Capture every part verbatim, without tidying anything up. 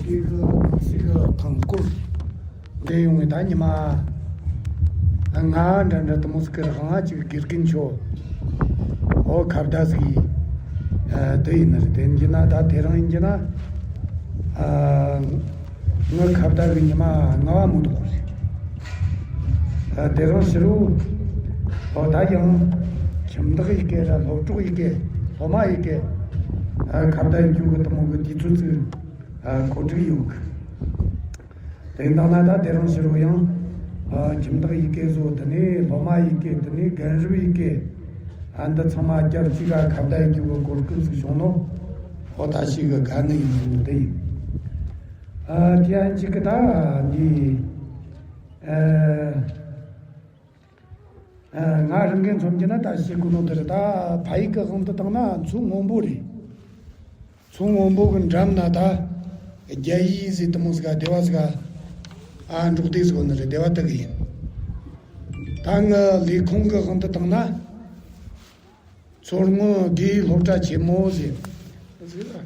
ཁྱེད་ཀྱི་ནང་སྲིད་ཀྱི་ཐང་སྐོར་འདི་ཡོང་བའི་ད་ཉི་མ་ལྔ་འདྲ་འདྲ་དུ་མོ་ཟིག་གི་རིང་ང་ཅིག་དགེ་རྒན་ཆོ་ཨོ་ཁ་བརྡ་ཟིག་ཡིན། ཨ་དེ་ཡིན་ནི་རེད། དེ་ཡིན་གྱི་ན་ད་དེ་རིང་ཡིན་གྱི་ན་ཨ་ངི་ཁ་བརྡ་གི་ཉི་མ་ལྔ་བ་མོ་འདུག་གོ་རེད། ཨ་དེ་རིང་ཕྱི་རུ་ཨོ་ད་ཡང་ཁྱིམ་བདག་ཡི་གེ་ར་སློབ་གྲོགས་ཡི་གེ་སློབ་མ་ཡི་གེ་ཨ་ཁ་བརྡ་ཡིན་རྒྱུ་གི་དུ་མོ་གི་དུས་ཚོད་ཟིག་ཨ་གོ་སྒྲིག་ཡོད་གི། དེ་འདྲ་ན་ད་དེ་རིང་ཕྱི་རུ་ཡང་ཨ་ཁྱིམ་བདག་ཡི་གེ་བཟོ། དེ་ནས་སློབ་མ་ཡི་གེ། དེ་ནས་རྒན་རབས་ཡི་གེ། ཨ་འདི་ཚང་མ་རྒྱབ་གཅིག་ག་ཁ་བརྡ་ཡི་རྒྱུ་གི་གོ་སྐབས་ཟིག་བྱུང་ནོ། ཨོ་ད་ཞིག་གི་དགའ་ནི་ཡིན་འདི་ཡིན། ཨ་དེ་ཡང་གཅིག་གི་ད་འདི་ཨ་ཨ་ང་རང་གི་མཚོན་གྱི་ན་ད་ཞིག་གི་ནོ་དེ་རེད། ད་ཕ་ཡིག་གི་དབང་དུ་བཏང་ན་མཚོ་སྔོན་པོ་རེད། མཚོ་སྔོན་པོ་གི་འགྲམ་ན་ད་རྒྱ་ཡིག་ཟེར་དུ་མོ་ཟིག་ག་སྡེ་བ་ཟིག་ག་ཨ་འབྲོག་སྡེ་ཟིག་ཡོད་ནི་རེད། སྡེ་བ་དག་ཡིན། ད་ངི་ལས་ཁུངས་གི་དབང་དུ་བཏང་ན་མཚོ་སྔོན་དགེ་སློབ་གྲྭ་ཆེན་མོ་ཟེར་ཟིག་ཨ་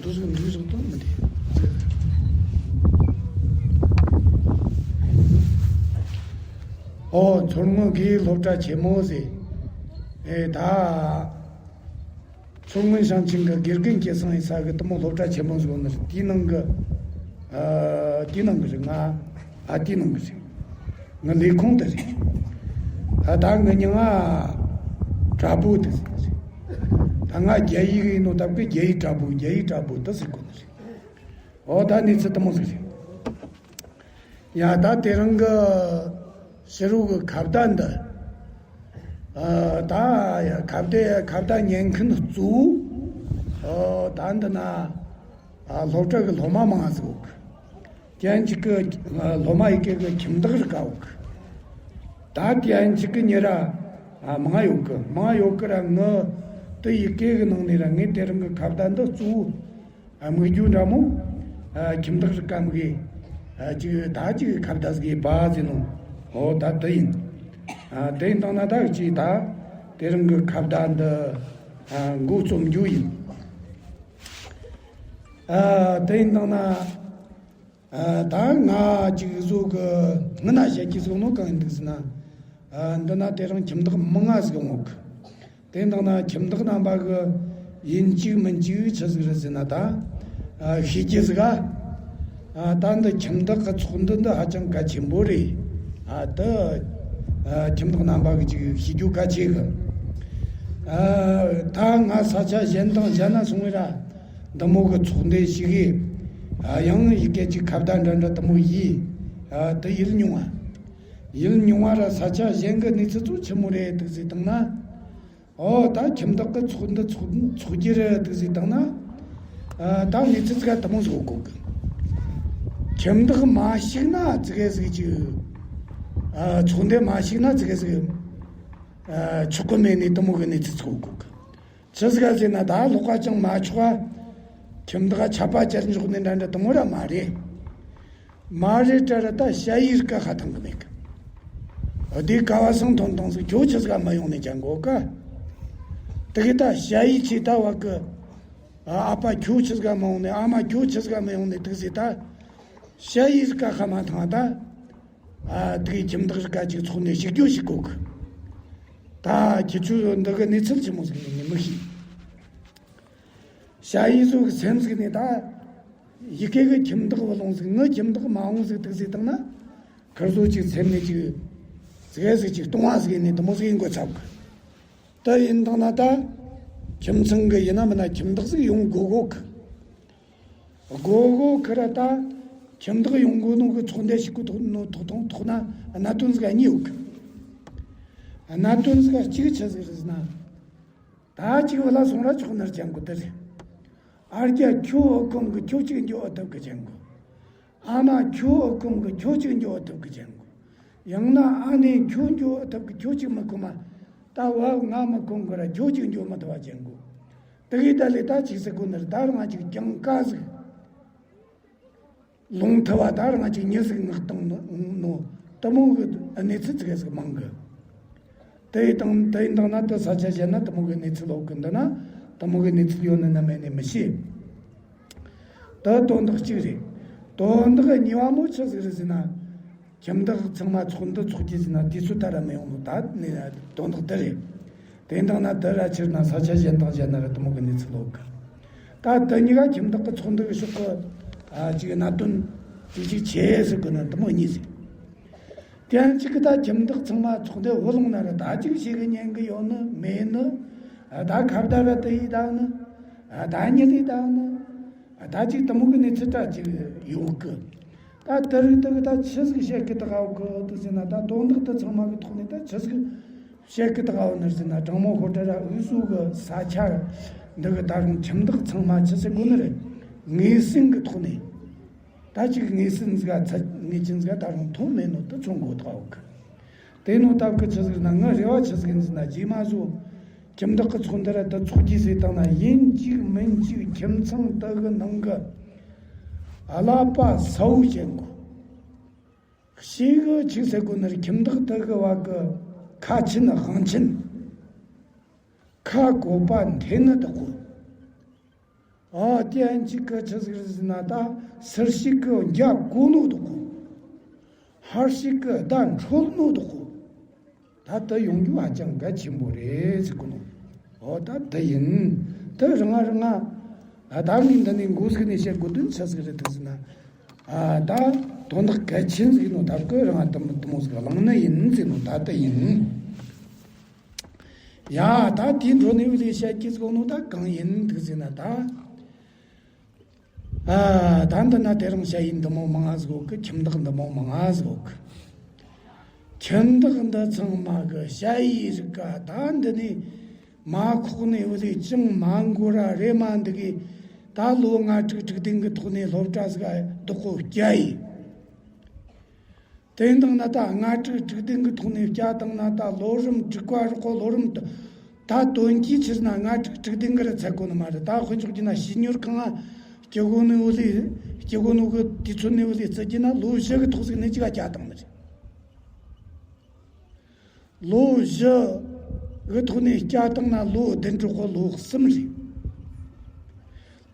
འདུག་ཟིག་འདུག་ཟིག་གཏོང་མི་འདི་ཨོ་མཚོ་སྔོན་དགེ་སློབ་གྲྭ་ཆེན་མོ་ཟེར་ཨེ་ད། མཚོ་སྔོན་ཞིང་ཆེན་གྱི་དགེ་རྒན་སྐྱེད་སྲིང་ཡིན་ས་གི་དུ་མོ་སློབ་གྲྭ་ཆེན་མོ་ཟིག་ཡོད་ནི་རེད། དེའི་ནང་གི་ཨ་དེའི་ནང་གི་རེད། ང་ཨ་དེའི་ནང་གི་རེད། ང་ལས་ཁུངས་དེ་རེད། ཨ་ད་ངི་མྱིང་ང་དྲ་འབུ་དེ་ཟེར། ད་ང་རྒྱ་ཡིག་ཡིན་ནོ་སྟབས་གི་རྒྱ་ཡིག་དྲ་འབུ། རྒྱ་ཡིག་དྲ་འབུ་དེ་ཟེར་གོ་ནི་རེད། ཨོ་ད་གནས་ཚུལ་དུ་མོ་ཟིག་རེད། ཡ་ད་དེ་རིང་གི་ཕྱི་རུ་གི་ཁ་བརྡ་འདི། ཨ་ད་ཡ་ཁ་བརྡ་ཁ་བརྡ་ཉན་མཁན་གཙོ་བོ་ཨ་ད་འདི་ན་ཨ་སློབ་གྲྭ་གི་སློབ་མ་མང་ཟིག་ཡོད་གི། དེ་ཡང་གཅིག་གི་ཨ་སློབ་མ་ཡི་གེ་གི་ཁྱིམ་བདག་རིགས་ཀ་ཡོད་གི། ད་དེ་ཡང་གཅིག་གི་ཉེ་ར་ཨ་མང་ཡོད་གི། མང་ཡོད་གི་ར་ངི་དེ་ཡི་གེ་གི་ནང་ནས་ར་ངས་དེ་རིང་གི་ཁ་བརྡ་འདི་གཙོ་བོ། ཨ་དམིགས་རྒྱུ་འདྲ་མོ། ཨ་ཁྱིམ་བདག་རིགས་ཀ་མི་གི། ཨ་ཅིག་ད་ཅིག་ཁ་བརྡ་ཟིག་ཡེ་བ་ཟེར་ནོ། ཨོ་ད་དེ་ཡིན། ཨ་དེ་ཡིན་དང་ན་ད་ཅིག་ད་དེ་རིང་གི་ཁ་བརྡ་འདི་ཨ་འགོ་རྩོམ་རྒྱུ་ཡིན། ཨ་དེ་ཡིན་དང་ན་ཨ་ད་ང་ཅིག་བཟོ་གི་སྔ་ན་བཤད་ཀྱི་བཟོ་ནོ་གང་ཡིན་འདུག་ཟེར་ན། ཨ་འདི་ན་དེ་རིང་ཁྱིམ་བདག་མི་ལྔ་ཟིག་ཡོང་གི། དེ་འདང་ན་ཁྱིམ་བདག་རྣམ་པ་གི་ཡིན་གཅིག་མིན་གཅིག་ཆི་ཟིག་རེད་ཟེར་ན་ད། ཨ་ཤེས་རྒྱུ་ཟིག་ཨ། ཨ་ད་འདི་ཁྱིམ་བདག་གི་ཚོགས་འདུ་འདི་ཧ་ཅང་གལ་ཆེན་པོ་རེད། ཨ་ད་ཨ་ཁྱིམ་བདག་རྣམ་པ་གི་ཅིག་ཤེས་རྒྱུ་གལ་ཆེ་གི། ཨ་ད་ང་ས་ཆ་གཞན་དང་གཞན་ན་སོང་བས་ར་འདི་མོ་གི་ཚོགས་འདུ་ཞིག་གིས་ཨ་ཡང་ཡི་གེ་ཅིག་ཁ་བརྡ་འདྲ་འདྲ་འདི་མོ་ཡིས་ཨ་ད་ཡིད་མྱོང་བ། ཡིད་མྱོང་བ་ར་ས་ཆ་གཞན་གི་གནས་ཚུལ་ཚོ་ཆི་མོ་རེད་འདུག་ཟེར་བཏང་ན། ཨོ་ད་ཁྱིམ་བདག་གི་ཚོགས་འདུ་ཚོགས་ཚོགས་རྒྱུ་རེད་འདུག་ཟེར་བཏང་ན། ཨ་ད་གནས་ཚུལ་ཟིག་དུ་མོ་ཟིག་གོ་གི། ཁྱིམ་བདག་མ་ཞིག་ན་ཙི་གེ་ཟིག་ཅིག་ཨ་ཚོགས་འདུ་མ་ཞིག་ན་ཙི་གེ་ཟིག་ཨ་ཆོག་གི་མེད་ནི་དུ་མོ་གི་གནས་ཚུལ་ཟིག་གོ་གི། ཆི་ཟིག་ཟེར་ན་ད་ལོག་པ་ཅང་མ་ཆོག་ག། ཁྱིམ་བདག་ཆད་པ་གཅོད་འཇོག་ནི་འདྲ་འདྲ་དུ་མོ་ར་མ་རེད། མ་རེད་དྲ་ར་ད་ཞ་ཡིས་ཀ་ཧ་ཐང་གི་མེད་གི། དེ་ཀ་བ་སང་ཐོན་ཐང་སུ་ཁྱོད་ཆི་ཟིག་མ་ཡོང་ནས་ཅང་གོ་ཀ། དེ་གི་ད་ཞ་ཡིས་ཆེ་ད་བ་གི། ཨ་ཨ་ཕ་ཁྱོད་ཆི་ཟིག་མ་ཡོང་ནས། ཨ་མ་ཁྱོད་ཆི་ཟིག་མ་ཡོང་ནས་དུག་ཟེ་ད། ཞ་ཡིས་ཀ་ཧ་མ་ཐང་ད། ཨ་དེ་གི་ཁྱིམ་བདག་རིགས་ཀ་ཅིག་ཚོགས་ནས་ཞིག་རྒྱུ་ཞིག་གོ་གི། ད་ཁྱེད་ཆོ་འདི་གི་གནས་ཚུལ་ཆི་མོ་ཟིག་ཡིན་ནི་མི་ཤེས། ཞ་ཡིས་ཟོ་གི་སེམས་ཟིག་ནས་ད། ཡི་གེ་གི་ཁྱིམ་བདག་བུ་ལོང་ཟིག་ངི་ཁྱིམ་བདག་མ་འོང་ཟིག་དུག་ཟེ་བཏང་ན། ཁིར་ཟོ་ཅིག་སེམས་ནས་ཅིག་ཟིག་ཟིག་ཅིག་གཏོང་བ་ཟིག་ནས་དུ་མོ་ཟིག་ཡིན་དགོས་ཚབ་གི། ད་ཡིན་བཏང་ན་ད། ཁྱིམ་ཚང་གི་ཡིན་ན་མིན་ན་ཁྱིམ་བདག་ཟིག་ཡོང་དགོས་གོ་གི། དགོས་གོ་གི་ར་ད། ཁྱིམ་བདག་ཡོང་དགོས་ནོ་གི་ཚོགས་འདུ་ཞིག་གི་ཐོག་ནོ་ཐོག་ཐོག་ཐོག་ན་གནད་དོན་ཟིག་གཉིས་ཡོད་གི། གནད་དོན་ཟིག་གཅིག་ཆི་ཟིག་རེད་ཟེར་ན། ད་ཅིག་བུ་ལ་སོང་ར་ཆོག་ནར་ཅན་གོ་དེ་རེད། ཨར་རྒྱ་ཁྱོ་ཨ་ཁོང་གི་ཁྱོ་གཅིག་འགྱོ་ཨ་ཐབས་གི་ཅན་གོ། ཨ་མ་ཁྱོ་ཨ་ཁོང་གི་ཁྱོ་གཅིག་འགྱོ་ཨ་ཐབས་གི་ཅན་གོ། ཡང་ན་ཨ་ནེ་ཁྱོ་འགྱོ་ཨ་ཐབས་གི་ཁྱོ་གཅིག་མི་ཁོ་མ། ད་བ་ང་མི་ཁོང་གི་ར་ཁྱོ་གཅིག་འགྱོ་མི་ཐུབ་བ་ཅན་གོ། དེ་གི་ད་ལས་ད་ཅིག་ཟེར་གོ་ནར་ད་རང་ཅིག་ཀྱང་ཀ་ཟིག་ལུང་ཐུ་བ་ད་རང་ཅིག་ཉི་ཟིག་ངག་བཏང་ནོ་དུ་མོ་གི་གནས་ཚུལ་ཙི་གེ་ཟིག་མང་གི། དེ་ཡི་དང་དེ་ཡི་དང་ན་དུ་ས་ཆ་གཞན་ན་དུ་མོ་གི་གནས་ཚུལ་ལོག་གི་འདི་ན་དུ་མོ་གི་གནས་ཚུལ་ཡོད་ནི་ན་མེད་ནི་མི་ཤེས། དེ་དོན་དག་གཅིག་རེད། དོན་དག་གཉིས་པ་མོ་ཆི་ཟིག་རེད་ཟེར་ན། ཁྱིམ་བདག་ཚང་མ་ཚོགས་འདུ་ཚོགས་རྒྱུ་ཟེར་ན་དུས་ཚོད་ད་ར་མི་ཡོང་ནོ་ད་ནི་དོན་དག་འདི་རེད། དེ་འདང་ན་དེ་ར་ཕྱིར་ན་ས་ཆ་གཞན་དང་གཞན་ན་ར་དེ་མོ་གི་གནས་ཚུལ་ལོག་གི། ད་དེ་གཉིས་ཀ་ཁྱིམ་བདག་གི་ཚོགས་འདུ་གི་ཕྱོགས་གི་ཨ་ཅིག་གནད་དོན་ཅིག་ཅིག་ཆེ་ཟེར་གི་ན་དེ་མོ་གཉིས་ཟེར། དེ་ཡང་གཅིག་གི་ད་ཁྱིམ་བདག་ཚང་མ་ཚོགས་འདུ་འོ་ལོང་ན་ར་ད་ཅིག་ཞིག་གི་ཉན་གི་ཡོད་ནི་མེད་ནི། ད་ཁ་བརྡ་ར་དེ་ཡི་ད་ནི། ད་ཉི་ལི་ད་ནི། ད་ཅིག་དེ་མོ་གི་གནས་ཚུལ་ད་ཅིག་ཡོད་གི། ད་དེ་རིགས་དེ་གི་ད་ཆི་ཟིག་བཤད་གི་ད་ག་གི་དེ་ཟེར་ན་ད་དོན་དག་དེ་ཚང་མ་གི་ཐོག་ནས་ད་ཆི་ཟིག་བཤད་གི་ད་ག་ནི་ཟེར་ན། དྲང་མོ་ཤོད་དྲ་ར་འུ་ཟོ་གི་ས་ཆ་འདི་གི་ད་རུང་ཁྱིམ་བདག་ཚང་མ་ཆི་ཟེར་གོ་ནི་རེད། ངེས་ཟིན་གི་ཐོག་ནས། ད་ཅིག་ངེས་ཟིན་ཟིག་ཚད་ངེས་ཅན་ཟིག་ད་རུང་མཐོང་མེད་ནོ་དེ་མཚོན་གོ་ཐག་ཡོད་གི། དེ་ནོ་སྟབས་གི་ཆི་ཟིག་ན་ངའི་རེ་བ་ཆི་ཟིག་ཡིན་ཟེར་ན། རྗེས་མ་བཟོ་ཁྱིམ་བདག་གི་ཚོགས་འདུ་ར་དེ་ཚོགས་རྒྱུ་ཟེར་བཏང་ན་ཡིན་གཅིག་མིན་གཅིག་ཁྱིམ་ཚང་དེ་གི་ནང་གི་ཀླད་པ་གསལ་བོ་བྱེད་དགོས། ཞེ་གི་ཆི་ཟེར་གོ་ནི་རེད། ཁྱིམ་བདག་དེ་གི་བ་གི་ཁ་ཆེན་དབང་ཆེན། ཁ་གོ་པ་འཐེན་ནི་དག་གོ། ཨ་དེ་ཡང་གཅིག་གི་ཆི་ཟིག་རེད་ཟེར་ན། ད་སུར་ཞིག་གི་འཇའ་གོ་ནོ་དག་གོ། ཧར་ཞིག་གི་ཟླ་འཕྲོད་ནོ་དག་གོ། ད་དེ་ཡོང་རྒྱུ་ཧ་ཅང་གལ་ཆེན་པོ་རེད་ཟེར་གོ་ནོ། ཨོ་ད་དེ་ཡིན། དེ་རིང་ང་རིང་ང་ཨ་ད་ངས་འདི་ནས་འགོ་ཟིག་ནས་བཤད་དགོས་དོན་ཆི་ཟིག་རེད་འདུག་ཟེར་ན། ཨ་ད་དོན་དག་གལ་ཆེན་ཟིག་ནོ། ད་ཁོས་རང་དེ་མོ་དེ་མོ་ཟིག་གླེང་ནི་ཡིན་ཟེར་ནོ། ད་དེ་ཡིན། ཡ་ད་དེའི་འགྲོ་ནས་བུ་ལས་བཤད་རྒྱུ་ཟིག་ནོ་ད་གང་ཡིན་འདུག་ཟེར་ན། ད་ཨ་ད་འདི་ན་དེ་རིང་ཞ་ཡི་འདི་མོ་མང་ང་ཟིག་ཡོད་གི། ཁྱིམ་བདག་འདི་མོ་མང་ང་ཟིག་ཡོད་གི། ཁྱིམ་བདག་འདི་ཚང་མ་གི་ཞ་ཡི་རིགས་ག་ད་འདི་ནས་མ་ཁོག་ནས་བུ་ལས་ཅང་མ་འགོར་ར་རེ་མ་འདུག་གི། ད་ལོ་ལྔ་དྲུག་དྲུག་བདུན་གི་ཐོག་ནས་སློབ་གྲྭ་ཟིག་རྡོག་གོ་བསྐྱལ་ཡི། དེ་འདང་ན་ད་ལྔ་དྲུག་དྲུག་བདུན་གི་ཐོག་ནས་བསྐྱལ་བཏང་ན་ད་ལོ་རིམ་དྲུག་པ་རོགས་གོ་ལོ་རིམ་ད་ད་དོན་གྱིས་ཕྱིར་ན་ལྔ་དྲུག་དྲུག་བདུན་གི་ར་ཚད་གོ་ནི་མ་རེད། ད་དཔེ་འཇོག་རྒྱུ་ན་བྱིས་གཉོར་ཁང་ང་སྐྱེ་གོ་ནི་བུ་ལས་སྐྱེ་གོ་ནི་གི་དུས་ཚོད་ནི་བུ་ལས་བརྩི་རྒྱུ་ན་ལོ་བཞི་གི་ཐོག་ཟིག་ནས་ཅིག་ག་བསྐྱལ་བཏང་ནི་རེད། ལོ་བཞི་གི་ཐོག་ནས་བསྐྱལ་བཏང་ན་ལོ་བདུན་རོགས་གོ་ལོ་གསུམ་རེད།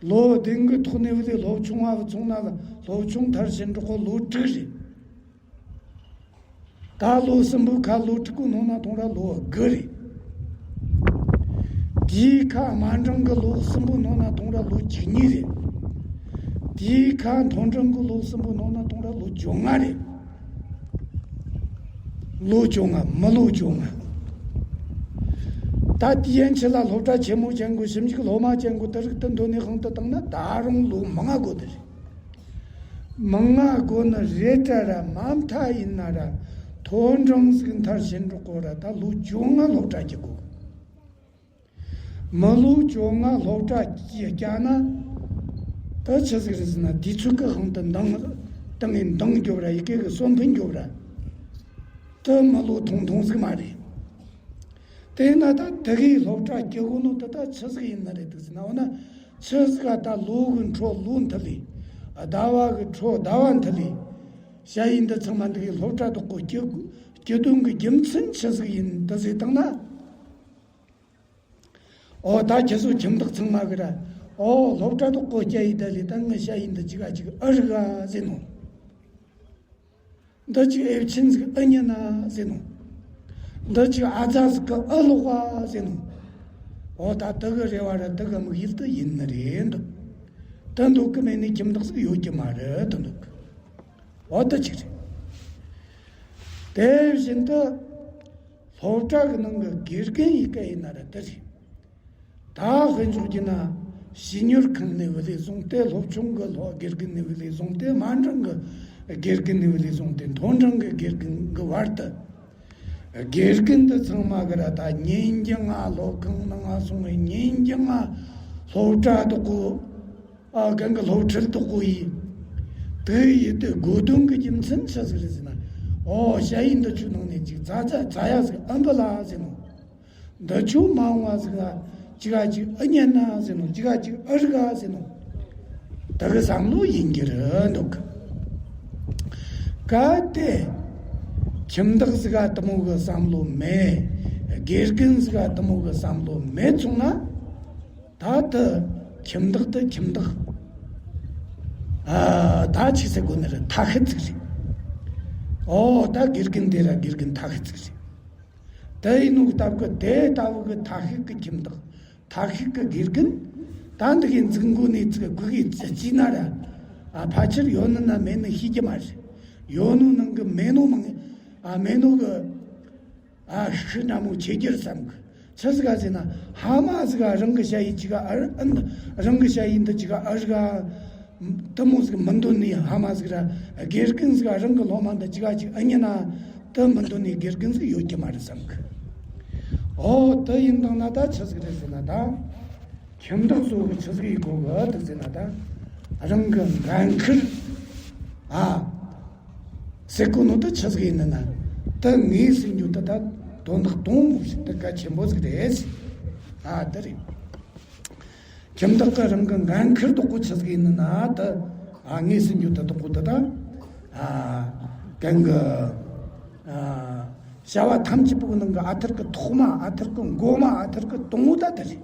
ལོ་བདུན་གི་ཐོག་ནས་བུ་ལས་སློབ་ཆུང་བ་བུ་ཚོང་ན་སློབ་ཆུང་མཐར་ཕྱིན་རོགས་གོ་ལོ་དྲུག་རེད། ད་ལོ་གསུམ་པོའི་ཁ་ལོ་དྲུག་གི་ནང་ན་ཐོང་ར་ལོ་དགུ་རེད། དེའི་ཁ་དམའ་འབྲིང་གི་ལོ་གསུམ་པོའི་ནང་ན་ཐོང་ར་ལོ་བཅུ་གཉིས་རེད། དེའི་ཁ་མཐོ་འབྲིང་གི་ལོ་གསུམ་པོའི་ནང་ན་ཐོང་ར་ལོ་བཅོ་ལྔ་རེད། ལོ་བཅོ་ལྔ། མི་ལོ་བཅོ་ལྔ། ད་དེའི་ཡན་ཆད་ལ་སློབ་གྲྭ་ཆེན་མོ་ཅན་གོ་ཞིབ་འཇུག་སློབ་མ་ཅན་གོ་དེ་རིགས་དེ་འདོན་ནས་ཧང་དུ་བཏང་ན་ད་རུང་ལོ་མང་ང་དགོ་དེ་རེད། མང་ང་དགོ་ནི་རེད་དྲ་ར་མ་མཐའ་ཡིན་ན་ར་མཐོ་འབྲིང་ཟིག་མཐར་ཕྱིན་འགྲོ་གོ་ར་ད་ལོ་བཅོ་ལྔ་སློབ་གྲྭ་སྐྱེལ་དགོ། མི་ལོ་བཅོ་ལྔ་སློབ་གྲྭ་སྐྱེལ་ན་ད་ཆི་ཟིག་རེད་ཟེར་ན། དུས་ཚོད་ཀྱི་དབང་དུ་འདང་བཏང་ངས་འདང་རྒྱོབ་ར་ཡི་གེ་གི་སོ་འཕེན་རྒྱོབ་ར་ད་མི་ལོ་ཐུང་ཐུང་ཟིག་མ་རེད། དེས་ན་ད་དེ་གའི་སློབ་གྲྭ་སྐྱེལ་གོ་ནོ་དེ་ད་ཆི་ཟིག་ཡིན་ནི་རེད་འདུག་ཟེར་ན། འོ་ན་ཆི་ཟིག་ག་ད་ལོ་གི་འཕྲོ་ལོ་མཐུད་ལས། ཟླ་བ་གི་འཕྲོ་ཟླ་བ་མཐུད་ལས། ཞ་ཡི་འདི་ཚང་མ་འདི་གའི་སློབ་གྲྭ་དག་གོ་སྐྱེལ་སྐྱེལ་དོན་གི་རྒྱུ་མཚན་ཆི་ཟིག་ཡིན་འདུག་ཟེར་བཏང་ན། ཨོ་ད་ཁྱེད་ཚོ་ཁྱིམ་བདག་ཚང་མ་གི་ར། ཨོ་སློབ་གྲྭ་དག་གོ་སྐྱེལ་ཡི་ད་ལས་ད་ངི་ཞ་ཡི་འདི་ཅིག་ག་ཅིག་ཨེ་རིག་ག་ཟེར་ནོ། འདི་ཅིག་ཨེབ་ཆིན་ཟིག་ཨེ་ཉན་ན་ཟེར་ནོ། འདི་ཅིག་ཨ་ཛ་ཟིག་གི་ཨེ་ལོག་ག་ཟེར་ནོ། འོ་ད་དེ་གི་རེ་བ་ར་དེ་གི་དམིགས་ཡུལ་དེ་ཡིན་ནི་རེད་འདུག། དེ་འདུག་གི་མེད་ནི་ཁྱིམ་བདག་ཟིག་ཡོད་ཀྱི་མ་རེད་དེ་འདུག། འོ་དེ་ཅིག་རེད། དེ་བཞིན་དུ་སློབ་གྲྭ་གི་ནང་གི་དགེ་རྒན་ཡི་གེ་ཡིན་ན་ར་དེ་རེད། ད་དཔེ་འཇོག་རྒྱུ་ན་བྱིས་གཉོར་ཁང་ནས་བུ་ལས་བཟུང་སྟེ། སློབ་ཆུང་གི་སློབ་དགེ་རྒན་ནས་བུ་ལས་བཟུང་སྟེ། དམའ་འབྲིང་གི་དགེ་རྒན་ནས་བུ་ལས་བཟུང་སྟེ། མཐོ་འབྲིང་གི་དགེ་རྒན་གི་བར་དུ། དགེ་རྒན་འདི་ཚང་མ་གི་ར་ད་ཉིན་རྒྱུན་ང་སློབ་ཁང་ནང་ང་སོང་བའི་ཉིན་རྒྱུན་ང་སློབ་གྲྭ་དག་གོ། ཨ་གང་གི་སློབ་ཁྲིད་དག་གོ་ཡི། དེ་ཡི་དེ་དགོས་དོན་གི་རྒྱུ་མཚན་ཆི་ཟིག་རེད་ཟེར་ན། ཨོ་ཞ་ཡི་འདི་ཆུ་ནང་ནས་ཅིག་ཙ་ཙ་ཙ་ཡ་ཟིག་ཨ་འབུ་ལ་ཟེར་ནོ། འདི་ཆོ་མ་འོངས་པ་ཟིག་ལ་ཅིག་ག་ཅིག་ཨེ་ཉན་ན་ཟེར་ནོ། ཅིག་ག་ཅིག་ཨེ་རིག་ག་ཟེར་ནོ། ད་གི་བསམ་བློ་ཡིན་གྱི་རེད་འདུག། གལ་ཏེ་ཁྱིམ་བདག་ཟིག་ག་དེ་མོ་གི་བསམ་བློ་མེད། དགེ་རྒན་ཟིག་ག་དེ་མོ་གི་བསམ་བློ་མེད་སོང་ན། ད་ལྟ་ཁྱིམ་བདག་དེ་ཁྱིམ་བདག། ད་ཆི་ཟེར་དགོས་ནི་རེད། ཐ་ཤལ་ཅིག་རེད། ཨོ་ད་དགེ་རྒན་དེ་ར་དགེ་རྒན་ཐ་ཤལ་ཅིག་རེད། དེ་ཡིན་ནོ་སྟབས་ཀྱིས་དེ་ལྟ་བུ་གི་ཐ་ཤལ་གི་ཁྱིམ་བདག་ཐ་ཤལ་གི་དགེ་རྒན་ད་འདི་གའི་འཛུགས་འགོ་ནས་ཚིག་གུ་གི་ཅི་ཅི་ན་ར། ཨ་ཕལ་ཆེར་ཡོད་ནི་ན་མེད་ནི་ཤེས་ཀྱི་མ་རེད། ཡོད་ནོ་ནང་གི་མེད་ནོ་མང་། ཨ་མེད་ནོ་གི་ཨ་ཤི་ན་མོ་ཆེ་རྒྱུར་བསམ་གི། ཆི་ཟིག་ག་ཟེར་ན་ཕ་མ་ཟིག་ག་རང་གི་ཞ་ཡི་ཅིག་ག་ཨར་ཨན་རང་གི་ཞ་ཡི་འདི་ཅིག་ག་ཨར་ག་དུ་མོ་ཟིག་མི་འདོད་ནི། ཕ་མ་ཟིག་ར་དགེ་རྒན་ཟིག་ག་རང་གི་སློབ་མ་འདི་ཅིག་ག་ཅིག་ཨ་ཉི་ན་དུ་མི་འདོད་ནི་དགེ་རྒན་ཟིག་ཡོད་ཀྱི་མ་རེད་བསམ་གི། ཨོ་དུ་ཡིན་དང་ན་ད་ཆི་ཟིག་རེད་ཟེར་ན་ད། ཁྱིམ་བདག་ཚོ་གི་ཆི་ཟིག་ཡིན་གོ་གི་འདུག་ཟེར་ན་ད། རང་གི་འགན་ཁུར། ཨ། ཟེར་གོ་ནོ་ད་ཆི་ཟིག་ཡིན་ན་ན། ད་ངས་ཟེར་རྒྱུ་ད་ད་དོན་དག་དང་པོ་ཞིག་ད་གལ་ཆེན་པོ་ཟིག་རེད། ཨ་ད་རེད། ཁྱིམ་བདག་གི་རང་གི་འགན་ཁུར་དག་པོ་ཆི་ཟིག་ཡིན་ན་ན་ད། ཨ་ངས་ཟེར་རྒྱུ་ད་དག་པོ་ད་ད། ཨ་གན་གི། ཨ་བྱ་བ་ཐམས་ཅད་པོ་གི་ནང་གི་ཨ་ཐར་གི་ཐོག་མ། ཨ་ཐར་གི་འགོ་མ། ཨ་ཐར་གི་དང་པོ་ད་ད་རེད།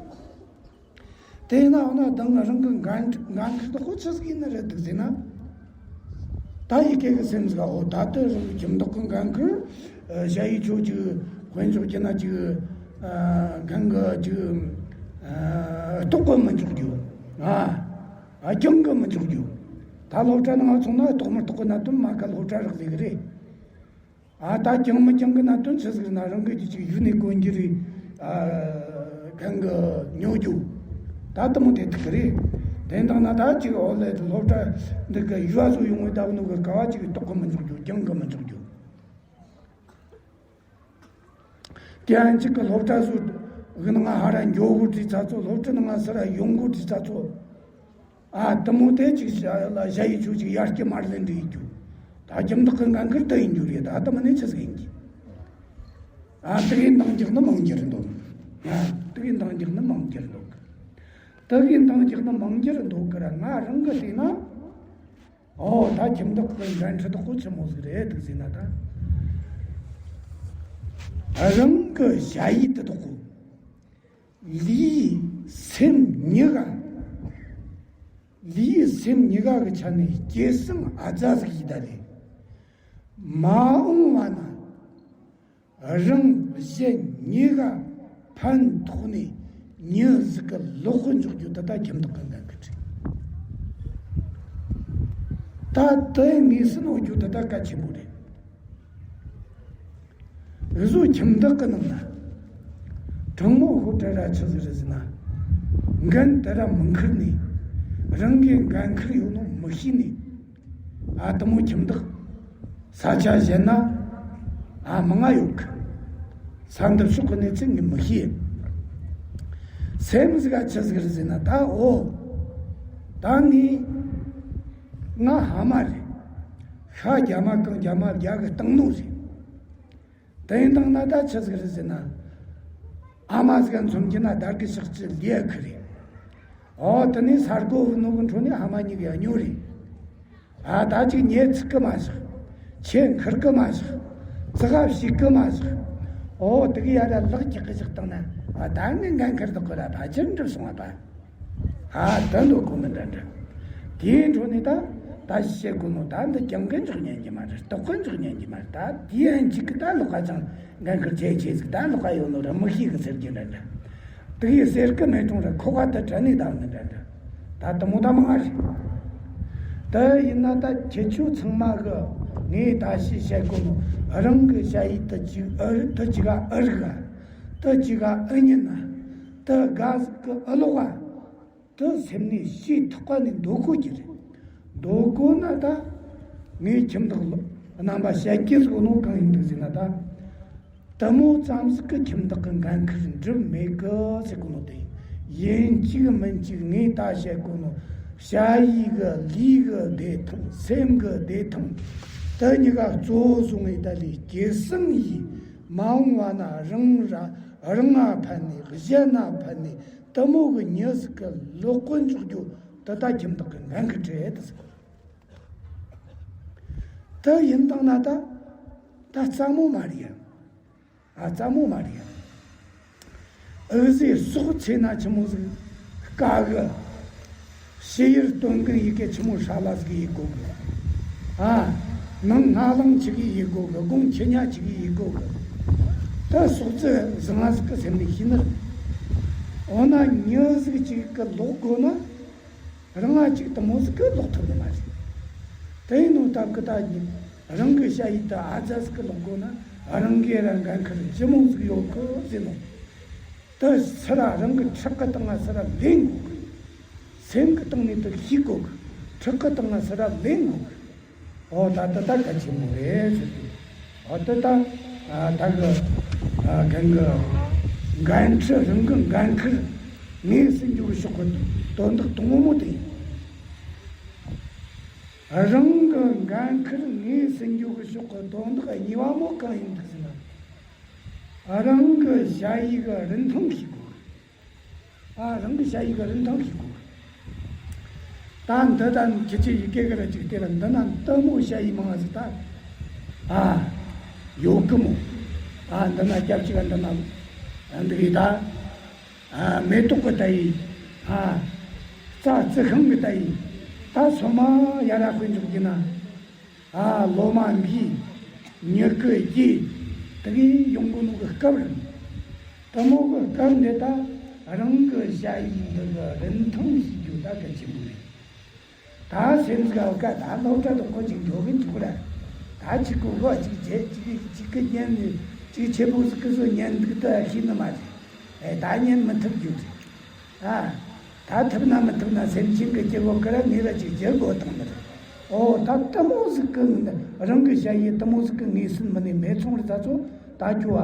དེས་ན་འོ་ན་ད་ང་རང་གི་འགན་འགན་ཁུར་དེ་ཁོ་ཆི་ཟིག་ཡིན་ནི་རེད་འདུག་ཟེར་ན། ད་ཡི་གེ་གི་སེམས་ཟིག་འོ་ད་དེ་རང་གི་ཁྱིམ་བདག་གི་འགན་ཁུར། ཞ་ཡི་ཆོ་ཅིག་དཔེ་འཇོག་རྒྱུ་ན་ཅིག་གང་གི་ཅིག་ལྟོགས་གི་མི་འཇོག་རྒྱུ། ཨ་ཨ་རྐྱང་གི་མི་འཇོག་རྒྱུ། ད་སློབ་གྲྭ་ནང་སོང་ན་ལྟོགས་མི་ལྟོགས་གི་གནད་དོན་མ་ག་སློབ་གྲྭ་རག་ལས་གི་རེད། ཨ་ད་རྐྱང་མི་རྐྱང་གི་གནད་དོན་ཆི་ཟིག་ན་རང་གི་ཅིག་ཅིག་ཡུལ་ནས་གོན་རྒྱུ་རེད། ཨ་གང་གི་ཉོ་རྒྱུ། ད་དུ་མོ་དེ་ཐུག་གི་རེད། དེ་འདང་ན་ད་ཅིག་འོ་ལེ་སློབ་གྲྭ་འདི་གི་ཡུལ་བ་ཚོ་ཡོང་བའི་ད་ནུ་གི་ཀ་བ་ཅིག་ལྟོགས་གི་མི་འཇོག་རྒྱུ། རྐྱང་གི་མི་འཇོག་རྒྱུ། ཀྱང་ཅིག་གི་སློབ་གྲྭ་ཚོ་གི་ནང་ང་ཧ་ར་འགྱོ་དགོས་དུས་ཚ་ཚོ། སློབ་གྲྭ་ནང་ང་སི་ར་ཡོང་དགོས་དུས་ཚ་ཚོ། ཨ་དུ་མོ་དེ་ཅིག་ཞ་ལ་ཞ་ཡི་ཆོ་ཅིག་ཡར་སྐྱེ་མར་ལེན་འདྲ་ཡིན་རྒྱུ། ད་ཁྱིམ་བདག་གི་འགན་ཁུར་དུ་ཡིན་རྒྱུ་རེད། ད་དུ་མ་ནས་ཆི་ཟིག་ཡིན་གྱི། ཨ་དུ་གི་འདང་རྒྱག་ནི་མང་རྒྱུ་རེད་འདུག་ཨ་དུ་གི་འདང་རྒྱག་ནི་མང་རྒྱུ་རེད་འདུག་དུ་གི་འདང་རྒྱག་ནི་མང་རྒྱུ་རེད་འདུག་གི་ར། ང་རང་གི་བལྟས་ན། ཨོ་ད་ཁྱིམ་བདག་གི་འགན་འཁྲི་དག་པོ་ཆི་མོ་ཟིག་རེད་འདུག་ཟེར་ན་ད། རང་གི་ཞ་ཡི་དེ་དག་པོ། ལུས་སེམས་གཉིས་ཀ་ལུས་སེམས་གཉིས་ཀ་གི་ཆ་ནས་སྐྱེད་སྲིང་ཨ་ཙ་ཟིག་ཡིན་ད་རེད། མ་འོངས་བ་ན་རང་གཞན་གཉིས་ཀ་ཕན་ཐོགས་ནས་མྱི་ཟིག་གི་ལོག་གི་འཇོག་རྒྱུ་དེ་ད་ཁྱིམ་བདག་གི་འགན་ཁུར་རེད། ད་དེ་ངེས་སུ་ནོར་རྒྱུ་དེ་ད་གལ་ཆེན་པོ་རེད། འུ་ཟོ་ཁྱིམ་བདག་གི་ནང་ན་དྲང་མོ་ཧུར་ཏྲ་ར་ཆི་ཟིག་རེད་ཟེར་ན། འགན་དེ་ར་མི་འཁུར་ནས། རང་གི་འགན་ཁུར་ཡོད་ནོ་མི་ཤེས་ནས། ཨ་དུ་མོ་ཁྱིམ་བདག་ས་ཆ་གཞན་ན་ཨ་མང་ང་ཡོད་གི། ས་འདི་ཕྱོགས་གི་གནས་ཚུལ་ངས་མི་ཤེས། སེམས་ཟིག་ག་ཆི་ཟིག་རེད་ཟེར་ན། ད་འོ་ད་ངས་ང་ཕ་མ་རེད། ཤ་རྒྱ་མ་གང་རྒྱ་མ་རྒྱ་གི་བཏང་ནོ་རེད། དེ་ཡིན་དང་ན་ད་ཆི་ཟིག་རེད་ཟེར་ན། ཨ་མ་ཟིག་འཛོམས་རྒྱུ་ན་དར་གི་ཕྱག་ཅི་ལས་ཁི་རེད། ཨོ་དེ་ནས་ས་རྒོ་བུ་ནུ་གི་འཕྲོ་ནས་ཨ་མ་གཉིས་ཀ་ཉོ་རེད། ཨ་ད་ཅིག་ཉེ་ཚིག་གི་མ་བཞག་ཆེ་འཁུར་གི་མ་བཞག་ཙི་ག་བྱིས་གི་མ་བཞག་ཨོ་དེ་གི་ཡ་ར་ལག་རྒྱག་གི་བཞག་བཏང་ན། ཨ་ད་ངས་འགན་ཁུར་དག་གི་ར་ཕལ་ཆེར་འགྲུབ་སོང་བ་པ། ཨ་ད་འདོད་གོ་མི་འདྲ་འདྲ། དེའི་འཕྲོ་ནས་ད་ད་བཤད་དགོས་ནོ་ད་འདི་རྐྱང་གི་འཇོག་ཉན་གྱི་མ་རེད། ལྟོགས་གི་འཇོག་ཉན་གྱི་མ་རེད། ད་དེའི་ཨན་གཅིག་གི་ད་ལོག་ག་ཅང་འགན་ཁུར་ཆེ་ཆེ་ཟིག་ད་ལོག་ག་ཡོད་ནོ་ར་མི་ཤེས་གི་ཟེར་གྱི་འདྲ་འདྲ། དེ་གི་ཟེར་གི་མེད་ཀྱང་ར་ཁོ་ག་ད་དྲན་ནས་ད་འདི་འདྲ་འདྲ། ད་དུ་མོ་ད་མང་ང་རེད། ད་ཡིན་ན་ད་ཁྱེད་ཆོ་ཚང་མ་གི་ངས་ད་ཤེས་བཤད་དགོས་ནོ། རང་གི་ཞ་ཡི་དུ་གཅིག་ཨུ་རུ་དུ་གཅིག་ག་ཨུ་རུ་ག་དུ་གཅིག་ག་ཨུ་ཉི་ན་དུ་ག་ཟིག་གི་ཨུ་ལོག་ག་དུ་སེམས་ནས་ཤེས་ཐུབ་པ་ནས་འདོད་གོ་གི་རེད། འདོད་གོ་ན་ད་ངས་ཁྱིམ་བདག་རྣམ་པ་བཤད་ཀྱི་ཟིག་ནོ་གང་ཡིན་འདུག་ཟེར་ན། ད་དུ་མོ་ཙམ་ཟིག་གི་ཁྱིམ་བདག་གི་འགན་ཁུར་འགྲུབ་མེད་གི་ཟེར་གོ་ནོ་དེ་ཡིན། གཅིག་མིན་གཅིག་ངས་ད་བཤད་གོ་ནོ། ཞ་ཡི་གི་ལུས་གི་བདེ་ཐང་སེམས་གི་བདེ་ཐང་དུ་གཉིས་ཀ་གཙོ་བོ་བཟུང་ངས་ད་ལས་སྐྱེད་སྲིང་ཡིས་མ་འོངས་བ་ན་རང་ར་རང་ང་ཕན་ནས་གཞན་ན་ཕན་ནས། དུ་མོ་གི་མྱི་ཟིག་གི་ལོག་གོ་འཇོག་རྒྱུ་དེ་ད་ཁྱིམ་བདག་གི་འགན་ཁུར་རེད་ཟེར། དེ་ཡིན་དང་ན་ད་ད་རྩ་མོ་མ་རེད་ཡ། ཨ་རྩ་མོ་མ་རེད་ཡ། འུ་ཟོས་སྲོག་ཚེ་ན་ཆི་མོ་ཟིག་དཀའ་གི། ཕྱི་ཡུལ་སྟོན་མཁན་ཡི་གེ་ཆི་མོ་ཧྲ་ལ་ཟིག་ཡིན་དགོ་གི། ཨ། ནང་སྔ་ལངས་ཆི་གི་ཡིན་དགོ་གི། དགོང་ཆི་ཉ་ཆི་གི་ཡིན་དགོ་གི། ད་སོག་རྫི་བཟང་ང་ཟིག་གི་སེམས་ནས་ཤེས་ནི་རེད། འོ་ན་མྱི་ཟིག་ཅིག་གི་ལོག་དགོ་ན། རང་ང་ཅིག་དེ་མོ་ཟིག་གི་ལོག་ཐུབ་ནི་མ་རེད། དེ་ཡིན་ནོ་སྟབས་གི་ད་རང་གི་ཞ་ཡི་ད་ཨ་ཙ་ཟིག་གི་ལོག་དགོ་ན། རང་གི་རང་འགན་ཁུར་ལྗིད་མོ་ཟིག་ཡོད་གི་ཟེར་ནོ། དེ་སི་ར་རང་གི་ཁྲག་གི་སྟེང་ང་སི་ར་ལེན་དགོ་གི། སེམས་གི་སྟེང་ནས་དེ་ཤེས་དགོ་གི། ཁྲག་གི་སྟེང་ང་སི་ར་ལེན་དགོ་གི། འོ་ད་དེ་ད་གལ་ཆེན་པོ་རེད་ཟེར་གི། འོ་དེ་ད་ཨ་ད་གི་ཨ་གན་གི་འགན་འཁྲི། རང་གི་འགན་ཁུར་དངོས་སུ་འཇོག་ཕྱོགས་གི་དོན་དག་དང་པོ་དེ་ཡིན། རང་གི་འགན་ཁུར་དངོས་སུ་འཇོག་ཕྱོགས་གི་དོན་དག་གཉིས་པ་མོ་གང་ཡིན་འདུག་ཟེར་ན། རང་གི་ཞ་ཡི་གི་རིན་ཐང་ཤེས་དགོས། ཨ། རང་གི་ཞ་ཡི་གི་རིན་ཐང་ཤེས་དགོས། ད་འདི་ད་ཁྱེད་ཀྱི་ཡི་གེ་གི་ར་ཅིག་དེ་ལ་འདི་ན་ལྟད་མོ་ཞ་ཡི་མང་ཟིག་ད། ཨ། ཡོད་གི་མོ། ཨ། འདི་ན་སྐྱབས་ཅིག་འདི་ན་འདི་གི་ད། ཨ། མེ་ཏོག་གི་ད་ཡི། ཨ། རྩྭ་རྩི་ཤིང་གི་ད་ཡི། ད་སོ་མ་ཡ་ར་དཔེ་འཇོག་གི་ན། ཨ། ལོ་མ་འགའི་མྱུ་གུ་རྒྱས། དེ་གི་ཡོང་གི་ནོ་གི་སྐབས་རེད། དེ་མོ་གི་སྐབས་འདི་ད་རང་གི་ཞ་ཡི་འདི་གི་རིན་ཐང་ཤེས་རྒྱུ་ད་གལ་ཆེན་པོ་རེད། ད་སེམས་ཟིག་ག་ད་སློབ་གྲྭ་དང་པོ་ཅིག་འགྲོ་གི་འཇུག་ར། ད་ཅིག་གོ་གོ་ཅིག་བྱེད། ཅིག་ཅིག་གི་ཉན་ནས་ཅིག་ཆེ་པོ་ཟིག་གི་བཟོ་ཉན་འདུག་ད་ཤེས་ནི་མ་རེད། ཨེ། ད་ཉན་མི་ཐུབ་རྒྱུ་རེད། ཨ། ད་ཐུབ་ན་མི་ཐུབ་ན་སེམས་ཅན་གི་སྐྱེ་བོ་གི་ར་ངེས་ར་ཅིག་བྱེད་དགོ་དང་ནི་རེད། ཨོ་ད་ལྟད་མོ་ཟིག་གི་རང་གི་ཞ་ཡི་ལྟད་མོ་ཟིག་གི་ངོས་ཟིན་མི་ནས་མེ་ཚོང་རེད། ད་ཚོ་ད་ཁྱོ་བ་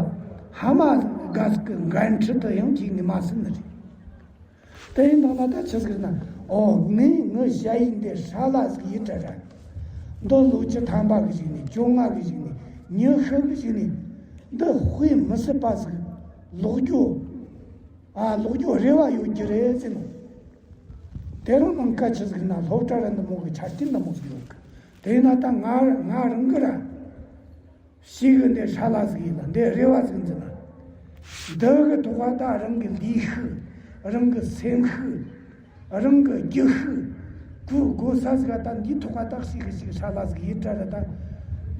ཕ་མ་དགའ་ཟིག་གི་འགན་འཁྲི་དུ་ཡང་ཅིག་ངོས་མ་ཟིན་ནི་རེད། དེ་ཡིན་དང་ན་ད་ཆི་ཟིག་ན། ཨོ་ངས་ངི་ཞ་ཡི་འདི་ཧྲ་ལ་ཟིག་ཡིན་དྲ་ར། འདི་ལོ་བཅུ་ཐམ་པ་གི་ཞིག་ནས་བཅོ་ལྔ་གི་ཞིག་ནས་ཉི་ཤུ་གི་ཞིག་ནས་འདི་དཔེ་མི་སྲིད་པ་ཟིག་ལོག་རྒྱུ། ཨ། ལོག་རྒྱུ་རེ་བ་ཡོད་རྒྱུ་རེད་ཟེར་ནོ། དེ་རིང་ནངས་ཁ་ཆི་ཟིག་ན་སློབ་གྲྭ་ར་འདི་མོ་གི་ཆ་རྐྱེན་འདི་མོ་ཟིག་ཡོད་གི། དེ་ཡིན་ན་ད་ང་ང་རང་གི་ར། ཞིག་གི་འདི་ཧྲ་ལ་ཟིག་ཡིན་ལ་འདི་རེ་བ་ཟིག་འཛིན་ན། འདི་གི་ཐོག་ག་ད་རང་གི་ལུས་ཤུགས། རང་གི་སེམས་ཤུགས། རང་གི་རྒྱུ་ཤུགས། གུ་གོ་ས་ཟིག་ག་ད་འདིའི་ཐོག་ག་ད་ཞིག་གི་ཞིག་ཧྲ་ལ་ཟིག་ཡིན་དྲ་ར་ད།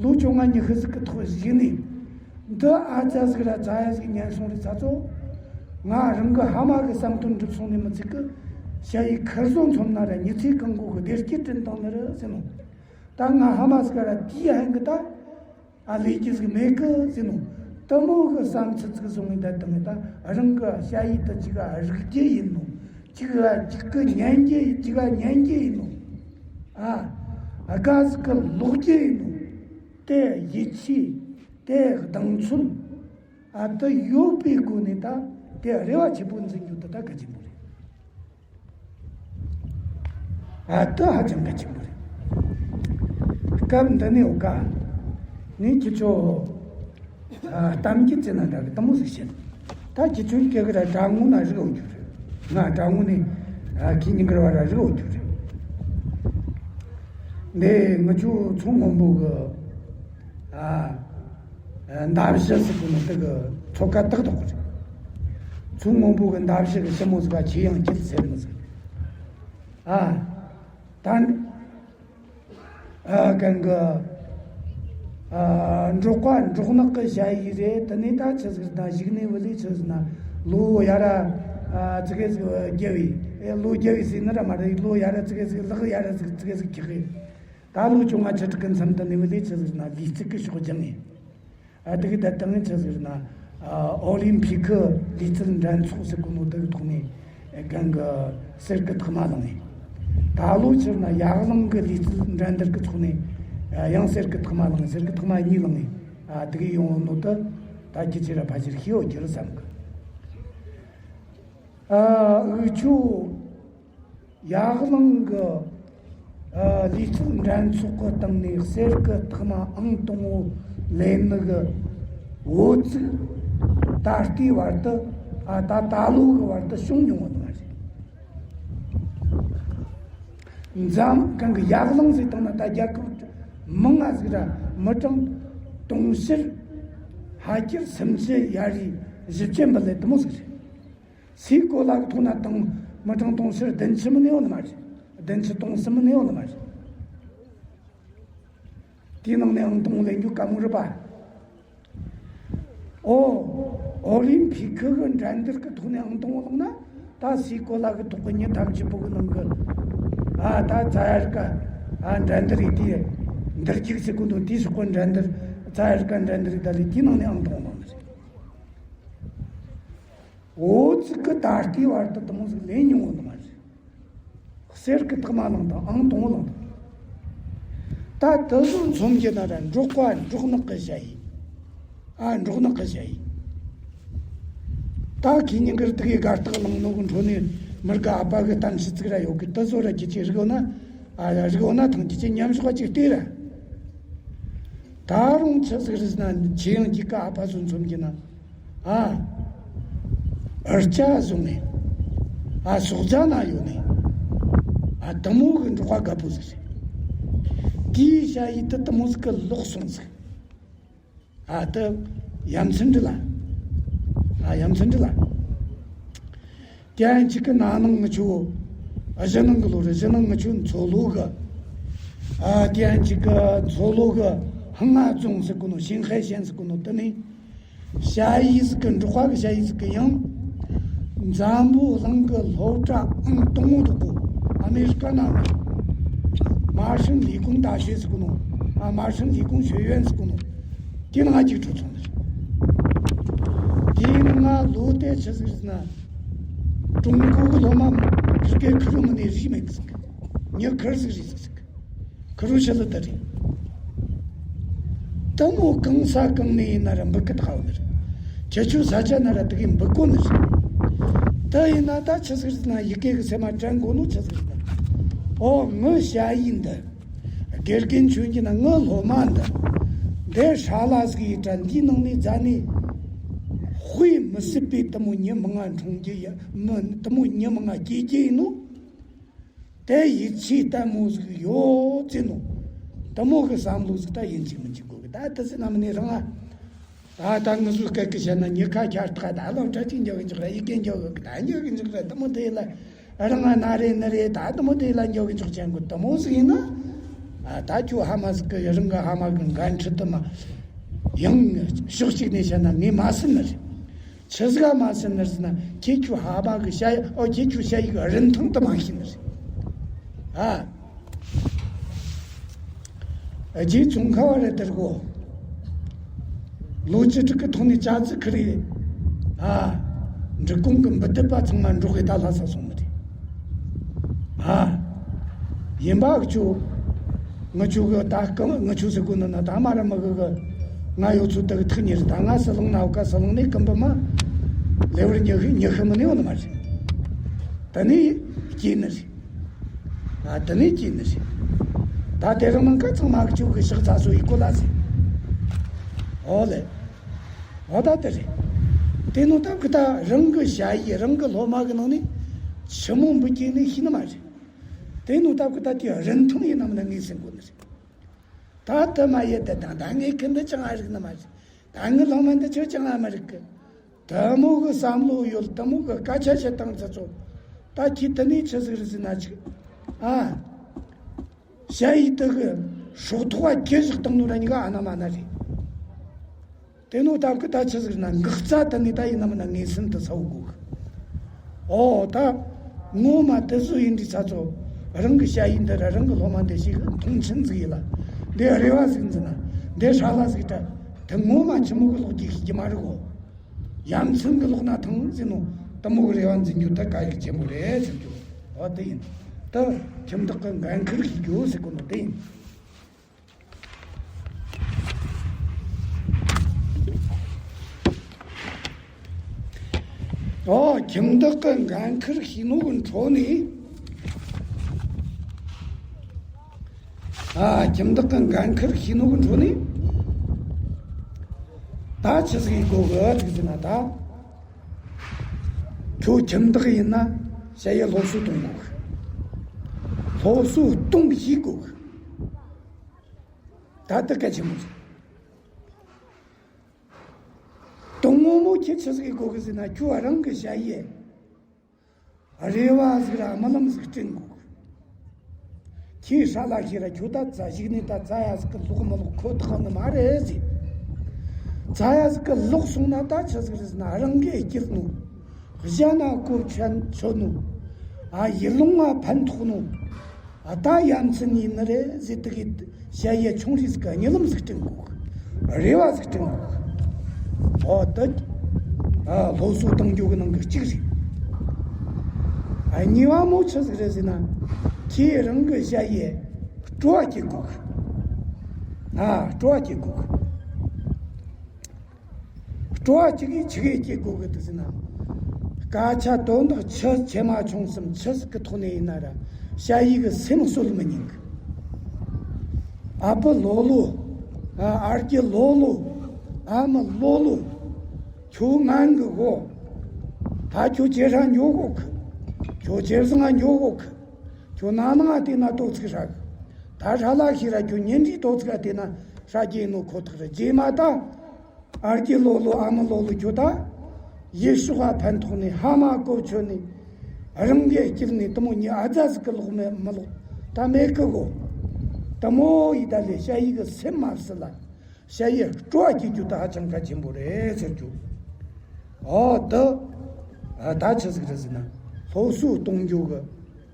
ལོ་བཅོ་ལྔ་ཉི་ཤུ་ཟིག་གི་ཐོག་ཞིག་ནས། འདི་ཨ་ཙ་ཟིག་ར་ཙ་ཡ་ཟིག་ཉན་སོང་རེད་ཚ་ཚོ། ང་རང་གི་ཕ་མ་གི་བསམ་དོན་འགྲུབ་སོང་ནས་མི་ཚིག་གི། ཞ་ཡི་ཁར་བཟོ་མཚོན་ན་ར་མྱི་ཚེ་གང་གོ་གི་བདེ་སྐྱིད་དྲན་བཏང་ནི་རེད་ཟེར་ནོ། ད་ང་ཕ་མ་ཟིག་ར་དེའི་ཧན་གི་ད། ཨ་ལས་ཀྱི་ཟིག་མེད་གི་ཟེར་ནོ། དེ་མོ་གི་བསམ་ཚུལ་ཟིག་བཟུང་ངེ་ད་དང་ད་རང་གི་ཞ་ཡི་ད་ཅིག་ག་རིག་རྒྱུ་ཡིན་ནོ། ཅིག་ག་ཅིག་གི་ཉན་རྒྱུ། ཅིག་ག་ཉན་རྒྱུ་ཡིན་ནོ། ཨ། དགའ་ཟིག་གི་ལོག་རྒྱུ་ཡིན་ནོ། དེ་ཡིད་ཆེས། དེ་གདེང་ཚོད། ཨ། དེ་ཡོད་པའི་སྒོ་ནས་ད་དེ་རེ་བ་ཆེན་པོ་འཛིན་རྒྱུ་དེ་ད་གལ་ཆེན་པོ་རེད། ཨ། དེ་ཧ་ཅང་གལ་ཆེན་པོ་རེད། སྐབས་འདི་ནས་འོ་ཀ་ངས་ཁྱེད་ཚོ། ཨ། གཏམ་རྒྱུད་ཅིག་ན་འདྲ་གི་དེ་མོ་ཟིག་བཤད། ད་ཁྱེད་ཚོའི་སྐད་གི་ར་དྲ་ངོ་ན་རིག་འོང་རྒྱུ་རེད། ང་དྲ་ངོ་ནས། ཨ། ཁྱེད་ཉིན་དཀར་བ་ར་རིག་འོང་རྒྱུ་རེད། འདི་ངི་ཆོ་མཚོ་སྔོན་པོ་གི། ཨ། མདའ་བཞི་ཟེར་གོ་ནོ་དེ་གི་མཚོ་ཁ་ཏག་ཏག་རེད། མཚོ་སྔོན་པོ་གི་མདའ་བཞི་གི་ཞི་མོ་ཟིག་ག་ཆེ་ཡང་ཁྱེད་ཟེར་མི་ཟིག་ཨ། ད། ཨ། གན་གི། ཨ། འབྲོག་པ་འབྲོག་ནག་གི་ཞ་ཡི་རེད། དེ་ནས་ད་ཆི་ཟིག་ད་གཞུག་ནས་བུ་ལས་ཆི་ཟིག་ན་ལོ་ཡ་ར། ཨ། ཙི་གེ་ཟིག་རྒྱལ་བའི། ཨེ། ལོ་རྒྱལ་བའི་ཟེར་ནི་ར་མ་རེད། ལོ་ཡ་ར་ཙི་གེ་ཟིག་ལག་ཡ་ར་ཙི་ཙི་གེ་ཟིག་འཁྱག་གི། ད་ལོ་བཅོ་ལྔ་བཅུ་དྲུག་གི་མཚམས་དེ་ནས་བུ་ལས་ཆི་ཟིག་ན་ལུས་རྩལ་གི་ཕྱོགས་སྦྱངས་ངེ། ཨ། དེ་གི་ད་དང་ཆི་ཟེར་ན། ཨ། ཨོ་ལིམ་ཕི་ཁི་ལུས་རྩལ་འགྲན་ཚོགས་ཟེར་གོ་ནོ་དེ་གི་ཐོག་ནས། ཨ། གན་གི་གསེར་གི་ཐག་མ་བླངས་ནས། ད་ལོ་ཕྱིར་ན་ཡར་ལངས་གི་ལུས་རྩལ་འགྲན་བསྡུར་གི་ཐོག་ནས། ཨ། ཡང་གསེར་གི་ཐག་མ་བླངས་ནས། གསེར་གི་ཐག་མ་གཉིས་བླངས་ནས། ཨ། དེ་གི་ཡོང་ནོ་དེ་ད་ཁྱེད་ཚོས་ར་ཕལ་ཆེར་ཤེས་ཡོད་རྒྱུ་རེད་བསམ་གི། ཨ། འུ་ཆོ། ཡར་ལངས་གི། ཨ། ལུས་རྩལ་འགྲན་ཚོགས་གི་སྟེང་ནས་གསེར་གི་ཐག་མ་ཨང་དང་པོ་ལེན་ནི་གི་འོ་ཙིག་ད་ལྟའི་བར་དུ། ཨ། ད་ད་ལོ་གི་བར་དུ་བྱུང་མྱོང་བ་མ་རེད། འཛམ་གང་གི་ཡར་ལངས་ཟེར་བཏང་ན་ད་རྒྱལ་ཁབ་མང་ང་ཟིག་ར་མི་གྲངས་དུང་ཕྱུར་ཕལ་ཆེར་སུམ་ཅུ་ཡར་རེ་བཞི་བཅུ་འབུམ་ལས་དེ་མོ་ཟིག་རེད། སའི་གོ་ལ་གི་ཐོག་ན་དང་མི་གྲངས་དུང་ཕྱུར་བདུན་ཅུ་མིན་ཡོད་ནི་མ་རེད། བདུན་ཅུ་དོན་གསུམ་ནས་ཡོང་ནི་མ་རེད། དེའི་ནང་ནས་ཨང་དང་པོ་ལེན་རྒྱུ་བཀའ་མོལ་རེད་པ། ཨོ། ཨོ་ལིམ་ཕིག་གི་འགྲན་བསྡུར་གི་ཐོག་ནས་ཨང་དང་པོ་བླངས་ན། ད་སའི་གོ་ལ་གི་ཐོག་གི་མྱི་ཐམས་ཅད་པོ་གི་ནང་གི། ཨ། ད་རྩྭ་ཡར་ཀ། ཨ། འགྲན་བསྡུར་ཡིན་དེ། འདུར་རྒྱུག་ཟེར་གོ་ནོ་དེའི་ཕྱོགས་གི་འགྲན་བསྡུར། རྩྭ་ཡར་ཀ་འགྲན་བསྡུར་ཡིན་ད་ལས་དེའི་ནང་ནས་ཨང་དང་པོ་བླངས་ནི་རེད། འོ་ཙི་གི་ད་ལྟའི་བར་དུ་དེ་མོ་ཟིག་ལེན་མྱོང་བ་ནི་མ་རེད། གསེར་གི་ཐག་མ་བླངས་དང་ཨང་དང་པོ་བླངས་དང་། ད་དེ་ཚོ་མཚོན་རྒྱུ་ན་ར་འབྲོག་པ་འབྲོག་ནག་གི་ཞ་ཡི། ཨ། འབྲོག་ནག་གི་ཞ་ཡི། ད་ཁྱེད་ཉིན་དཀར་དེ་གའི་དགའ་རྟགས་བླངས་ནོ་གི་འཕྲོ་ནས་མི་དགའ་ཨ་ཕ་གི་གཏམ་ཤི་ཚིག་ར་ཡོད་གི། དེ་ཚོ་ར་ཁྱེད་ཀྱི་རིག་ཡོད་ན། ཨ། རིག་ཡོད་ན་ཐང་ཁྱེད་ཀྱི་མཉམ་ཞོག་ཅིག་ལྟོས་ར། ད་རུང་ཆི་ཟིག་རེད་ཟེར་ན། ཁྱེད་ཡང་གཅིག་ག་ཨ་ཕ་ཚོ་མཚོན་རྒྱུ་ན། ཨ། ཨར་ཅག་བཟུང་ནས། ཨ། སོག་རྫ་ན་ཡོད་ནས། ཨ། དེ་མོ་གི་འབྲོག་པ་རྒད་པོ་ཟིག་རེད། དེའི་ཞ་ཡི་དེ་དེ་མོ་ཟིག་གི་ལོག་སོང་ཟིག། ཨ། དེ་ཡ་མཚན་འདྲི་ལ། ཨ། ཡ་མཚན་འདྲི་ལ། དེ་ཡང་གཅིག་གི་ན་ནིང་ངི་ཆོ། ཨ། གཞེས་ནིང་གི་ལོ་རེད། གཞེས་ནིང་ངི་ཆོ་མཚོ་ལྷོ་གི། ཨ། དེ་ཡང་གཅིག་གི་མཚོ་ལྷོ་གི་ཧང་ང་རྫོང་ཟེར་གོ་ནོ། ཞིན་ཧའེ་ཤན་ཟེར་གོ་ནོ་དེ་ནས། ཞ་ཡི་ཟིག་གི། འབྲོག་པ་གི་ཞ་ཡི་ཟིག་གི་ཡང་། འཛམ་བུ་གླིང་གི་སློབ་གྲྭ་ཨང་དང་པོ་འདུག་གོ། ཨ་མེ་རི་ཀ་ནང་ནས། མར་ཧྲིན་ལི་ཀུང་大学ཟེར་གོ་ནོ། ཨ། མར་ཧྲིན་ལི་ཀུང་学院ཟེར་གོ་ནོ། དེ་ནང་ང་གཅིག་འཕྲོད་སོང་ནི་རེད། དེ་ནང་ང་ལོ་དེ་ཆི་ཟིག་རེད་ཟེར་ན། ཀྲུང་གོ་གི་སློབ་མ་ཕི་གའི་ཁུ་རུ་མི་ནས་རིག་མེད་གི་ཟིག། མྱི་ཁུར་ཟིག་རེད་ཟིག་ཟིག། ཁུ་རུ་ཤི་ལི་དེ་རེད། དེ་མོ་གང་ས་གང་ནས་ཡིན་ན་ར་འབུད་གི་ད་ག་བ་ནི་རེད། ཁྱེད་ཆོ་ས་ཆ་ན་ར་དེ་གི་འབུད་གོ་ནི་རེད། དེ་ཡིན་ན་ད་ཆི་ཟིག་རེད་ཟེར་ན། ཡི་གེ་གི་སེམས་མ་དྲན་གོ་ནོ་ཆི་ཟིག་རེད་ཟེར་ན། ཨོ། ངི་ཞ་ཡི་འདི། དགེ་རྒན་མཚོན་རྒྱུ་ན་ངི་སློབ་མ་འདི། འདི་ཧྲ་ལ་ཟིག་ཡིན་དྲ། འདིའི་ནང་ནས་རྫ་ནས་དཔེ་མི་སྲིད་པའི་དེ་མོ་མྱི་མང་ང་འཁྲུངས་རྒྱུ་ཡ། མི་དེ་མོ་མྱི་མང་ང་སྐྱེ་རྒྱུ་ཡིན་ནོ། དེ་ཡིད་ཆེས་ལྟ་མོ་ཟིག་ཡོད་ཟེར་ནོ། དེ་མོ་གི་བསམ་བློ་ཟིག་ད་ཡིན་གཅིག་མིན་གཅིག་དགོས་གི། ད་དེ་ཟེར་ན་མིན་ནས་རང་ང་། ད་ད་ང་ཚོའི་སྐད་ཀྱི་བཤད་ན་མྱི་ཁ་ཁྱར་ཐག་ད་སློབ་གྲྭ་གཅིག་འཇོག་གི་འཇོག་ར། ཡི་གེ་འཇོག་གི་ད་འཇོག་གི་འཇོག་ར། དེ་མོ་དེ་ལ་རང་ང་ན་རེ་ནི་རེ་ད་དེ་མོ་དེ་ལ་འཇོག་གི་འཇོག་ཅན་གོ། དེ་མོ་ཟིག་ཡིན་ན། ཨ། ད་ཁྱོད་ཧ་མ་ཟིག་གི་རང་གི་ཧ་མ་གི་འགན་འཁྲི་དེ་མ། ཡང་ཕྱོགས་གཅིག་ནས་བཤད་ན་ངས་མ་ཟིན་ནི་རེད། ཆི་ཟིག་ག་མ་ཟིན་ནི་རེད་ཟེར་ན། ཁྱེད་ཆོ་ཧ་མ་གི་ཞ་ཡི། ཨོ། ཁྱེད་ཆོ་ཞ་ཡི་གི་རིན་ཐང་དེ་མ་ཤེས་ནི་རེད། ཨ། རྗེ་ཙོང་ཁ་པ་རེད་དེ་གོ། ལོ་བཅུ་དྲུག་གི་ཐོག་ནས་ཅ་ཙི་ཁི་རེ། ཨ། འབྲི་གུང་གི་འབུལ་སྡུད་པ་ཚང་མ་འབྲོག་གི་ད་ལྷ་ས་སོང་ནི་རེད། ཨ། ཡིན་པ་གི་ཆོ། ངི་ཆོ་གི་ད་སྐུ། ངི་ཆོ་ཟེར་གོ་ནི་ན་ད་མ་ར་མི་གི་གི། ང་ཡོད་ཚོད་དེ་གི་ཐུག་ནི་རེད། ད་ང་ཟི་ལིང་ན་ཡོད་ཀ། ཟི་ལིང་ནས་ཀིམ་པུ་མ་ལེ་བར་ཉི་ཤུ་ཉི་ཤུ་མིན་ནས་ཡོད་ནི་མ་རེད། དེ་ནས་སྐྱེས་ནི་རེད། ཨ། དེ་ནས་སྐྱེས་ནི་རེད། ད་དེ་རིང་ནང་ཀ་ཚང་མ་གི་ཆོ་གི་ཕྱག་འཚལ་སོ་ཡི་གོ་ལ་ཟེར། ཨོ་ལེ། ཨོ་ད་དེ་རེད། དེ་ནོ་སྟབས་གི་ད་རང་གི་ཞ་ཡི་རང་གི་སློབ་མ་གི་ནང་ནས་ཆི་མོ་འབུད་རྒྱུ་ནི་ཤེས་ནི་མ་རེད། དེ་ནོ་སྟབས་གི་ད་དེ་རིན་ཐང་ཡིན་ནམ་ན་ངས་ཟིན་གོ་ནི་རེད། ད་དེ་མ་ཡེ་དེ་དང་ད་ངས་ཁི་འདི་ཅང་ཨ་རིག་ནི་མ་རེད། ད་ངའི་སློབ་མ་འདི་ཆོ་ཅང་ཨ་མ་རིག་གི། དེ་མོ་གི་བསམ་བློ་ཡོད། དེ་མོ་གི་སྐད་ཆ་བཤད་སྟངས་ཚ་ཚོ། ད་ཁྱེད་དེ་ནས་ཆི་ཟིག་རེད་ཟེར་ན་ཅིག། ཨ། ཞ་ཡི་དེ་གི་སྲོག་ཐོག་ག་གྱི་བཞག་བཏང་ནོ་ར་གཉིས་ཀ་ཨ་ན་མ་ན་རེད། དེ་ནོ་སྟབས་གི་ད་ཆི་ཟིག་ན་འགག་རྩ་དེ་ནི་ད་ཡིན་ནམ་ན་ངེས་སེམས་དུ་ཚ་བོ་དགོས་གི། ཨོ་ད་ངོ་མ་དེ་བཟོ་ཡིན་དུས་ཚ་ཚོ། རང་གི་ཞ་ཡི་འདི་ར་རང་གི་སློབ་མ་འདི་ཞིག་མཐོང་ཆེན་ཟིག་ཡིན་ལ། འདི་རེ་བ་ཟིག་འཛིན་ན། འདི་ཧྲ་ལ་ཟིག་ད་དེ་ངོ་མ་ཆི་མོ་གི་ལོག་རྒྱུ་ཤེས་ཀྱི་མ་རེད་གོ། ཡ་མཚན་གི་ལོག་ན་ཐང་ཟེར་ནོ། དེ་མོ་གི་རེ་བ་འཛིན་རྒྱུ་ད་དཀའ་ལས་ཆེན་པོ་རེད་ཟེར་རྒྱུ། ཨོ་དེ་ཡིན། ད་ཁྱིམ་བདག་གི་འགན་ཁུར་ཤེས་རྒྱུ་ཟེར་གོ་ནོ་དེ་ཡིན། ཨོ། ཁྱིམ་བདག་གི་འགན་ཁུར་ཤེས་ནོ་གི་འཕྲོ་ནས། ཨ། ཁྱིམ་བདག་གི་འགན་ཁུར་ཤེས་ནོ་གི་འཕྲོ་ནས། ད་ཆི་ཟིག་ཡེད་དགོས་གི་ཟེར་ན་ད། ཁྱོད་ཁྱིམ་བདག་ཡིན་ན་ཞ་ཡི་སློབ་གསོ་གཏོང་དགོས་གི། སློབ་གསོ་གཏོང་ཤེས་དགོས་གི། ད་དེ་གལ་ཆེན་པོ་རེད། དོན་ངོ་མ་ཁྱེད་ཆི་ཟིག་ཡེད་དགོས་གི་ཟེར་ན། ཁྱོད་རང་གི་ཞ་ཡི་རེ་བ་ཟིག་ར་རྨི་ལམ་ཟིག་སྐྲུན་དགོས་གི། ཁྱེད་ཧྲ་ལ་ཤི་ར་ཁྱོད་ད་རྩ་ཞིག་ནས་ད་རྩ་ཡ་ཟིག་གི་ལོག་མི་ལོག་ཁོ་ཐག་ནི་མ་རེད་ཟེར། རྩ་ཡ་ཟིག་གི་ལོག་སོང་ན་ད་ཆི་ཟིག་རེད་ཟེར་ན་རང་གི་སྐྱིད་ནོ། གཞན་ན་གོ་ཆེན་ཆོད་ནོ། ཨ་ཡིད་ལུང་ང་ཕན་ཐོགས་ནོ། ཨ་ད་ཡ་མཚན་ཡིན་ནི་རེད་ཟེར་དུ་གི་ཞ་ཡི་ཆུང་རིས་གི་གཉིད་ལམ་ཟིག་སྤྲིང་གོ་གི། རེ་བ་ཟིག་སྤྲིང་གོ་གི། ཨོ་ད་ཨ་སློབ་གསོ་གཏོང་རྒྱུ་གི་ནང་གི་གཅིག་རེད། ཨ་གཉིས་པ་མོ་ཆི་ཟིག་རེད་ཟེར་ན། ཁྱེད་རང་གི་ཞ་ཡི་སྤྲོ་བ་སྐྱེ་གོ་གི། ཨ་སྤྲོ་བ་སྐྱེ་གོ་གི། སྤྲོ་བ་ཅིག་གིས་ཆི་གེ་སྐྱེ་དགོས་གི་འདུག་ཟེར་ན། སྐད་ཆ་དོན་དག་ཆུ་ཆེ་མ་ཆུང་གསུམ་ཆི་ཟིག་གི་ཐོག་ནས་ཡིན་ན་ར་ཞ་ཡི་གི་སེམས་གསོད་མི་ཉན་གི། ཨ་ཕ་ལོ་ལོ། ཨ་ཨར་གྱི་ལོ་ལོ། ཨ་མ་ལོ་ལོ། ཁྱོད་ངན་གི་གོ། ད་ཁྱོད་ཇེ་ཧྲ་འགྱོ་གོ་གི། ཁྱོད་ཇེ་བཟང་ང་འགྱོ་གོ་གི། ཁྱོད་ན་ནང་ང་དེ་ན་ཏོག་ཙིག་ཧྲ་གི། ད་ཧྲ་ལ་ཤི་ར་ཁྱོད་ཉིན་རེའི་ཏོག་ཙིག་ག་དེ་ན་ཧྲ་གི་ཡིན་ནོ་ཁོ་ཐག་རེད། རྗེས་མ་ད། ཨར་གྱི་ལོ་ལོ་ཨ་མ་ལོ་ལོ་ཁྱོད་ད། ཡེ་ཤུ་ཧ་ཕན་ཐོགས་ནས་ཧ་མ་གོ་ཆོད་ནས། རང་གི་སྐྱིད་ནས་དུ་མོ་ཉི་ཨ་ཛ་ཟིག་གི་ལོག་མེད་མི་ལོག་ད་མེད་གི་གོ། དུ་མོ་ཡི་ད་ལས་ཞ་ཡི་གི་སེམས་མ་བསད་ལ། ཞ་ཡི་སྤྲོ་བ་སྐྱེ་རྒྱུ་ད་ཧ་ཅང་གལ་ཆེན་པོ་རེད་ཟེར་རྒྱུ། ཨོ་ད། ཨ་ད་ཆི་ཟིག་རེད་ཟེར་ན། སློབ་གསོ་གཏོང་རྒྱུ་གི་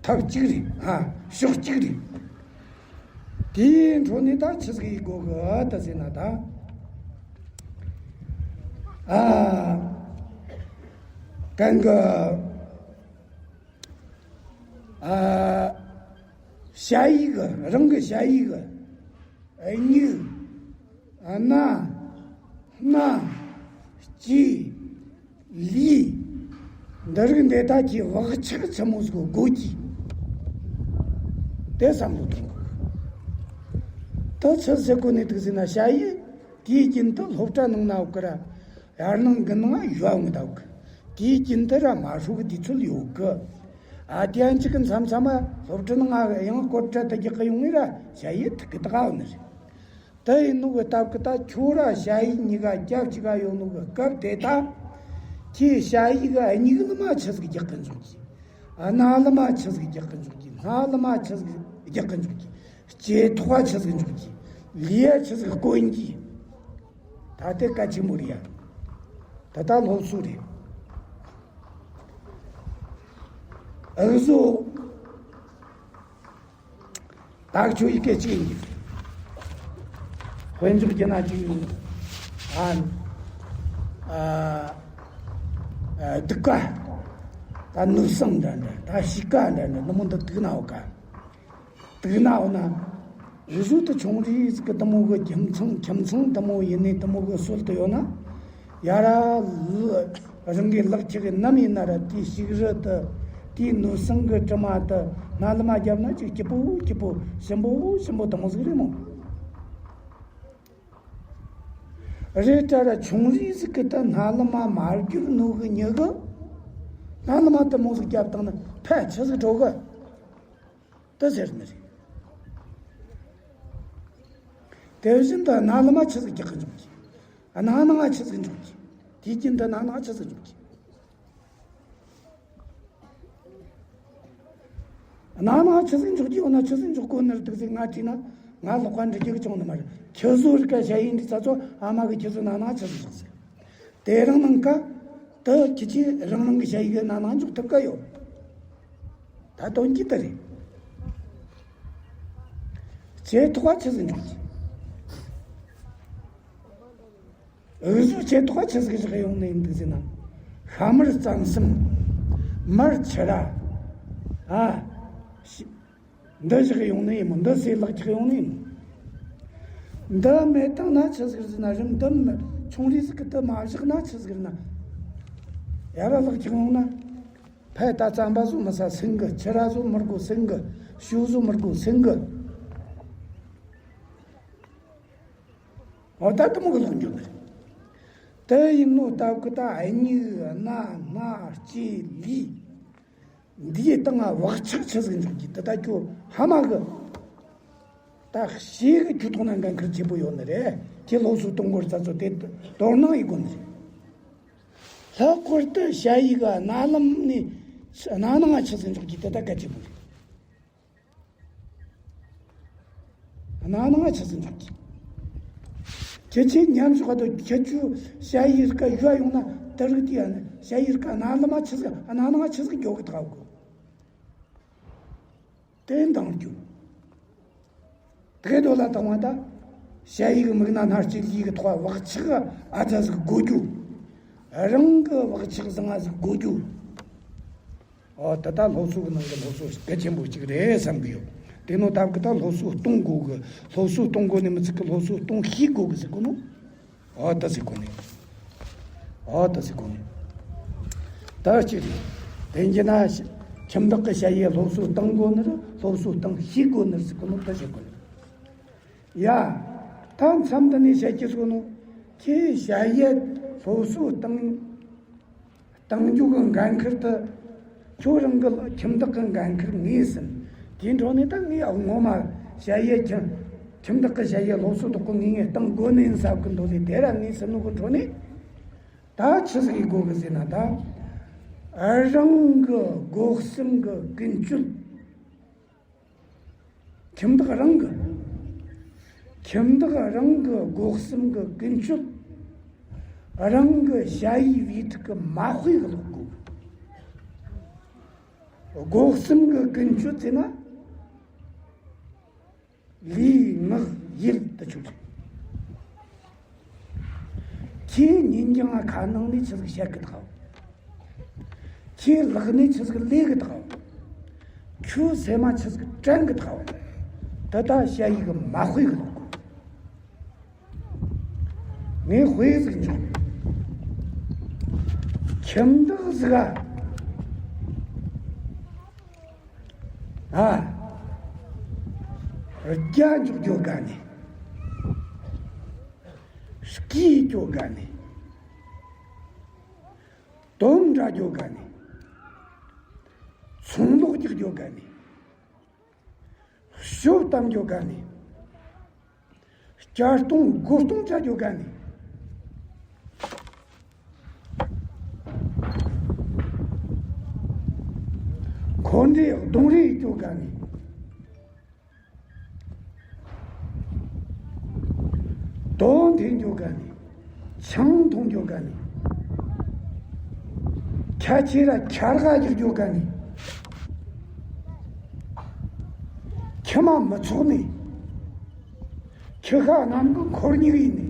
ཐབས་གཅིག་རེད། ཨ་ཕྱོགས་གཅིག་རེད། དེའི་འཕྲོ་ནས་ད་ཆི་ཟིག་ཡིན་དགོས་གི་ད་ཟེར་ན་ད། ཨ་གང་གི་ཨ་ཞ་ཡི་གི་རང་གི་ཞ་ཡི་གི་མྱིག་རྣ་སྣ་ལྕེ་ལུས། འདི་རིགས་འདི་དག་གི་བག་ཆགས་ཆེན་མོ་ཟིག་དགོས་ཀྱི། དེ་བསམ་བློ་གཏོང་དགོས། ད་ཆི་ཟེར་གོ་ནི་འདུག་ཟེར་ན་ཞ་ཡི་དུས་རྒྱུན་དུ་སློབ་གྲྭ་ནང་ན་འོག་གི་ར་ཡར་ནང་གི་ནང་ཡོད་འོང་ད་འོག་གི། དུས་རྒྱུན་དུ་ར་མ་ཧྲུག་གི་དུས་ཚོད་ཡོད་གི། ཨ་དེ་ཡང་གཅིག་གི་མཚམས་མཚམས་མ་སློབ་གྲྭ་ནང་ང་ཡང་སྐོར་གྲ་དུ་རྒྱག་གི་ཡོང་ངེ་ར་ཞ་ཡི་ཐུག་གི་ད་ག་འོ་ནི་རེད། དེ་ཡིན་ནོ་གི་སྟབས་ཀྱིས་ད་ཁྱོད་ར་ཞ་ཡི་གཉིས་ཀ་རྒྱབ་གཅིག་ག་ཡོད་ནོ་གི་སྐབས་དེ་ད། ཁྱེད་ཞ་ཡི་གི་མྱིག་ལ་མ་ཆི་ཟིག་རྒྱག་གི་འཇུག་གི། རྣ་ལ་མ་ཆི་ཟིག་རྒྱག་གི་འཇུག་གི། སྣ་ལ་མ་ཆི་ཟིག་རྒྱག་གི་འཇུག་གི། ལྕེ་ཐོག་ཆི་ཟིག་འཇུག་གི། ལུས་ཆི་ཟིག་སྐོན་གི། ད་དེ་གལ་ཆེན་པོ་རེད་ཡ། ད་ད་སློབ་གསོ་རེད། འུ་ཟོ། ད་ཁྱོད་ཡི་གེ་གཅིག་ཡིན། དཔེ་འཇོག་རྒྱུ་ན་གཅིག་ཡིན། ཨ་ཨ་ཨ་དུག་ཀ་ད་ནུབ་སང་འདྲ་འདྲ་ད་ཤི་ཀ་འདྲ་འདྲ་ནུབ་མོ་འདི་དུག་ན་འོ་ཀ་དུག་ན་འོ་ན། རི་ཟུར་དུ་ཆུང་རིས་གི་དུ་མོ་གི་ཁྱིམ་ཚང་ཁྱིམ་ཚང་དུ་མོ་ཡིན་ནས་དུ་མོ་གི་སྲོལ་དུ་ཡོད་ན། ཡ་ར་ལ་རང་གི་ལག་ཁྱི་གི་ནམ་ཡིན་ན་ར་དེའི་ཞིག་རི་དུ་དེའི་ནུ་སང་གི་དྲི་མ་དུ་སྣ་ལ་མ་བརྒྱབ་ན་ཅིག་སྐྱིད་པོ་སྐྱིད་པོ་ཞིམ་པོ་ཞིམ་པོ་དུ་མོ་ཟིག་རེད་མོ། རེད་ད་ར་ཆུང་རིས་ཟིག་གི་དུ་སྣ་ལ་མ་མ་བརྒྱབ་ནུ་གི་ཉི་གི་སྣ་ལ་མ་དུ་མོ་ཟིག་བརྒྱབ་བཏང་ན་ཕལ་ཆེར་ཟིག་འགྲོ་གི། དེ་ཟེར་ནི་རེད། དེ་བཞིན་དུ་སྣ་ལ་མ་ཆི་ཟིག་རྒྱག་གི་འཇུག་གི། སྣ་ནང་ང་ཆི་ཟིག་འཇུག་གི། དུས་རྒྱུན་དུ་སྣ་ནང་ང་ཆི་ཟིག་འཇུག་གི། སྣ་ནང་ང་ཆི་ཟིག་འཇུག་གི་ཡོད་ན་ཆི་ཟིག་འཇུག་གོ་ནི་རེད་འདུག་ཟེར་ང་དྲིས་ན་ང་ལོག་པ་འདྲི་རྒྱུ་གི་བྱུང་ནི་མ་རེད། ཁྱོད་ཟོ་རི་ཀ་ཞ་ཡི་འདི་ཚ་ཚོ་ཨ་མ་གི་ཁྱོད་ཚོ་སྣ་ནང་ང་ཆི་ཟིག་འཇུག་ཟེར། དེ་རང་ནང་ཀ་དུ་ཁྱི་ཆེ་རང་ནང་གི་ཞ་ཡི་གི་ནང་ནང་འཇོག་ཐུབ་ཀ་ཡོད། ད་དོན་གྱི་དེ་རེད། ལྕེ་ཐོག་ཆི་ཟིག་འཇོག་གི། འུ་ཟོ་ལྕེ་ཐོག་ཆི་ཟིག་བཞག་ཡོང་ནི་ཡིན་འདུག་ཟེར་ན། ཤ་མར་རྩམ་སེམས། མར་ཆུ་ར། ཨ། ཤི། འདི་བཞག་ཡོང་ནི་ཡིན་མོ། འདི་ཟས་ལག་ཆགས་ཡོང་ནི་ཡིན་མོ། འདི་མེད་བཏང་ན་ཆི་ཟིག་ཟེར་ན་རིམ་འདི་མི་ཆུང་རིས་ཟིག་གི་དུ་མ་བཞག་ན་ཆི་ཟིག་ཟེར་ན། ཡ་ར་ལག་ཆགས་ཡོང་ན། ཕ་ད་རྩམ་པ་ཟོ་མི་ཟ་སེང་གི། ཆུ་ར་ཟོ་མི་དགོ་སེང་གི། ཞོ་ཟོ་མི་དགོ་སེང་གི། འོ་ད་དུ་མོ་གི་ལོག་འགྱོ་ནི་རེད། དེ་ཡིན་ནོ་སྟབས་གི་ད་མྱིག་སྣ་སྣ་ལྕེ་ལུས། འདིའི་སྟེང་ང་བག་ཆགས་ཆི་ཟིག་འཇོག་གི་དེ་ད་ཁྱོད་ཧ་མ་གི། ད་ཤེས་གི་ཁྱོད་ཐོག་ན་འགན་ཁུར་ཆེ་པོ་ཡོད་ནི་རེད། ཁྱེད་སློབ་གསོ་གཏོང་དགོས་རྩ་ཚོ་དེ་དོར་སྣང་ཡི་དགོས་ནི་རེད། ལྷག་པར་དུ་ཞ་ཡི་ག་སྣ་ལམ་ནས་སྣ་ནང་ང་ཆི་ཟིག་འཇོག་གི་དེ་ད་གལ་ཆེ་པོ་རེད། སྣ་ནང་ཆི་ཟིག་འཇོག་གི། ཁྱེད་ཆོས་མཉམ་ཞོག་ག་དོ། ཁྱེད་ཆོས་ཞ་ཡི་རིགས་ཀ་ཡོད་ཡོང་ན་དེ་རིགས་དེ་ཡང་ཞ་ཡི་རིགས་ཀ་སྣ་ལམ་ཆི་ཟིག་སྣ་ནང་ཆི་ཟིག་འཇོག་གི་ཐག་གོ། དེ་འདང་རྒྱུ། དེ་དོ་ལ་བཏང་བ་ད། ཞ་ཡི་གི་མིག་སྣ་སྣ་ལྕེ་ལུས་གི་ཐོག་བག་ཆགས་ཨ་ཙ་ཟིག་དགོས་རྒྱུ། རང་གི་བག་ཆགས་བཟང་ང་ཟིག་དགོས་རྒྱུ། ཨོ་ད་ལྟ་སློབ་གསོ་གི་ནང་གི་སློབ་གསོ་གལ་ཆེན་པོ་གཅིག་རེད་བསམ་གི་ཡོད། དེ་ནོ་སྟབས་གི་ད་སློབ་གསོ་གཏོང་དགོས་གི། སློབ་གསོ་གཏོང་དགོས་ནི་མི་ཚིག་གི། སློབ་གསོ་གཏོང་ཤེས་དགོས་གི་ཟེར་གོ་ནོ། ཨོ་ད་ཟེར་གོ་ནི། ཨོ་ད་ཟེར་གོ་ནི། ད་གཅིག་རེད། དེ་འགྱེ་ན་ཁྱིམ་བདག་གི་ཞ་ཡི་སློབ་གསོ་གཏོང་དགོས་ནི་རེད། སློབ་གསོ་གཏོང་ཤེས་དགོས་ནི་རེད་ཟེར་གོ་ནོ། ད་ཟེར་གོ་ནི། ཡ། ད་མཚམས་འདི་ནས་བཤད་རྒྱུ་ཟེར་གོ་ནོ། ཁྱེད་ཞ་ཡི་སློབ་གསོ་གཏོང་གཏང་རྒྱུ་གི་འགན་ཁུར་དེ། ཁྱོད་རང་གི་ཁྱིམ་བདག་གི་འགན་ཁུར་ངས་ཟིན། དེའི་འཕྲོ་ནས་ད་ངས་ངོ་མ་ཞ་ཡི་ཁྱིམ་ཁྱིམ་བདག་གི་ཞ་ཡི་སློབ་གསོ་དག་གོ་ངས་ངས་གཏང་དགོས་ནས་ཟབ་གི་འདུག་ཟེར། དེ་ར་ངས་ཟིན་ནོ་གི་འཕྲོ་ནས། ད་ཆི་ཟིག་ཡེད་དགོས་གི་ཟེར་ན་ད། རང་གི་སྒོ་གསུམ་གི་ཀུན་སྤྱོད། ཁྱིམ་བདག་རང་གི། ཁྱིམ་བདག་རང་གི་སྒོ་གསུམ་གི་ཀུན་སྤྱོད། རང་གི་ཞ་ཡི་བུ་ཕྲུག་གི་མ་དཔེ་གི་ལོག་དགོས། སྒོ་གསུམ་གི་ཀུན་སྤྱོད་ཟེར་ན། ལུས་ངག་ཡིད་དེ་ཆོ་རེད། ཁྱེད་ཉིན་རྒྱང་ང་ཁ་ནང་ནས་ཆི་ཟིག་བཤད་གི་དགའ། ཁྱེད་ལག་ནས་ཆི་ཟིག་ལས་གི་དགའ། ཁྱོད་སེམས་མ་ཆི་ཟིག་དྲན་གི་དགའ། ད་ལྟ་ཞ་ཡི་གི་མ་དཔེ་གི་ལོག་གོ། ངས་དཔེ་ཟིག་འཇོག། ཁྱིམ་བདག་ཟིག་ག་ཨ། རྒྱ་འཇོག་རྒྱུ་དགའ་ནི། སྐད་རྒྱུ་དགའ་ནི། དོམ་འདྲ་རྒྱུ་དགའ་ནི། ཚོང་ལོག་རྒྱག་རྒྱུ་དགའ་ནི། ཤོབ་གཏམ་རྒྱུ་དགའ་ནི། བསྐྱར་གཏོང་བགོ་གཏོང་བྱ་རྒྱུ་དགའ་ནི། འཁོན་འགྲས་གདོང་རེས་རྒྱུ་དགའ་ནི། དོ་འཐེན་རྒྱུ་དགའ་ནི། ཆང་འཐུང་རྒྱུ་དགའ་ནི། ཁྱ་ཆེ་ར་ཁྱ་རྒ་རྒྱག་རྒྱུ་དགའ་ནི། ཁྱི་མ་མི་ཚོགས་ནི། ཁྱི་ཤ་རྣམས་གི་འཁོར་ཉིག་ཡིན་ནི།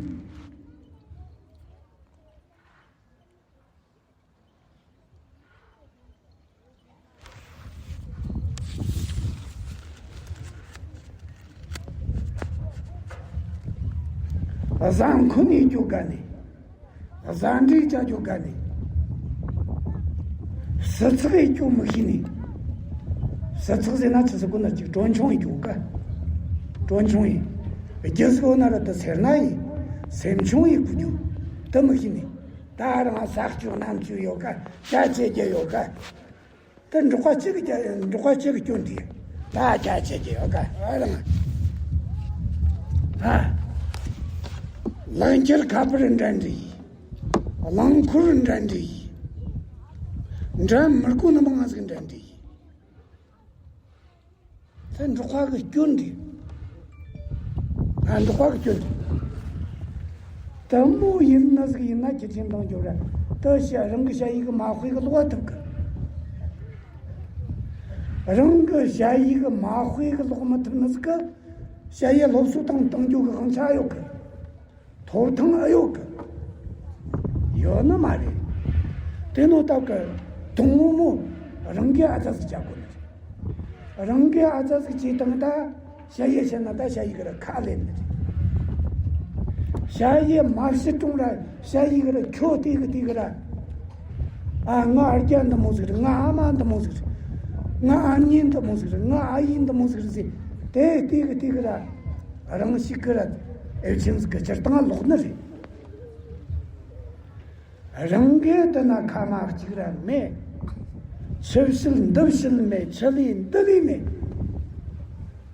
བཟའ་འཁོན་ཡིན་རྒྱུ་དགའ་ནི། བཟའ་འབྲེལ་བྱ་རྒྱུ་དགའ་ནི། སི་ཚགས་ཡིན་རྒྱུ་མི་ཤེས་ནི། སི་ཚགས་ཟེར་ན་ཆི་ཟེར་གོ་ན་ཅིག་གྲོན་ཆུང་ཡིན་རྒྱུ་ག་གྲོན་ཆུང་ཡིན། རྒྱུ་ཟེར་གོ་ན་ར་དེ་སེར་སྣ་ཡིན། སེམས་ཆུང་ཡིན་དགོས་རྒྱུ། དེ་མི་ཤེས་ནི། ད་རང་ས་སྐྱོ་གནམ་སྐྱོ་ཡོད་ག་ཅ་ཆེ་རྒྱུ་ཡོད་ག་དེ་འབྲོག་པ་གཅིག་གི་འབྲོག་པ་གཅིག་གི་སྐྱོན་དེ། ད་ཅ་ཆེ་རྒྱུ་ཡོད་ག་ཨ་རང་། ཨ། ལང་ཁྱེར་ཁ་པར་འདྲ་འདྲ་ཡིན། རླངས་འཁོར་འདྲ་འདྲ་ཡིན། འདྲ་མི་དགོས་ནི་མང་ཟིག་འདྲ་འདྲ་ཡིན། དེ་འབྲོག་པ་གི་སྐྱོན་རེད། ཨ། འབྲོག་པ་གི་སྐྱོན་རེད། དེ་མོ་ཡིན་ན་ཟིག་ཡིན་ན་ཁྱེད་ཆོས་འདང་རྒྱོབ་ར། དེ་ཞ་རང་གི་ཞ་ཡི་གི་མ་དཔེ་གི་ལོག་ཐུབ་གི་རང་གི་ཞ་ཡི་གི་མ་དཔེ་གི་ལོག་མི་ཐུབ་ནི་ཟིག་གི་ཞ་ཡི་སློབ་གསོ་བཏང་བཏང་རྒྱུ་གི་དབང་ཆ་ཡོད་གི་ཐོབ་ཐང་ཨེ་ཡོད་གི་ཡོད་ནི་མ་རེད། དེ་ནོ་སྟབས་གི་དོན་ངོ་མ་རང་གིས་ཨ་ཙ་ཟིག་བྱ་དགོས་ནི་རེད། རང་གིས་ཨ་ཙ་ཟིག་བྱས་བཏང་ད་ཞ་ཡི་བཤད་ན་ད་ཞ་ཡི་གི་ར་ཁ་ལེན་ནི་རེད། ཞ་ཡི་མ་བཤད་རུང་ར་ཞ་ཡི་གི་ར་ཁྱོད་དེ་གི་དེ་གི་ར། ཨ། ང་ཨ་རྒྱ་འདི་མོ་ཟིག་རེད། ང་ཨ་མ་འདི་མོ་ཟིག་རེད། ང་ཨ་མྱེས་འདི་མོ་ཟིག་རེད། ང་ཨ་ཡེ་འདི་མོ་ཟིག་རེད་ཟེར། དེ་དེ་གི་དེ་གི་ར། རང་ཞིག་གི་ར་ཨེ་ཆེན་ཟིག་གི་སྤྱིར་བཏང་ལོག་ནི་རེད། རང་གི་དེ་ན་ཁ་མ་གཅིག་ར་མེད། ཕྱི་བཤད་འདི་བཤད་མེད། ཕྱི་ལས་འདི་ལས་མེད།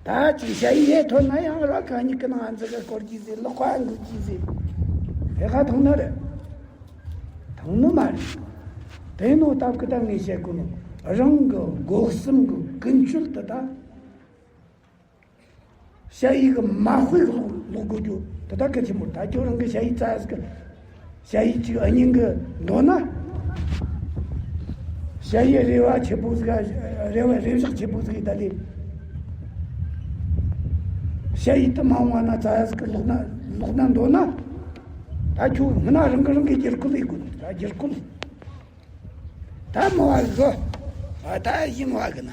ད་ཅིག་ཞ་ཡི་ཐོན་ན་ཡང་ར་གང་ཉིད་ཀྱི་ནང་ང་འཛི་ག་སྐོར་གྱིས་ཟེར། ལོག་པ་འགུལ་གྱིས་ཟེར། དེ་ག་ཐང་ན་རེད། ཐང་ནི་མ་རེད། དེ་ནོ་སྟབས་ཀྱི་ད་ངས་བཤད་དགོས་ནོ་རང་གི་སྒོ་གསུམ་གི་ཀུན་སྤྱོད་དེ་ད། ཞ་ཡི་གི་མ་དཔེ་ལོག་ལོག་དགོས་རྒྱུ་དེ་དག་གལ་ཆེན་པོ་རེད། ད་ཁྱོད་རང་གི་ཞ་ཡི་རྩ་ཡ་ཟིག་གི་ཞ་ཡི་གཅིག་གཉིས་གི་འདོན་ན། ཞ་ཡི་རེ་བ་ཆེ་པོ་ཟིག་རེ་བ་རེ་བཞག་ཆེ་པོ་ཟིག་ཡིན་ད་ལས། ཞ་ཡི་དུ་མ་འོང་བ་ན་རྩ་ཡ་ཟིག་གི་ལོག་ན་ལོག་ན་འདོན་ན། ད་ཁྱོད་སྔ་ན་རང་གི་རང་གི་རྒྱུ་སྐུལ་ཡིན་དགོས། ད་རྒྱུ་སྐུལ། ད་མི་བ་གི། ཨ། ད་ཡིན་བ་གི་ན།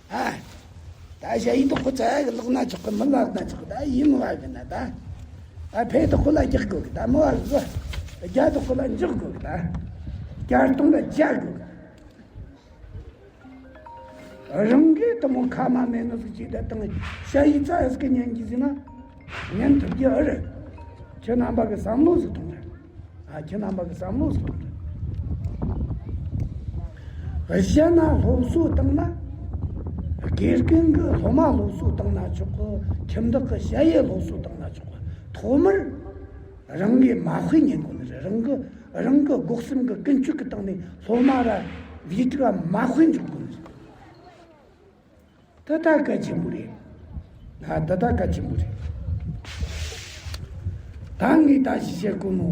ཨ། ད་ཞ་ཡི་དུ་ཁོ་རྩ་ཡ་གི་ལོག་ན་ཆོག་གི། མི་ལོག་ན་ཆོག་གི། ད་ཡིན་བ་གི་ན་ད། ད་ཕས་དུ་ཁོ་ལ་རྒྱག་དགོས་གི། ད་མི་བ་གི། རྒྱ་དུ་ཁོ་ལ་འཇོག་དགོས་གི། ད་རྒྱ་སྟོང་ལ་རྒྱ་དགོས་གི། རང་གིས་དུ་མོ་ཁ་མ་མེད་ནོ་ཟིག་ཅིག་ད་དང་ཞ་ཡི་རྩ་ཡ་ཟིག་གི་ཉན་གྱི་ཟིན་ན་ཉན་ཐུབ་ཀྱི་ཨེ་རེད། ཁྱེད་རྣམ་པ་གི་བསམ་བློ་ཟིག་ཐོངས་རེད། ཨ། ཁྱེད་རྣམ་པ་གི་བསམ་བློ་ཟིག་ཐོངས་རེད། གཞན་ན་སློབ་གསོ་བཏང་ན། དགེ་རྒན་གི་སློབ་མ་སློབ་གསོ་བཏང་ན་ཆོག་གི། ཁྱིམ་བདག་གི་ཞ་ཡི་སློབ་གསོ་བཏང་ན་ཆོག་གི། ཐོག་མར་རང་གི་མ་དཔེ་ཉན་དགོས་ནི་རེད། རང་གི་རང་གི་སྒོ་གསུམ་གི་ཀུན་སྤྱོད་ཀྱི་སྟེང་ནས་སློབ་མ་ར་ལས་སྒྲིག་ག་མ་དཔེ་འཇོག་དགོས་ནི་རེད། དེ་ད་གལ་ཆེན་པོ་རེད། ཨ། དེ་ད་གལ་ཆེན་པོ་རེད། ད་ངས་ད་ཅི་བཤད་གོ་ནོ།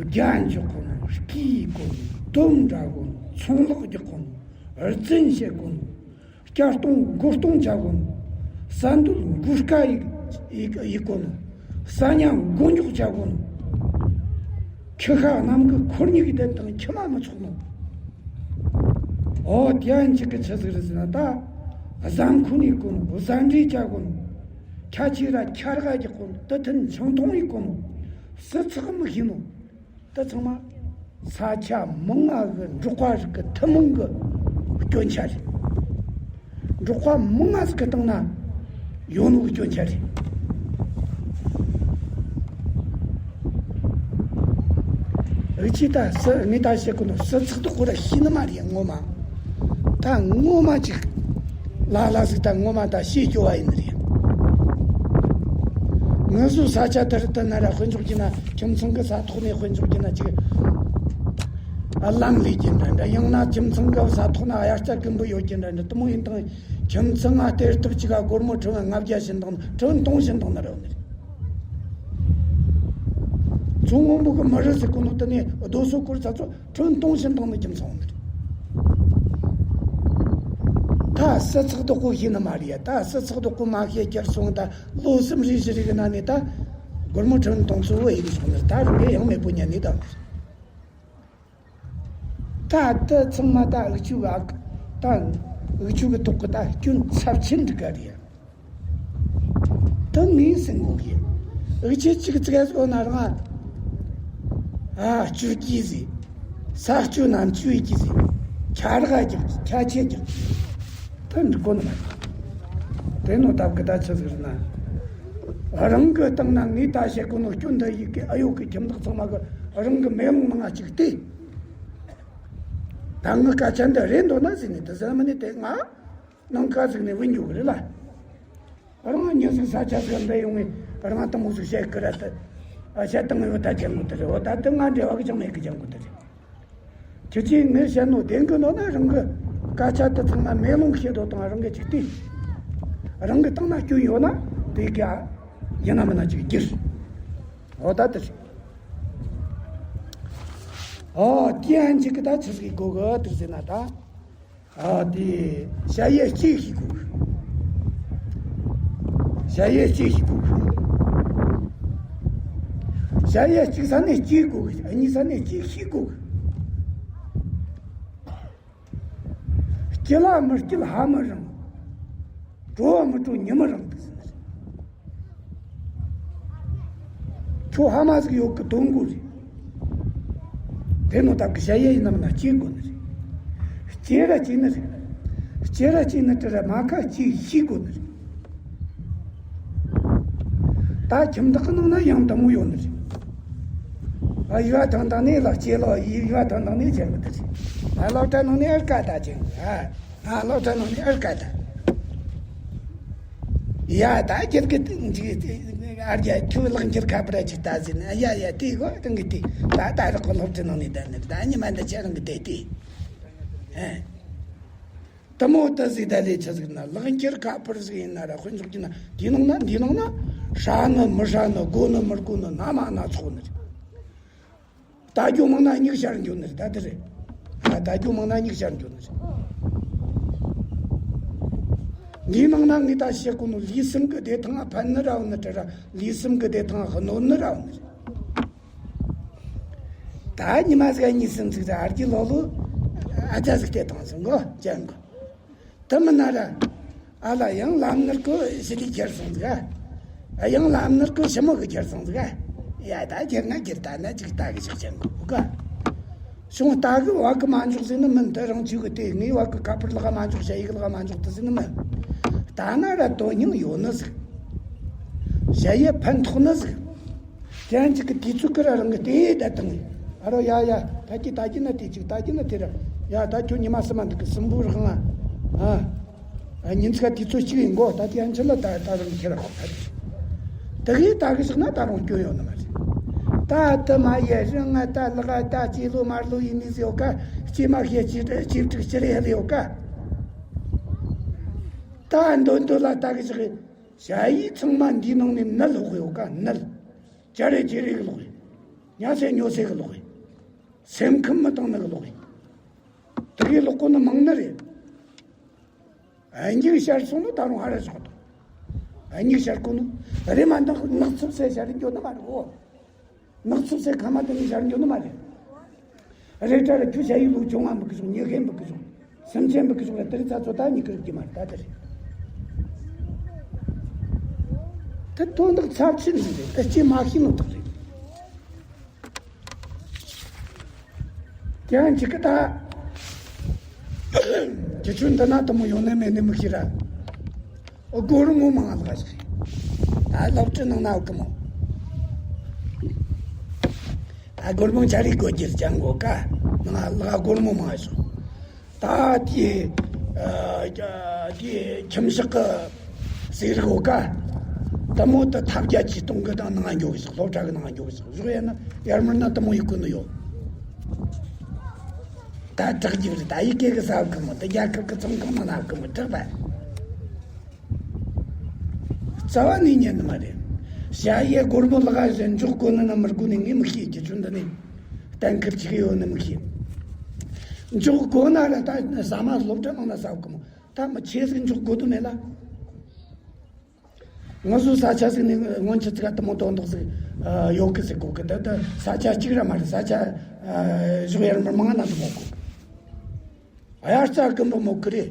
རྒྱ་འཇོག་གོ་ནོ། སྐད་གོ་ནོ། དོམ་འདྲ་གོ་ནོ། ཚོང་ལོག་རྒྱག་གོ་ནོ། རྫུན་བཤད་གོ་ནོ། བསྐྱར་གཏོང་མགོ་གཏོང་བྱ་གོ་ནོ། ས་འདུལ་མགོ་དཀའ་ཡི་ཡི་ཡི་གོ་ནོ། ས་ཉ་མགོ་འཇོག་བྱ་གོ་ནོ། ཁྱི་ཤ་གནམ་གི་འཁོར་ཉིག་གི་དེ་དང་ཁྱི་མ་མི་ཚོགས་ནོ། ཨོ། དེ་ཡན་ཆད་ཀྱི་ཆི་ཟིག་རེད་ཟེར་ན། ད་བཟའ་འཁོན་ཡི་གོ་ནོ། བཟའ་འདྲེ་བྱ་གོ་ནོ། ཁྱ་ཆེ་ར་ཁྱ་རྒ་རྒྱག་གོ་ནོ། དུ་མཐུན་ཆང་འཐུང་ཡི་གོ་ནོ། སུ་ཚགས་མི་ཤེས་ནོ། དེ་ཚང་མ་ས་ཆ་མང་ང་གི་འབྲོག་པ་རིགས་ཀྱི་ཐུན་མོང་གི་སྐྱོན་ཆ་རེད། འབྲོག་པ་མང་ང་ཟིག་གི་སྟེང་ན་ཡོད་ནོ་གི་སྐྱོན་ཆ་རེད། འུ་ཅི་ད་སུ་ངས་ད་བཤད་གོ་ནོ། སུ་ཚགས་དུ་ཁོ་ར་ཤེས་ནི་མ་རེད་ངོ་མ། ད་ངོ་མ་ཅིག་ལ་ལ་ཟིག་ད་ངོ་མ་ད་ཤེས་སྐྱོ་བ་ཡིན་ནི་རེད། ང་ཚོ་ས་ཆ་དེར་དུ་ན་ར་དཔེ་འཇོག་གྱི་ན། ཁྱིམ་ཚང་གི་ས་ཐོག་ནས་དཔེ་འཇོག་གྱི་ན་ཅིག་ཨ། ལམ་ལས་ཀྱི་འདྲ་འདྲ། ཡང་ན་ཁྱིམ་ཚང་གི་ས་ཐོག་ན་དབྱར་རྩྭ་དགུན་འབུ་ཡོད་ཀྱི་འདྲ་འདྲ། དེ་མོ་ཡིན་དང་། ཁྱིམ་ཚང་ང་སྟེར་ཐུབ་ཅིག་ག་སྒོར་མོ་ཁྲི་ལྔ་བརྒྱ་བྱིན་དང་ཁྲི་སྟོང་བྱིན་དང་ན་ར་འོ་ནི་རེད། མཚོ་སྔོན་པོ་གི་མི་རིགས་ཟེར་གོ་ནོ་དེ་ནས་རྡོ་སོལ་སྐོར་ཚ་ཚོ་ཁྲི་སྟོང་བྱིན་དང་ནི་ཁྱིམ་ཚང་འོ་ནི་རེད། ད་སུ་ཚགས་དུ་ཁོ་ཤེས་ནི་མ་རེད་ཡ། ད་སུ་ཚགས་དུ་ཁོ་མ་ཤེས་ཀྱར་སོང་། ད་ལོ་གསུམ་རེ་བཞི་རེ་གི་ནང་ནས་ད་སྒོར་མོ་ཁྲི་སྟོང་ཚོ་བོ་ཡིན་སོང་ནི་རེད། ད་རུང་གི་ཡང་མེད་པོ་ཉན་ནི་ད་ནི་རེད། ད་དེ་ཚང་མ་ད་འུ་ཆོ་གི་ཨ། ད་འུ་ཆོ་གི་ཐོག་གི་ད་སྐྱོན་ཚབས་ཆེན་འདི་ག་རེད། ད་ངས་ཟེར་གོ་གི། འུ་ཆོ་གཅིག་ཙིག་ག་ཟོ་ན་རང་ཨ། སྤྱོད་ཀྱི་ཟིག་ས་སྤྱོད་ནམ་སྤྱོད་ཀྱི་ཟིག་ཁྱ་རག་རྒྱག་ཁྱ་ཆེ་རྒྱག་ད་འགྲིག་གོ་ནི་མ་རེད། དེ་ནོ་སྟབས་ཀྱི་ད་ཆི་ཟིག་རེད་ན། རང་གི་སྟེང་ན་ངས་ད་བཤད་གོ་ནོ་སྐྱོན་འདི་ཡི་གེ་ཨ་ཡོད་གི་ཁྱིམ་བདག་ཚང་མ་གི་རང་གི་མེ་ལོང་ནང་ང་གཅིག་བལྟས། ད་ངའི་སྐད་ཆ་འདི་རེད་འདོད་ན་ཟེར་ནས། དེ་ཟེར་མིན་ནི་དེ་ང་ནང་ཁ་ཟིག་ནས་བུད་འགྱོ་གི་རེད་ལ། རང་ཉིན་ཟིག་ས་ཆ་ཟིག་འདི་ཡོང་ངས་རང་དེ་མོ་ཟིག་བཤད་གི་ར་དེ། ཨ། བཤད་སྟངས་ཡོད་ད་ཅང་གི་དེ་རེད། འོ་ད་དེ་ང་འབྲེལ་བ་གི་ཅང་མེད་གི་ཅང་གི་དེ་རེད། ཁྱེད་ཀྱིས་ངས་བཤད་ནོ་བདེན་གི་འདོད་ན་རང་གི་སྐད་ཆ་དེ་ཚང་མ་མེ་ལོང་བཤད་དོ་དང་རང་གི་ཅིག་བལྟས། རང་གི་སྟེང་ན་སྐྱོན་ཡོད་ན་དེ་ག་ཡིན་ན་མིན་ན་ཅིག་བསྒྱུར། འོ་ད་དེ་རེད། ཨོ། དེ་ཡན་ཆད་ཀྱི་ད་ཆི་ཟིག་གོ་གི་འདུག་ཟེར་ན་ད། ཨ། དེ་ཞ་ཡི་གཅིག་ཤེས་དགོས། ཞ་ཡི་གཅིག་ཤེས་དགོས། ཞ་ཡི་གཅིག་ས་ནས་གཅིག་དགོས། གཉིས་ས་ནས་གཅིག་ཤེས་དགོས། སྐྱིད་ལ་མི་སྐྱིད་ཕ་མི་རིང་། བྲོ་བ་མི་བྲོ་ཉི་མི་རིང་འདུག་ཟེར་ནི་རེད། ཁྱོད་ཕ་མ་ཟིག་ཡོད་གི་དོན་གོ་རེད། དེ་ནོ་སྟབས་ཀྱི་ཞ་ཡི་ཡིན་ནམ་ན་སྐྱེ་དགོས་ནི་རེད། སྐྱེ་ར་སྐྱེ་ནི་རེད། སྐྱེ་ར་སྐྱེ་ནི་དེ་ར་མ་ཁ་སྐྱེ་ཤེས་དགོས་ནི་རེད། ད་ཁྱིམ་བདག་གི་ནང་ན་ཡང་དེ་མོ་ཡོད་ནི་རེད། ཨ། ཡུལ་བ་ཐང་ཐང་ནས་ལ་སྐྱེ་ལོ། ཡུལ་བ་ཐང་ཐང་ནས་སྐྱེ་གི་དེ་རེད། ཨ། སློབ་གྲྭ་ནང་ནས་ཨར་ཀ་ད་སྐྱེ་གི། ཨ། ཨ། སློབ་གྲྭ་ནང་ནས་ཨར་ཀ་ད། ཡ། ད་སྒྱུར་གི་འཇིག་ཨར་རྒྱ་ཁྱོད་ལག་འཁྱེར་ཁ་པར་ཅིག་ད་ཟིན། ཡ་ཡ། དེ་གོ་རང་གི་དེ། ད་ད་རག་གོ་སློབ་གྲྭ་ནང་ནས་ད་ནི་ད་ཉི་མ་འདི་ཆ་རང་གི་དེ་དེ། ཨ། དེ་མོ་དེ་ཟིག་ད་ལས་ཆི་ཟིག་ན། ལག་འཁྱེར་ཁ་པར་ཟིག་ཡིན་ན་ར། དཔེ་འཇོག་རྒྱུ་ན་དེའི་ནང་ན། འདིའི་ནང་ན་ཧྲ་ནི་མི་ཧྲ་ནི། དགོས་ནི་མི་དགོས་ནི། སྣ་མ་སྣ་ཚོགས་ནི་རེད། ལྟ་རྒྱུ་མང་ན་མྱིག་ཞར་འགྱོ་ནི་རེད། ད་དེ་རེད། ཨ། ལྟ་རྒྱུ་མང་ན་མྱིག་ཞར་འགྱོ་ནི་རེད། འདིའི་ནང་ན་ངས་ད་བཤད་གོ་ནོ། ལུས་སེམས་ཀྱི་བདེ་ཐང་ང་ཕན་ནི་ར་འོ་ནི་དྲ་ར། ལུས་སེམས་ཀྱི་བདེ་ཐང་ང་གནོད་ནི་ར་འོ་ནི་རེད། ད་ཉི་མ་ཟིག་གཉིས་གསུམ་ཟིག་ཟ། ཨ་རྒྱའི་ལོ་ལོ་ཨ་ཅག་ཟིག་བལྟས་བཏང་སོང་གོ། ཅན་གོ། དེ་མིན་ན་ར། ཨ་ལ་ཡང་ལམ་ནར་གོ་ཞི་ལི་ཁྱེར་སོང་ཟིག་ཨ། ཡང་ལམ་ནར་གོ་ཞི་མོ་གི་ཁྱེར་སོང་ཟིག་ཨ། ཡ་ད་ཁྱེར་ན་ཁྱེར། ད་ན་ཅིག་ལྟ་གི་ཞིག་ཅན་གོ་ག། བྱུང་ལྟ་གི་བ་གི་མ་འཇོག་ཟེར་ནི་མིན། དེ་རང་ཆོས་གི་དེ། ངའི་བ་གི་ཁ་པར་ལག་མ་འཇོག། ཞ་ཡི་གི་ལག་མ་འཇོག་དེ་ཟེར་ནི་མིན། ལྟ་ན་ར་དོན་སྙིང་ཡོད་ནི་ཟིག། ཞ་ཡི་ཕན་ཐོགས་ནི་ཟིག། དེ་ཡང་ཅིག་གི་དུས་ཚོད་ཀི་ར་རང་གི་སྟེང་ད་བཏང་ངས། ཨ་རོ་ཡ་ཡ། ད་ཀྱི་ད་ཀྱི་ན་དེ་ཅིག་ད་ཀྱི་ན་དེ་ར། ཡ་ད་ཁྱོད་ཉི་མ་སུ་མ་འདུག་གི། སུམ་བུ་རག་ང་། ཨ། ཨ། ཉིན་ཚག་དུས་ཚོད་གཅིག་ཡིན་གོ། ད་དེ་ཡང་ཆི་ལ་ད་ད་རང་ཁྱེར་ར་ཁོ་ད་དེ། དེ་གི་ད་གི་ཞིག་ན་ད་རང་སྐྱོན་ཡོད་ནི་མ་རེད། ད་དུ་མ་ཡ་རི་ང་ད་ལག་ད་ཅི་ལོ་མར་ལོ་ཡིན་ནི་ཟེར་ཡོད་ཀ། སྐྱེས་མ་ཤེས་ཅི་ཅི་ཕྲུག་ཅི་རེད་ལ་ཡོད་ཀ། ད་འདོད་འདོད་ལ་ད་གི་ཞིག། ཞ་ཡི་ཚང་མ་འདིའི་ནང་ནས་ནད་ལོག་ཡོད་ཀ། ནད། ཅ་རེ་ཅི་རེ་གི་ལོག་ཡིན། ཉ་སེ་ཉོ་སེ་གི་ལོག་ཡིན། སེམས་ཁམས་མི་བཏང་ནི་གི་ལོག་ཡིན། དེ་གི་ལོག་གོ་ནི་མང་ནི་རེད། ཨ། མྱིག་ཞར་སོང་ནོ་ད་རུང་ཧ་ར་ཞོག་དང་། ཨ། མྱིག་ཞར་གོ་ནོ་རེ་མ་འདང་། ནག་ཚུབ་སེ་ཞར་འགྱོ་ནི་མ་རེད་གོ། ནག་ཚུབ་སེ་ཁ་མ་དེ་ནི་ཞར་འགྱོ་ནི་མ་རེད། རེད་དྲ་ར། ཁྱོད་ཞ་ཡི་ལོ་ཆུང་ང་འབུ་གི་བྱུང་། ཉི་ཧེ་འབུ་གི་བྱུང་། སེམས་ཅན་འབུ་གི་བྱུང་ར། དེ་རིགས་ཚ་ཚོ་ད་མྱི་ཀི་རིགས་ཀྱི་མ་རེད། ད་དེ་རེད། དེ་དོན་དག་ཚབས་ཆེན་ཟིག་རེད། དེ་ཅི་མ་ཤེས་ནོ་དག་རེད། དེ་ཡང་ཅིག་གི་ད། ཁྱེད་ཆོ་འདི་ན་དེ་མོ་ཡོད་ནི་མེད་ནི་མི་ཤེས་ར། སྒོར་མོ་མང་ང་ལག་ཞིག་རེད། ད་སློབ་གྲྭ་ནང་ན་ཡོད་གི་མོ། ད་སྒོར་མོ་ཆ་རེ་དགོས་རྒྱུ་ཅང་གོ་ཀ། ནང་ལ་སྒོར་མོ་མང་ང་ཞོག། ད་དེ། ཨ། དེ་ཁྱིམ་ཞག་གི་ཟས་རིགས་ཡོད་ཀ། དེ་མོ་དེ་ཐབས་བརྒྱ་ཇུས་སྟོང་གི་ད་ནང་ང་འགྱོ་གི་ཞིག། སློབ་གྲྭ་གི་ནང་ང་འགྱོ་གི་ཞིག། བཞུགས་ཡ་ན་ཡར་མར་ན་དེ་མོ་ཡི་གོ་ནི་ཡོད། ད་དྲག་རྒྱུ་རེད། ད་ཡི་གེ་གི་ས་གི་མོ། ད་རྒྱལ་ཁབ་གི་ཚོང་ཁང་ནང་ན་གི་མོ་དྲག་པ། རྩ་བ་ནས་ཉན་ནི་མ་རེད། ཞ་ཡི་སྒོར་མོ་ལག་ཟིན་འཇོག་དགོས་ནི་ན་མི་དགོས་ནི་ངས་མི་ཤེས། ཁྱེད་ཆོ་འདི་ནས་གཏན་འཁེལ་བྱེད་ཀྱི་ཡོད་ནི་མི་ཤེས། འཇོག་དགོས་ན་ར་ད་ཟ་མ་སློབ་གྲྭ་ནང་ན་ཟ་གི་མོ། ད་མི་ཆེ་ཟིག་འཇོག་དགོས་དོན་མེད་ལ། ང་ཚོ་ས་ཆ་ཟིག་ནས་སྔོན་ཆད་ཅིག་ག་དེ་མོ་དོན་དག་ཟིག་ཡོད་གི་ཟེར་གོ་གི། ད་ད་ས་ཆ་གཅིག་ར་མ་རེད། ས་ཆ་ཨ་བཞི་ཡར་མར་མང་ང་ན་དེ་མོ་གོ། དབྱར་རྩྭ་དགུན་འབུ་མོ་གི་རེད།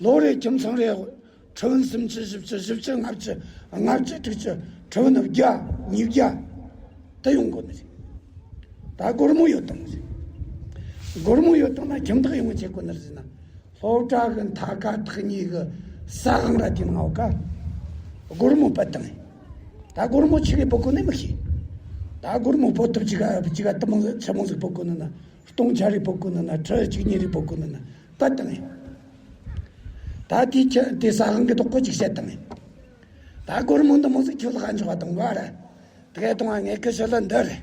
ལོ་རེ་ཁྱིམ་ཚང་རེ་ཁྲི་བོན་སུམ་ཅུ་བཞི་བཅུ་བཞི་བཅུ་ལྔ་བཅུ་ལྔ་བཅུ་དྲུག་ཅུ། ཁྲི་བོན་བརྒྱ་ཉིས་བརྒྱ་དེ་ཡོང་གོ་ནི་རེད། ད་སྒོར་མོ་ཡོད་དང་ཟེར། སྒོར་མོ་ཡོད་དང་ན་ཁྱིམ་བདག་ཡོང་བྱེད་དགོས་ནི་རེད་ཟེར་ན། སློབ་གྲྭ་གི་མཐའ་ཁ་ཐག་གཉིས་གི་ས་གང་ར་དེ་ནང་ཡོད་ཀ། སྒོར་མོ་སྤུ་བཏང་ངས། ད་སྒོར་མོ་ཆི་གི་སྤུ་གོ་ནི་མི་ཤེས། ད་སྒོར་མོ་སྤུ་ཐུབ་ཅིག་ག་ཅིག་ག་དེ་མོ་ཆི་མོ་ཟིག་སྤུ་གོ་ནི་ན། སྟོང་ཆ་རེ་སྤུ་གོ་ནི་ན། ཁྲི་གཅིག་གཉིས་རེ་སྤུ་གོ་ནི་ན་སྤུ་བཏང་ངས། ད་དེ་ཁྱི་དེ་ས་གང་གི་དོག་གོ་ཅིག་བཤད་བཏང་ངས། ད་སྒོར་མོ་འདི་མོ་ཟིག་ཁྱོད་ལ་ཁ་འཇོག་པ་དང་བ་ར། དེ་ག་དང་བ་ངས་ཁི་ཤི་ལ་འདི་རེད།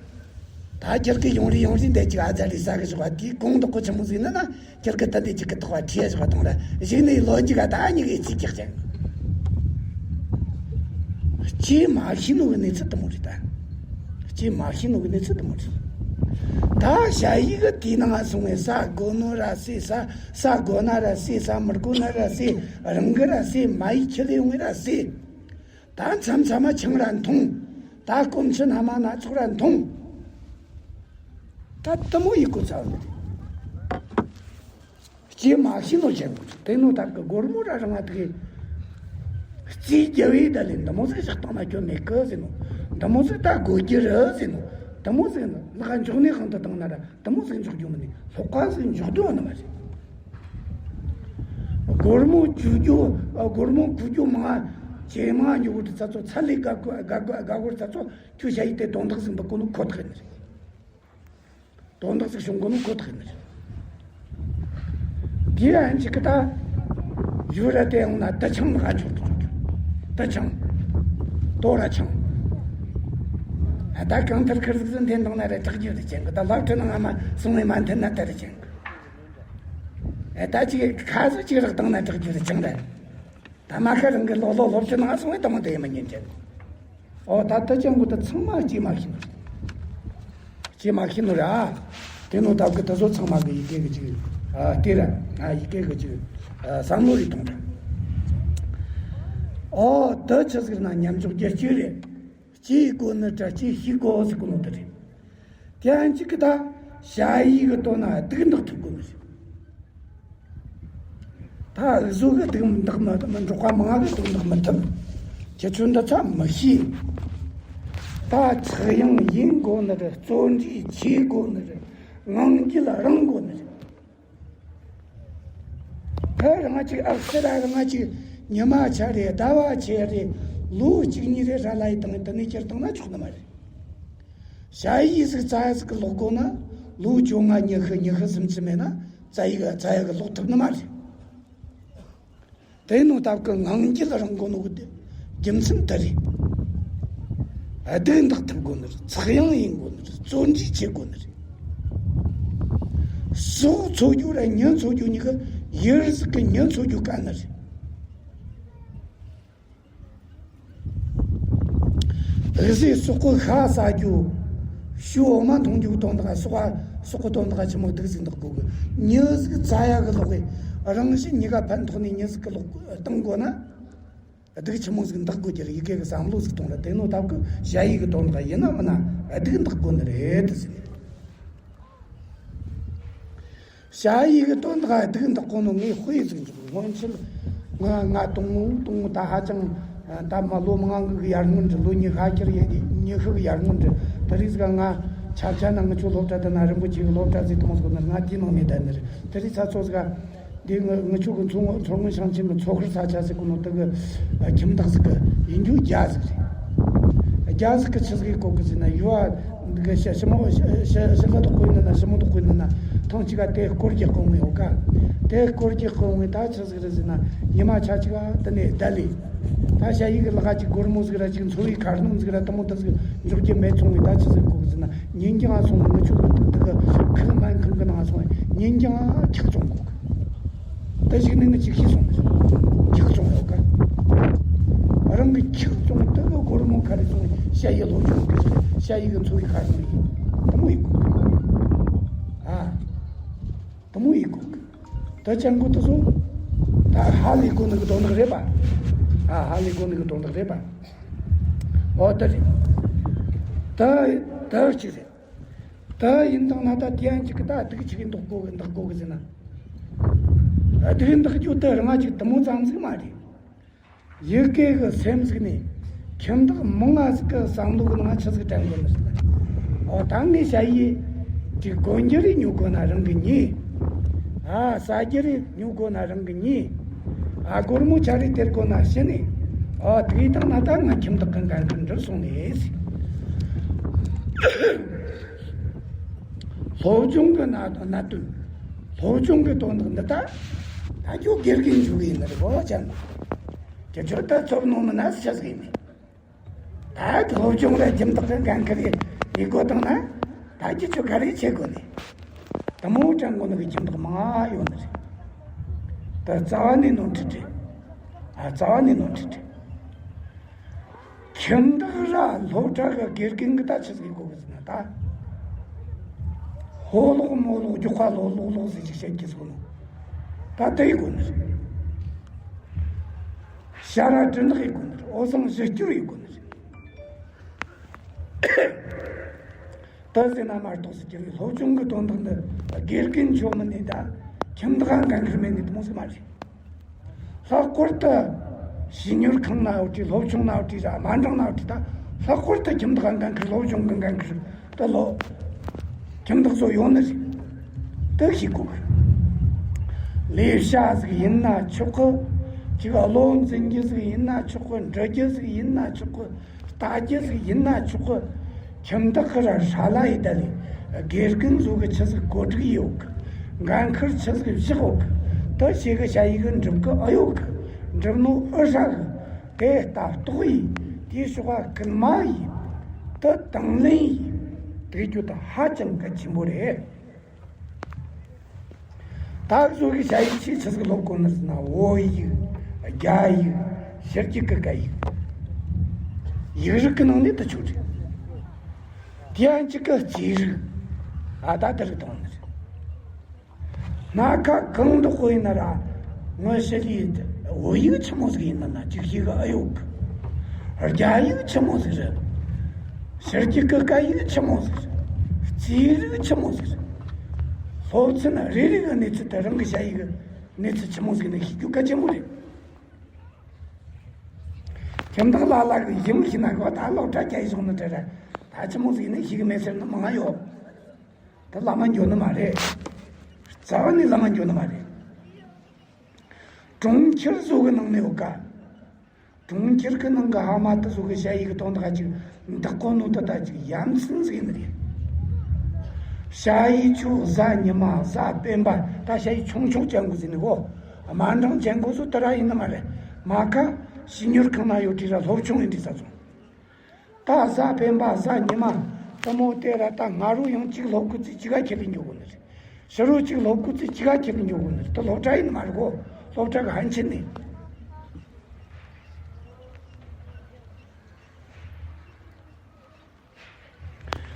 ད་ཁྱེད་ཀྱི་ཡོང་རེ་ཡོང་རེ་འདི་ཅིག་ཨ་ཙ་རེ་ས་གི་ཞོག་པ། དེའི་གོང་དུ་ཁོ་ཆི་མོ་ཟིག་ནི་ན། ཁྱེད་ཀྱི་ད་འདི་ཅིག་གི་ཐོག་བ་ཁྲིད་ཞོག་པ་དང་ར། གཞིགས་ནས་ལོ་མཇུག་ག་ད་ཉིད་ཀྱི་རྩིས་རྒྱག་ཅིང་། ཅི་མ་ཤེས་ནོ་གི་གནས་ཚུལ་དེ་མོ་རེད་ད། ཅི་མ་ཤེས་ནོ་གི་གནས་ཚུལ་དེ་མོ་རེད། ད་ཞ་ཡི་གི་དེའི་ནང་སོང་བས་ས་དགོས་ནོ་ར་སེ། ས་ས་དགོས་ན་ར་སེ། ས་མི་དགོས་ན་ར་སེ། རང་གི་ར་སེ། མ་ཡི་ཁྱི་ལས་ཡོང་བའི་ར་སེ། ད་མཚམས་མཚམས་མ་ཆང་ར་འཐུང་། ད་སྐོམ་ཆུ་སྣ་མ་སྣ་ཚོགས་ར་འཐུང་། ད་དེ་མོ་ཡི་གོ་ཚ་བ་མི་རེད། སྐྱེས་མ་ཤི་ནོ་བྱེད་དགོས། དེ་ནོ་ད་གི་སྒོར་མོ་ར་རང་ང་དེ་གི་རྩིས་རྒྱབ་བས། ད་ལས་འདི་མོ་ཟིག་བཞག་བཏང་ན་སྐྱོན་མེད་གི་ཟེར་ནོ། འདི་མོ་ཟིག་ད་དགོས་རྒྱུ་རེད་ཟེར་ནོ། འདི་མོ་ཟིག་ལག་འཇོག་ནས་གང་དུ་བཏང་ན་ར། དེ་མོ་ཟིག་འཇོག་རྒྱུ་མིན་ནི། ལྷོག་ཁ་ཟིག་འཇོག་རྒྱུ་ཡོད་ནི་མ་རེད། སྒོར་མོ་བཅུག་རྒྱུ། སྒོར་མོ་བཀུག་རྒྱུ་མང་ང་ཇེ་མང་ང་འགྱོ་གི་རེད་ཚ་ཚོ། ཚ་ལས་དགའ་དགའ་དགའ་དགའ་གི་རེད་ཚ་ཚོ། ཁྱོད་ཞ་ཡི་དེ་དོན་དག་ཟིག་འབུ་གོ་ནི་ཁོ་ཐག་ཡིན་ནི་རེད། དོན་དག་ཟིག་བྱུང་གོ་ནི་ཁོ་ཐག་ཡིན་ནི་རེད། དེ་ཡང་ཅིག་གི་ད་ཡུ་ར་དེ་ཡང་ན་དུ་ཆང་ལ་འཇོག་ཏུ་འཇོག་རྒྱུ། དུ་ཆང་། དོ་ར་ཆང་། ད་གང་ཐར་ཁིར་ཟིག་ཟིན་འཐེན་བཏང་ན་རེ་དྲག་རྒྱུ་རེ་ཅན་གི། ད་ལབ་ཁྲི་ནང་ང་མ་སོང་བས་མ་འཐེན་ན་དེ་རེ་ཅན་གི། ཨེ། ད་ཅིག་ཁ་ཟུར་ཅིག་རག་བཏང་ན་དྲག་རྒྱུ་རེད་ཅང་རེད། ད་མ་ཁ་རང་གི་ལོག་ལོག་སློབ་ཁྲིད་ནང་སོང་བས་དང་མོ་དེ་ཡིན་མི་ཉན་ཅན། ཨོ་ད་ལྟ་ཅང་གོ་ད་ཚང་མ་སྐྱེས་མ་ཤེས་ནོ་རེད། སྐྱེས་མ་ཤེས་ནོ་རེད་ཨ། དེ་ནོ་ད་གི་ད་ཚོ་ཚང་མ་གི་ཡི་གེ་གི་ཅིག་ཨ་དེ་ར་ཨ་ཡི་གེ་གི་ཅིག་ཨ་བསམ་བློ་རེ་གཏོང་ར། ཨོ་ད་ཆི་ཟིག་ན་མཉམ་འཇོག་རྒྱུ་སྐྱེ་རེད། སྐྱེ་དགོས་ནི་དྲ་སྐྱེ་ཤེས་དགོས་ཟིག་གོ་ནོ་དེ་རེད། དེ་ཡང་གཅིག་གི་ད་བྱ་ཡིག་གི་དོན་ན་སྡུག་འདག་ཐུབ་དགོས་ནི་རེད། ད་འུ་ཟོ་གི་སྡུག་འདག་མི་མི་འབྲོག་པ་མང་གི་སྡུག་འདག་མི་ཐུབ། ཁྱེད་ཚོ་འདི་ཚ་མི་ཤེས། ད་ཚིག་ཡང་ཡིན་དགོས་ནི་རེད། བརྩོན་འགྲུས་ཆེ་དགོས་ནི་རེད། ངང་རྒྱུད་རིང་དགོས་ནི་རེད། ཕར་རང་ཅིག་ཨག་སེ་ར་རང་ཅིག་ཉི་མ་ཆ་རེ་ཟླ་བ་ཆེ་རེ་ལོ་གཅིག་གཉིས་རེ་ར་ལ་ཡི་དང་དེ་ནས་ཁྱེར་བཏང་ན་ཆོག་ནི་མ་རེད། བྱ་ཡིག་ཟིག་རྩ་ཡ་ཟིག་གི་ཀློག་དགོས་ན་ལོ་བཅོ་ལྔ་ཉི་ཤུ་ཉི་ཤུ་ཟིན་གྱི་མེད་ན་རྩ་ཡིག་རྩ་ཡ་གི་ཀློག་ཐུབ་ནི་མ་རེད། དེ་ནོ་སྟབས་ཀྱི་ངང་རྒྱུད་རིང་དགོས་ནོ་གི་རྒྱུ་མཚན་དེ་རེད། སྡུག་འདག་ཐུབ་དགོས་ནི་རེད། ཚེགས་ཡང་ཡིན་དགོས་ནི་རེད། བརྩོན་འགྲུས་བྱེད་དགོས་ནི་རེད། ཟོག་འཚོ་རྒྱུ་ར་མྱི་འཚོ་རྒྱུ་གཉིས་ཀ་ཡུལ་ཟིག་གི་མྱི་འཚོ་རྒྱུ་དཀའ་ནི་རེད། འུ་ཟོས་ཟོག་གི་ཤ་ཟ་རྒྱུ། ཤུ་འོ་མ་འཐུང་རྒྱུ་གི་དོན་དག་ཟོག་ག་ཟོག་གི་དོན་དག་ཆི་མོ་སྡུག་ཟིག་འདག་དགོས་གི། མྱི་ཟིག་རྩ་ཡ་གི་ལོག་གི་རང་བཞིན་གཉིས་ཀ་ཕན་ཐོགས་ནས་མྱི་ཟིག་གི་ལོག་བཏང་དགོས་ན། སྡུག་ཆི་མོ་ཟིག་འདག་དགོས་ཀྱི་རེད། ཡི་གེ་གི་བསམ་བློ་ཟིག་གཏོང་ར། དེ་ནོ་སྟབས་ཀྱི་བྱ་ཡིག་གི་དོན་དག་ཡིན་ན་མིན་ན་སྡུག་འདག་དགོས་ནི་རེད་ཟེར། བྱ་ཡིག་གི་དོན་དག་སྡུག་འདག་གོ་ནོ་ངས་དཔེ་ཟིག་འཇོག་སྔོན་ཆད་ང་ང་དང་མོ་དང་མོ་ད་ཧ་ཅང་ད་མ་ལོ་མང་གི་ཡར་སྔོན་འདྲ། ལོ་ཉི་ཤུ་ཁྱེར་ཡ་ཉི་ཤུ་གི་ཡར་སྔོན་འདྲ། དེ་རིགས་ཟིག་ང་ཆབ་ཆ་ན་ང་ཆོ་སློབ་གྲྭ་དེ་ན་རིན་པོ་ཆེ་གི་སློབ་གྲྭ་ཟིག་གཏོང་ཟིག་ན་ང་དེའི་ནང་ནས་བསྡད་ནི་རེད། དེ་རིགས་ཚ་ཚོ་ཟིག་ག་འདི་ངི་ངི་ཆོ་གི་མཚོ་སྔོན་མཚོ་སྔོན་ཞིང་ཆེན་གི་མཚོ་ཁར་ས་ཆ་ཟིག་གི་ནང་དུ་གི་ཁྱིམ་བདག་ཟིག་གི་ཡིན་རྒྱུ་རྒྱ་ཟིག་རེད། རྒྱ་ཟིག་གི་ཆི་ཟིག་གི་གོ་གི་ཟིན་ན་ཡུ་བ་འདི་གི་ཞི་ཞི་མོ་ཞི་ཞི་ཞི་ཀ་དོག་གོ་ཡིན་ན་ཞི་མོ་དོག་གོ་ཡིན་ན་ཐང་ཅིག་ག་དེ་སྐོར་གྱི་གོང་ཡོད་ཀ། དེ་སྐོར་གྱི་གོང་ད་ཆི་ཟིག་རེད་ཟིན་ན་ཉི་མ་ཆ་ཅིག་ག་དེ་ནས་བསྡད་ལེ། ད་ཞ་ཡི་གི་ལག་ཅིག་སྒོར་མོ་ཟིག་ར་ཅིག་འཚོ་བའི་ཁ་སྣོན་ཟིག་ར་དེ་མོ་དེ་ཟིག་འཇོག་རྒྱུ་མེད་སོང་བས་ད་ཆི་ཟིག་གོ་གི་ཟིན་ན་ཉིན་རྒྱང་སོང་ནས་ངི་ཆོ་གི་དེ་གི་ཁུག་སྨན་ཁང་གི་ནང་སོང་བས་ཉིན་རྒྱང་ཁྱག་བཙོང་གོ་གི། ད་གཞིགས་ནས་ངི་ཅིག་ཤི་སོང་། ཁྱག་བཙོང་ཡོད་ཀ། རང་གི་ཁྱག་བཙོང་དེ་གི་སྒོར་མོ་ག་རེ་བཙོང་ཞ་ཡི་ལོ་ཆུང་གི་ཞ་ཡི་གི་འཚོ་བའི་ཁ་སྣོན་ཡིན། དེ་མོ་ཡིན་གོ་གི། ཨ། དེ་མོ་ཡིན་གོ་གི། ད་ཅང་གོ་དེ་སོང་། ད་ཧ་ལས་གོ་ནི་གི་དོན་དག་རེད་པ། ཨ་ཧ་ལས་གོ་ནི་གི་དོན་དག་རེད་པ། ཨོ་དེ་རེད། ད་ད་ཅི་རེད། ད་ཡིན་དང་ན་ད་དེ་ཡང་ཅིག་གི་ད་སྡུག་ཅིག་གི་འདོག་གོ་གི་འདོག་གོ་གི་ཟེར་ན། སྡུག་འདོག་རྒྱུ་དེ་རང་ཅིག་དེ་མོ་ཙམ་ཟིག་མ་རེད། ཡི་གེ་གི་སེམས་ཟིག་ནས་ཁྱིམ་བདག་མང་ང་ཟིག་གི་བསམ་བློ་གི་ནང་ཆི་ཟིག་དྲན་དགོས་ནི་ཟིག་ལ། ཨོ་ད་ངས་བྱ་ཡི་ཅིག་གོན་རྒྱུ་རེ་ཉོ་དགོས་ན་རང་གི་ཉེ། ཨ་ཟ་རྒྱུ་རེ་ཉོ་དགོས་ན་རང་གི་ཉེ། ཨ་སྒོར་མོ་ཆ་རེ་སྟེར་དགོས་ན་ཤི་ནས། ཨོ་དེ་དང་ན་ད་ང་ཁྱིམ་བདག་གི་འགན་ཁུར་འགྲུབ་སོང་ནས། སློབ་སྦྱོང་གི་གནད་གནད་དོན། སློབ་སྦྱོང་གི་དོན་དག་འདི་ད་ད་ཁྱོད་དགེ་རྒན་ཞུ་གི་ཡིན་ནི་རེད་གོ་ཅན། ཁྱེད་ཆོ་ད་ཚོབ་ནོ་མིན་ན་ཤ་ཟིག་ཡིན་ནི། ད་སློབ་སྦྱོང་ལ་ཁྱིམ་བདག་གི་འགན་ཁུར་ཡེ་དགོས་བཏང་ན་ད་ཁྱེད་ཆོ་ག་རེ་བྱེད་དགོས་ནི། དེ་མོ་དྲན་དགོས་ནི་གི་ཁྱིམ་བདག་མང་ཡོད་ནི་རེད། ད་རྩ་བ་ནས་ནོར་འཁྲུལ་རེད། ཨ་རྩ་བ་ནས་ནོར་འཁྲུལ་རེད། ཁྱིམ་བདག་ར་སློབ་གྲྭ་གི་དགེ་རྒན་གི་ད་ཆི་ཟིག་གོ་གི་ཟེར་ན་ད། ཧོ་ལོག་མོ་ལོག་རྒྱུག་ཁ་ལོག་ལོག་ལོག་ཟེར་ཅིག་བཤད་ཀྱི་ཟེར་གོ་ནོ། ད་དེ་ཡི་གོ་ནི་རེད། ཤ་ར་དྲི་ནག་ཡི་གོ་ནི་རེད། འོ་བཟང་གཞི་སྐྱུར་ཡི་གོ་ནི་རེད། ད་ཟེར་ན་མ་གཏོགས་ཟེར་གྱི་རེད། སློབ་སྦྱོང་གི་དོན་དག་འདི་དགེ་རྒན་ཆོ་མིན་ནི་ད་ཁྱིམ་བདག་འགན་ཁུར་མེད་ནི་དེ་མོ་ཟིག་མ་རེད། ལྷག་པར་དུ་བྱིས་གཉོར་ཁང་ན་འོ་དྲི་སློབ་ཆུང་ན་འོ་དྲི་ར་དམའ་འབྲིང་ན་འོ་དྲི་ད་ལྷག་པར་དུ་ཁྱིམ་བདག་འགན་ཁུར་སློབ་སྦྱོང་གི་འགན་ཁུར་ད་ལོ་ཁྱིམ་བདག་ཚོ་ཡོང་ནི་རེད། ད་ཤེས་དགོས་གི། ལས་བྱ་ཟིག་ཡིན་ན་ཆོག་གི། ཅིག་བློ་འཛིན་རྒྱུ་ཟིག་ཡིན་ན་ཆོག་གི། འབྲི་རྒྱུ་ཟིག་ཡིན་ན་ཆོག་གི། ལྟ་རྒྱུ་ཟིག་ཡིན་ན་ཆོག་གི། ཁྱིམ་བདག་གི་ར་ཧྲ་ལ་ཡི་ད་ལི་དགེ་རྒན་ཚོ་གི་ཆི་ཟིག་གོ་སྒྲིག་ཡོད་གི། འགན་ཁུར་ཆི་ཟིག་བཞག་ཡོད་གི། ད་ཞེ་གི་བྱ་ཡི་གི་འགྲུབ་གི་ཨ་ཡོད་གི། འགྲུབ་ནོ་ཨུ་ཧྲ་གི། དེ་ལྟ་རྟོག་ཡིན། དེ་ཕྱོགས་ཀ་སྐུལ་མ་ཡིན། དེ་དང་ལེན་ཡིན། དེ་རྒྱུ་དེ་ཧ་ཅང་གལ་ཆེན་པོ་རེད། ད་ ད་བཟོ་གི་ཞ་ཡིག་ཆེས་ཆི་ཟིག་ཀློག་གོ་ནི་ཟེར་ན། བོད་ཡིག་རྒྱ་ཡིག་ཕྱི་རྒྱལ་གི་སྐད་ཡིག་ཡིག་རིགས་ཀྱི་ནང་ནས་དེ་ཆོག་རེད། དེ་ཡང་གཅིག་གི་རྩིས་རིག་ཨ་ད་དེ་རིགས་གཏོང་ནི་རེད། སྣ་ཁ་གང་དུ་བཀོད་ཡིན་ན་ར། ངོ་ཤེས་ལི་བོད་ཡིག་ཆི་མོ་ཟིག་ཡིན་ན་ན་ཅིག་ཤེས་གི་ཨེ་ཡོད་གི། རྒྱ་ཡིག་ཆི་མོ་ཟིག་རེད། ཕྱི་རྒྱལ་གི་སྐད་ཡིག་ཆི་མོ་ཟིག་རེད། རྩིས་རིག་ཆི་མོ་ཟིག་རེད། སློབ་ཚན་རེ་རེ་གི་གནས་ཚུལ་དེ་རང་གི་ཞ་ཡིག་གི་གནས་ཚུལ་ཆི་མོ་ཟིག་ཡིན་ན་ཤེས་རྒྱུ་གལ་ཆེན་པོ་རེད། ཁྱིམ་བདག་ལ་ལ་གི་ཡིན་ཤེས་ན་གོ། ད་སློབ་གྲྭ་སྐྱེལ་སོང་ནི་དེ་རེད། ད་ཆི་མོ་ཟིག་ཡིན་ན་ཤེས་གི་མེད་ཟེར་ནི་མང་ཡོད། ད་ལམ་མ་འགྱོ་ནི་མ་རེད། རྩ་བ་ནས་ལམ་མ་འགྱོ་ནི་མ་རེད། གྲོང་ཁྱེར་བཟོ་གི་ནང་ནས་ཡོད་ཀ། གྲོང་ཁྱེར་གི་ནང་གི་ཕ་མ་དེ་ཚོ་གི་ཞ་ཡིག་གི་དོན་དག་ཅིག་འདག་གོ་ནོ་དེ་ད་ཅིག་ཡ་མཚན་ཟིག་ཡིན་ནི་རེད། ཞ་ཡིག་ཆོ་གཟའ་ཉི་མ་གཟའ་སྤེན་པ། ད་ཞ་ཡིག་ཆུང་ཆུང་ཅན་གོ་ཟེར་ནི་གོ། དམའ་འབྲིང་ཅན་གོ་ཚོ་དེ་ར་ཡིན་ནི་མ་རེད། མ་ཁ་ཕྱི་ཉོར་ཁང་ན་ཡོད་དུས་ར་སློབ་ཆུང་ཡིན་དུས་ས་ཚོ། ད་གཟའ་སྤེན་པ་གཟའ་ཉི་མ་དེ་མོ་དེ་ར་ད་སྔ་རོ་ཡང་གཅིག་སློབ་གི་ཚེ་གཅིག་ག་ཁྱེར་ལ་འགྱོ་གོ་ནི་རེད། ཕྱི་རོ་གཅིག་སློབ་གི་ཚེ་གཅིག་ག་ཁྱེར་ལ་འགྱོ་གོ་ནི་རེད། དེ་སློབ་གྲྭ་ཡིན་ནི་མ་རེད་གོ། སློབ་གྲྭ་གི་ཕན་ཆད་ནས།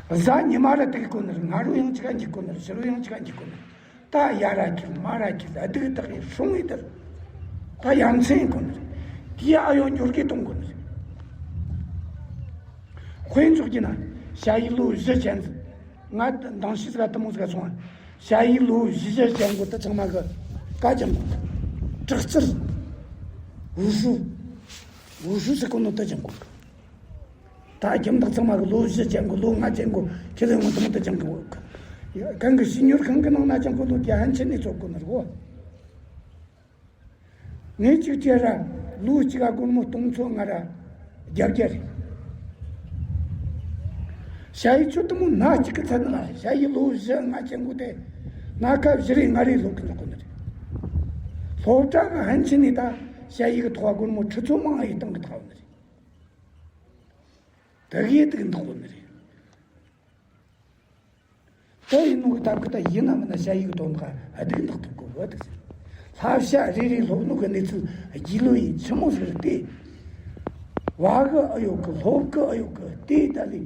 གཟའ་ཉི་མ་ར་དུག་གོ་ནི་རེད། སྔ་རོ་ཡང་གཅིག་ག་འགྱོ་གོ་ནི་རེད། ཕྱི་རོ་ཡང་གཅིག་ག་འགྱོ་གོ་ནི་རེད། ད་ཡ་ར་ཁྱེར་མ་ར་ཁྱེར་སྡུག་དག་ཡིན་སྲུང་ཡིན་དར། ད་ཡ་མཚན་ཡིན་གོ་ནི་རེད། དེ་ཡ་ཨ་ཡོ་འགྱུར་གི་གཏོང་གོ་ནི་རེད། དཔེ་འཇོག་རྒྱུ་ན་ཞ་ཡི་ལོ་བཞི་ཅན་ཟིག་ང་མདང་ཕྱི་ཟིག་ག་དེ་མོ་ཟིག་ག་སོང་ང་། ཞ་ཡི་ལོ་བཞི་བཞི་ཅན་གོ་དེ་ཚང་མ་གི་ཀ་ཅན་གོ། དྲག་རྩལ། ཝུ་ཧྲུ། ཝུ་ཧྲུ་ཟེར་གོ་ནོ་དེ་ཅན་གོ། ད་ཁྱིམ་བདག་ཚང་མ་གི་ལོ་བཞི་ཅན་གོ། ལོ་ལྔ་ཅན་གོ། ཁྱེད་ལས་ངོ་དེ་མོ་དེ་ཅན་གོ། གང་གི་ཕྱི་ཉོར་ཁང་གི་ནང་ན་ཅན་གོ་ལོ་རྒྱ་ཧན་ཆེན་ནས་ཚོགས་གོ་ནི་རེད་གོ། ངས་གཅིག་བྱས་ར་ལོ་གཅིག་ག་སྒོར་མོ་སྟོང་ཚོ་ལྔ་ར་བརྒྱད་བརྒྱ་རེད། ཞ་ཡི་ཆོ་དེ་མོ་སྣ་གཅིག་གི་ཚད་ནི་མ་རེད། ཞ་ཡི་ལོ་བཞི་ལྔ་ཅན་གོ་དེ་སྣ་ཁ་བཞི་རེ་ལྔ་རེ་སློབ་གི་འཇོག་གོ་ནི་རེད། སློབ་གྲྭ་གི་ཧན་ཆེན་ནས་ད་ཞ་ཡི་གི་ཐོག་སྒོར་མོ་ཁྲི་ཚོ་མང་ང་ཡི་བཏང་གི་ཐག་ནི་རེད། དེ་གི་དུག་འདོག་གོ་ནི་རེད། དེ་ཡིན་ནོ་གི་སྟབས་ཀྱིས་ད་ཡིན་ན་མིན་ན་ཞ་ཡི་གི་དོན་དག་སྡུག་འདོག་ཐུབ་གོ་གི་འདུག་ཟེར། བསླབ་བྱ་རེ་རེ་སློབ་ནོ་གི་གནས་ཚུལ་རྒྱུས་ལོན་ཡིན་ཆི་མོ་ཟིག་རེད་དེ། བ་གི་ཨེ་ཡོད་གི། སློབ་གི་ཨེ་ཡོད་གི། དེ་ད་ལི་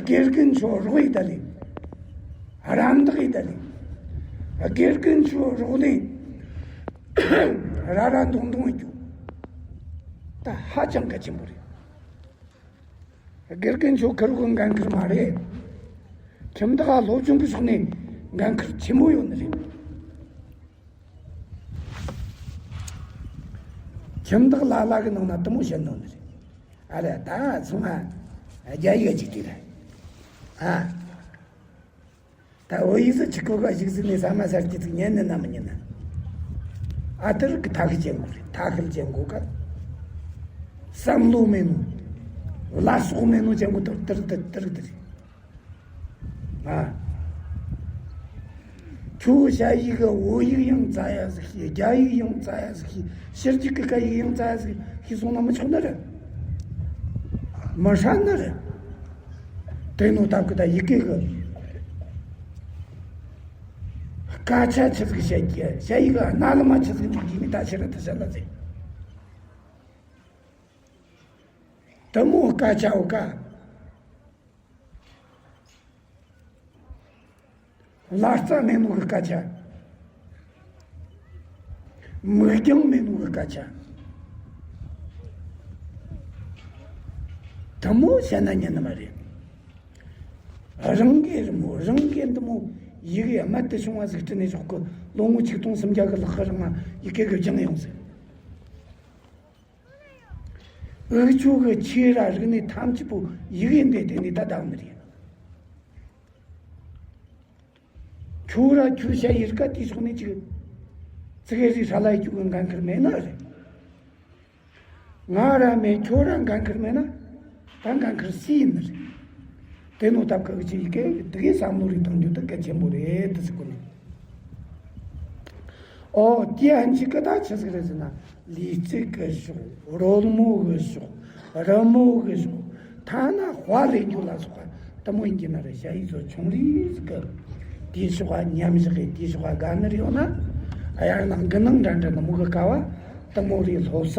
དགེ་རྒན་ཆོ་རོགས་ཡི་ད་ལི། རམ་འདེགས་ཡི་ད་ལི། དགེ་རྒན་ཆོ་རོགས་ནས་ར་ར་འདོང་འདོང་ཡི་རྒྱུ། ད་ཧ་ཅང་གལ་ཆེན་པོ་རེད། དགེ་རྒན་ཆོ་ཁེར་གི་འགན་ཁུར་མ་རེད། ཁྱིམ་བདག་སློབ་སྦྱོང་གི་ཕྱོགས་ནས་འགན་ཁུར་ཆེན་པོ་ཡོད་ནི་རེད། ཁྱིམ་བདག་ལ་ལ་གི་ནང་ན་དེ་མོ་བཤད་ནོ་ནི་རེད། ཨ་རེ་ད་སོང་ང་རྒྱ་ཡིག་ཅིག་དེ་རེད། ཨ། ད་བོད་ཡིག་ཟིག་ཆི་གོ་ག་ཞིག་ཟིག་ནས་ཟ་མ་ཟ་རྒྱུ་ཟིག་ཉན་ནི་ན་མི་ཉན་ན། ཨ་དེར་གི་ཐ་ཤལ་ཅན་གོ་རེད། ཐ་ཤལ་ཅན་གོ་ག། བསམ་བློ་མེད་ནོ། བླ་སྲོག་མེད་ནོ་ཅན་གོ་དེར་དེར་དེར་དེར་དེ་རེད། ཨ། ཁྱོད་ཞ་ཡིག་གི་བོད་ཡིག་ཡང་རྩ་ཡ་ཟིག་ཤེས། རྒྱ་ཡིག་ཡང་རྩ་ཡ་ཟིག་ཤེས། ཕྱི་རྒྱལ་གི་སྐད་ཡིག་ཡང་རྩ་ཡ་ཟིག་ཤེས་སོང་ན་མི་ཆོག་ནི་རེད། མི་ཧྲ་ནི་རེད། དེ་ནོ་སྟབས་ཀྱིས་ད་ཡི་གེ་གི་སྐད་ཆ་ཆི་ཟིག་བཤད་ཀྱི། ཞ་ཡིག་གི་རྣ་ལམ་མ་ཆི་ཟིག་འཇུག་གི་མི་ད་ཕྱི་ར་ད་བཤད་ལ་ཟེར། དེ་མོ་སྐད་ཆའོ་ཀ། ལ་རྩ་མེད་ནོ་གི་སྐད་ཆ། མིག་རྒྱང་མེད་ནོ་གི་སྐད་ཆ། དེ་མོ་བཤད་ན་ཉན་ནི་མ་རེད། རང་གི་རི་མོ་རང་གི་འདི་མོ་ཡི་གེ་རྨད་དུ་བྱུང་བ་ཟིག་བྲིས་ནས་ཞོག་གི། ལོ་ངོ་ཆིག་སྟོང་སུམ་བརྒྱ་གི་ལྷག་གི་རིང་ང་ཡི་གེ་གི་སྦྱངས་ཡོང་ཟིག། འུ་ཆོ་གི་ཆོས་ར་རིག་གནས་ཐམས་ཅད་པོ་ཡི་གེ་འདི་སྟེང་ནས་ད་བདག་ནི་རེད། ཁྱོད་ར་ཁྱོད་ཞ་ཡི་གི་སྐད་དེའི་ཕྱོགས་ནས་ཅིག་ཙི་གེ་རེ་ཧྲ་ལ་ཡི་རྒྱུག་གི་འགན་ཁུར་མེད་ནི་རེད། ང་ར་མེད། ཁྱོད་ར་འགན་ཁུར་མེད་ན་ད་འགན་ཁུར་སུའི་ཡིན་ནི་རེད། དེ་ནོ་སྟབས་ཀྱིས་འུ་ཆོས་ཡི་གེ་དེ་གའི་བསམ་བློ་རེ་གཏོང་རྒྱུ་དེ་གལ་ཆེན་པོ་རེད་དེ་ཟེར་གོ་ནི། ཨོ་དེ་ཡང་གཅིག་གི་ད་ཆི་ཟིག་རེད་ཟེར་ན། ལུས་རྩལ་གི་ཕྱོགས། རོལ་མོ་གི་ཕྱོགས། རི་མོ་གི་ཕྱོགས། ཐ་ན་དཔའ་ལས་འཇུག་ལ་སོགས་པ་དེ་མོ་ཡིན་གྱི་ན་རེ། ཞ་ཡི་ཚོ་ཆུང་རིས་གི་དེའི་ཕྱོགས་ལ་མཉམ་བཞག་གི་དེའི་ཕྱོགས་ལ་དགའ་ནི་རེ་ཡོད་ན། དབྱར་གནང་དགུན་གནང་འདྲ་འདྲ་དེ་མོ་གི་ཀ་བ། དེ་མོ་རེ་སློབ་ས།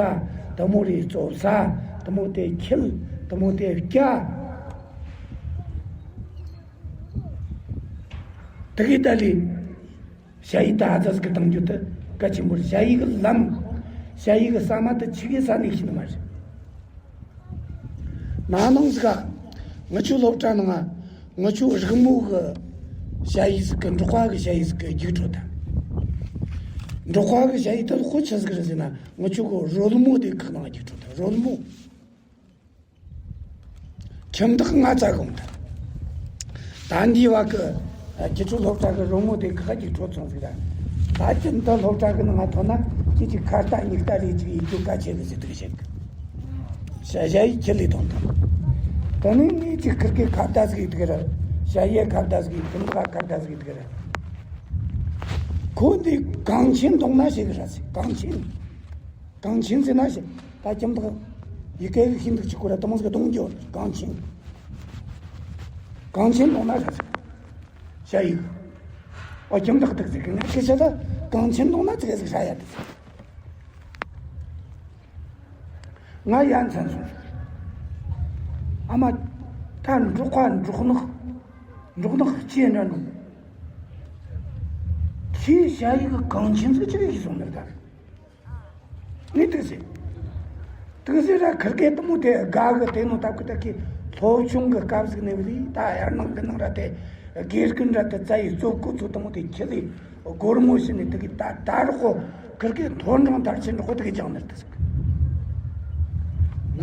དེ་མོ་རེ་བཙོ་ས། དེ་མོ་དེ་འཁྱིལ། དེ་མོ་དེ་བསྐྱལ། དེ་གི་ད་ལི་ཞ་ཡི་ད་ཨ་ཙ་ཟིག་གི་བཏང་རྒྱུ་དེ་གལ་ཆེན་པོ་རེད། ཞ་ཡི་གི་ལམ། ཞ་ཡི་གི་ཟ་མ་དེ་ཆི་གི་ས་ནས་ཤེས་ནི་མ་རེད། ན་ནིང་ཟིག་ག་ངི་ཆོའི་སློབ་གྲྭ་ནང་ང་ངི་ཆོའི་རིག་མོ་གི་ཞ་ཡི་ཟིག་གི། འབྲོག་པ་གི་ཞ་ཡི་ཟིག་གི་རྒྱུགས་འཕྲོད་ད། འབྲོག་པ་གི་ཞ་ཡི་དེ་ལ་དཔེ་ཆི་ཟིག་རེད་ཟེར་ན། ངི་ཆོ་གི་རོལ་མོ་དེ་ཁག་ནང་རྒྱུགས་འཕྲོད་ད། རོལ་མོ། ཁྱིམ་བདག་ང་བཙལ་གོ་མི་ཐུབ། ད་འདི་བ་གི་ཁྱེད་ཚོའི་སློབ་གྲྭ་གི་རོལ་མོ་དེ་ག་གཅིག་འཕྲོད་སོང་ཟིག་ར། ད་ཁྱེད་འདི་སློབ་གྲྭ་གི་ནང་ང་ཐོན་ན་ཁྱེད་ཀྱི་ཁ་རྟ་སྙིག་རྟ་རེ་གཅིག་ཡིད་སྐྱོ་གལ་ཆེ་གི་ཟེར་དུ་བཤད་གི། ཞ་ཞ་ཡི་ཁྱེད་ལས་ཐོན་ཐང་། ད་ནི་ངས་ཅིག་ཁིར་གི་ཁ་བརྡ་ཟིག་ཡིད་གི་ར། ཞ་ཡི་ཁ་བརྡ་ཟིག་ཡིད། ཁྱིམ་བདག་ཁ་བརྡ་ཟིག་ཡིད་གི་ར། ཁོ་འདི་གངས་ཆེན་གདོང་ན་ཞེས་གི་ར་ཟིག། གངས་ཆེན། གངས་ཆེན་ཟེར་ན་ཞེ། ད་ཁྱིམ་བདག་ཡི་གེ་གི་ཤིན་ཏུ་གཅིག་གོ་ར་དེ་མོ་ཟིག་གདོང་རྒྱོ་གངས་ཆེན། གངས་ཆེན་གདོང་ན་ར་ཟིག། ཞ་ཡི། ཨོ་ཁྱིམ་བདག་དག་ཟིག་གི་ང་ཁི་ཆ་ད་གངས་ཆེན་གདོང་ན་ཙིག་ཟིག་ཧྲ་ཡ་དེ་ཟིག། ང་ཡ་མཚན་སོང་། ཨ་མ། ད་འབྲོག་པ་འབྲོག་ནག་འབྲོག་ནག་སྐྱེས་འདྲ་འདུག། ཁྱེད་ཞ་ཡི་གི་གངས་ཆེན་ཟིག་ཅི་གི་སོང་ནི་ད། ངས་དུག་ཟེར། དུག་ཟེར་ར་ཁིར་ཀའི་དུ་མོ་དེ་དགའ་གི། དེ་ནོ་ད་གི་ད་གི་སློབ་ཆུང་གི་སྐབས་ཟིག་ནས་བ་ལི་ད་དབྱར་གནང་དགུན་གནང་ར་དེ་དགེ་རྒན་ར་དེ་བཙལ་ཡི་གཙོ་བོ་ཚོ་དུ་མོ་དེ་ཁྱེར་ལི་སྒོར་མོ་བྱིན་ནས་དུ་གི་ད་ད་རོགས་ཁོ་ཁིར་ཀའི་མཐོ་འབྲིང་མཐར་ཕྱིན་རོགས་དུ་གི་སྦྱངས་ནི་རེད་དུ་ཟེར།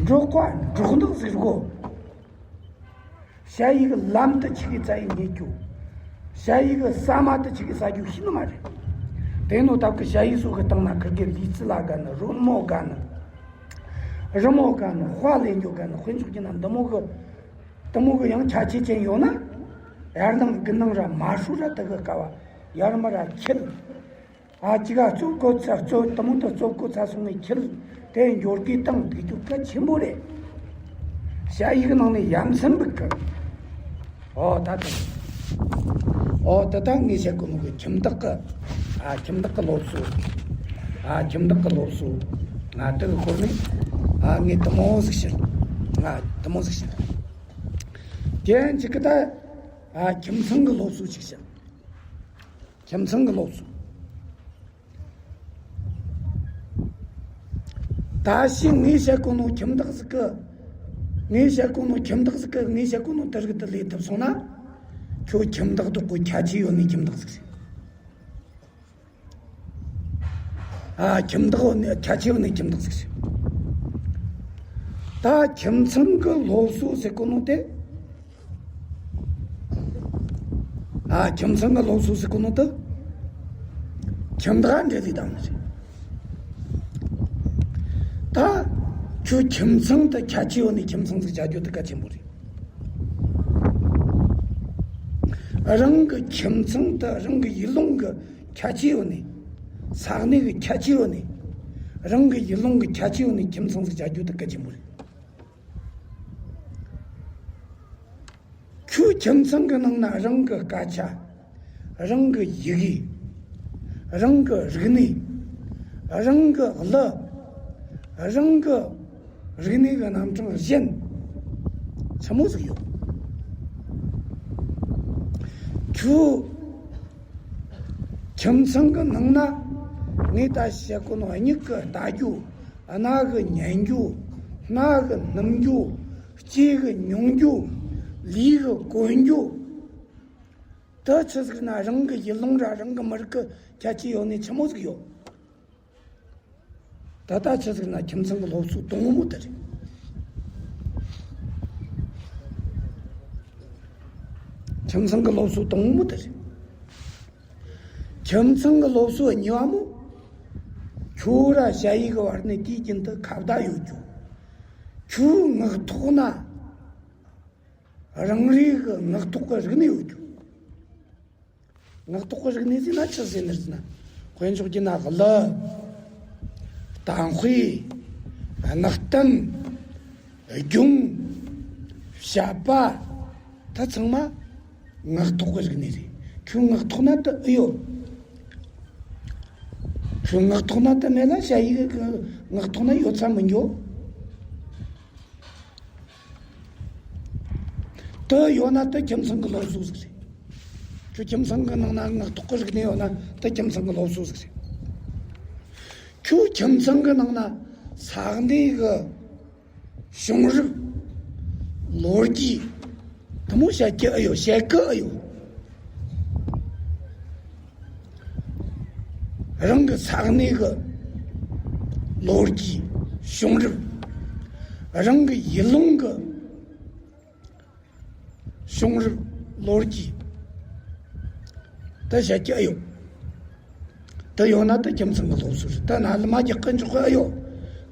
འབྲོག་པ་འབྲོག་ནག་ཟེར་གོ། ཞ་ཡི་གི་ལམ་དུ་ཆི་གི་བཙལ་ཡི་རྙེད་རྒྱུ། ཞ་ཡི་གི་ཟ་མ་དུ་ཆི་གི་ཟ་རྒྱུ་ཤེས་ནི་མ་རེད། དེ་ནོ་ད་གི་ཞ་ཡི་སོ་གི་སྟེང་ན་ཁིར་གི་ལུས་རྩལ་ལ་དགའ་ནི། རོལ་མོ་དགའ་ནི། རི་མོ་དགའ་ནི། དཔའ་ལེན་རྒྱུ་དགའ་ནི། དཔེ་འཇོག་རྒྱུ་ན་འདི་མོ་གི་འདི་མོ་གི་ཡང་ཁྱད་ཆོས་ཅན་ཡོད་ན། དབྱར་གནང་དགུན་གནང་ར་མ་ཧྲུ་ར་དུ་གི་ཀ་བ་ཡར་མར་ར་ཁྱེར། ཨ་ཅི་ག་རྩོད་གོ་ཚ་རྩོད་དུ་མོ་དུ་རྩོད་གོ་ཚ་སོང་ནས་ཁྱེར། དེ་འབྱོར་གི་བཏང་དུག་རྒྱུ་གལ་ཆེན་པོ་རེད། ཞ་ཡི་གི་ནང་ནས་ཡ་མཚན་འབུག་གི། ཨོ་ད་ད། ཨོ་ད་ད་ངས་བཤད་གོ་ནོ་གི་ཁྱིམ་བདག་གི། ཨ་ཁྱིམ་བདག་གི་སློབ་གསོ། ཨ་ཁྱིམ་བདག་གི་སློབ་གསོ། ང་དེ་གི་སྐོར་ནས་ཨ་ངས་དུ་མོ་ཟིག་བཤད། ང་དུ་མོ་ཟིག་བཤད། དེ་ཡང་ཅིག་གི་ད། ཨ་ཁྱིམ་ཚང་གི་སློབ་གསོ་ཅིག་བཤད། ཁྱིམ་ཚང་གི་སློབ་གསོ། ད་ཕྱིན་ངས་བཤད་གོ་ནོ་ཁྱིམ་བདག་ཟིག་གི། ངས་བཤད་གོ་ནོ་ཁྱིམ་བདག་ཟིག་གི་ངས་བཤད་གོ་ནོ་དེ་རིགས་དེ་ལས་ཐུབ་སོང་ན། ཁྱོད་ཁྱིམ་བདག་དག་གོ་ཁྱད་ཆོས་ཡོད་ནི་ཁྱིམ་བདག་ཟིག་རེད། ཨ་ཁྱིམ་བདག་ཡོད་ནི་ཁྱད་ཆོས་ཡོད་ནི་ཁྱིམ་བདག་ཟིག་རེད། ད་ཁྱིམ་ཚང་གི་སློབ་གསོ་ཟེར་གོ་ནོ་དེ། ཨ་ཁྱིམ་ཚང་གི་སློབ་གསོ་ཟེར་གོ་ནོ་དེ། ཁྱིམ་བདག་འབྲེལ་ལས་དང་ནི་རེད། ད་ཁྱོད་ཁྱིམ་ཚང་དེ་ཁྱད་ཆོས་ཡོད་ནི་ཁྱིམ་ཚང་ཟིག་བྱ་རྒྱུ་དེ་གལ་ཆེན་པོ་རེད། རང་གི་ཁྱིམ་ཚང་དེ་རང་གི་ཡུལ་ལུང་གི་ཁྱད་ཆོས་ཡོད་ནི། ས་གནས་གི་ཁྱད་ཆོས་ཡོད་ནི། རང་གི་ཡུལ་ལུང་གི་ཁྱད་ཆོས་ཡོད་ནི་ཁྱིམ་ཚང་ཟིག་བྱ་རྒྱུ་དེ་གལ་ཆེན་པོ་རེད། ཁྱོད་ཁྱིམ་ཚང་གི་ནང་ན་རང་གི་སྐད་ཆ། རང་གི་ཡི་གེ། རང་གི་རིག་གནས། རང་གི་གླུ། རང་གི་རིག་གནས་ཀྱི་རྣམ་གྲངས་གཞན་ཆི་མོ་ཟིག་ཡོད། ཁྱོད་ཁྱིམ་ཚང་གི་ནང་ན་ངས་ད་བཤད་གོ་ནོ་མྱིག་གི་ལྟ་རྒྱུ། རྣ་གི་ཉན་རྒྱུ། སྣ་གི་སྣམ་རྒྱུ། ལྕེ་གི་མྱོང་རྒྱུ། ལུས་གི་གོན་རྒྱུ། དེ་ཆི་ཟིག་ན་རང་གི་ཡུལ་ལུང་ར་རང་གི་མི་རིགས་གི་ཁྱད་ཆོས་ཡོད་ནི་ཆི་མོ་ཟིག་ཡོད། ད་ལྟ་ཆི་ཟིག་ན་ཁྱིམ་ཚང་གི་སློབ་གསོ་དང་པོ་དེ་རེད། ཁྱིམ་ཚང་གི་སློབ་གསོ་དང་པོ་དེ་རེད། ཁྱིམ་ཚང་གི་སློབ་གསོ་གཉིས་པ་མོ། ཁྱོད་ར་ཞ་ཡི་གི་བར་ནས་དུས་རྒྱུན་དུ་ཁ་བརྡ་ཡོད་རྒྱུ། ཁྱོད་ངག་ཐོག་ན་རང་རེ་གི་ངག་ཐོག་གི་རིག་གནས་ཡོད་རྒྱུ། ངག་ཐོག་གི་རིག་གནས་ཟེར་ན་ཆི་ཟེར་ནི་རེད་ན། དཔེ་འཇོག་རྒྱུ་ན་གླུ། གཏམ་དཔེ། གནའ་གཏམ། སྒྲུང་། བཤད་པ། ད་ཚང་མ་ངག་ཐོག་གི་རིག་གནས་རེད། ཁྱོད་ངག་ཐོག་ན་དུ་ཨེ་ཡོད། ཁྱོད་ངག་ཐོག་ན་དེ་མེད་ལ་ཞ་ཡི་གི་ངག་ཐོག་ན་ཡོད་ས་མི་འགྱོ། དེ་ཡོད་ན་དེ་ཁྱིམ་ཚང་གི་སློབ་གསོ་ཟིག་རེད། ཁྱོད་ཁྱིམ་ཚང་གི་ནང་ན་ངག་ཐོག་གི་རིག་གནས་ཡོད་ན་དེ་ཁྱིམ་ཚང་གི་སློབ་གསོ་ཟིག་རེད། ཁྱོད་ཁྱིམ་ཚང་གི་ནང་ན་ས་གནས་གི་བྱུང་རབས། ལོ་རྒྱུས། དེ་མོ་བཤད་ཀྱི་ཨེ་ཡོད། བཤད་གི་ཨེ་ཡོད། རང་གི་ས་གནས་གི་ལོ་རྒྱུས། བྱུང་རབས། རང་གི་ཡུལ་ལུང་གི་བྱུང་རབས། ལོ་རྒྱུས། དེ་བཤད་ཀྱི་ཨེ་ཡོད། དེ་ཡོད་ན་དེ་ཁྱིམ་ཚང་གི་སློབ་གསོ་རེད། དེ་ན་ལི་མ་རྒྱག་གི་འཇོག་གི་ཨེ་ཡོད།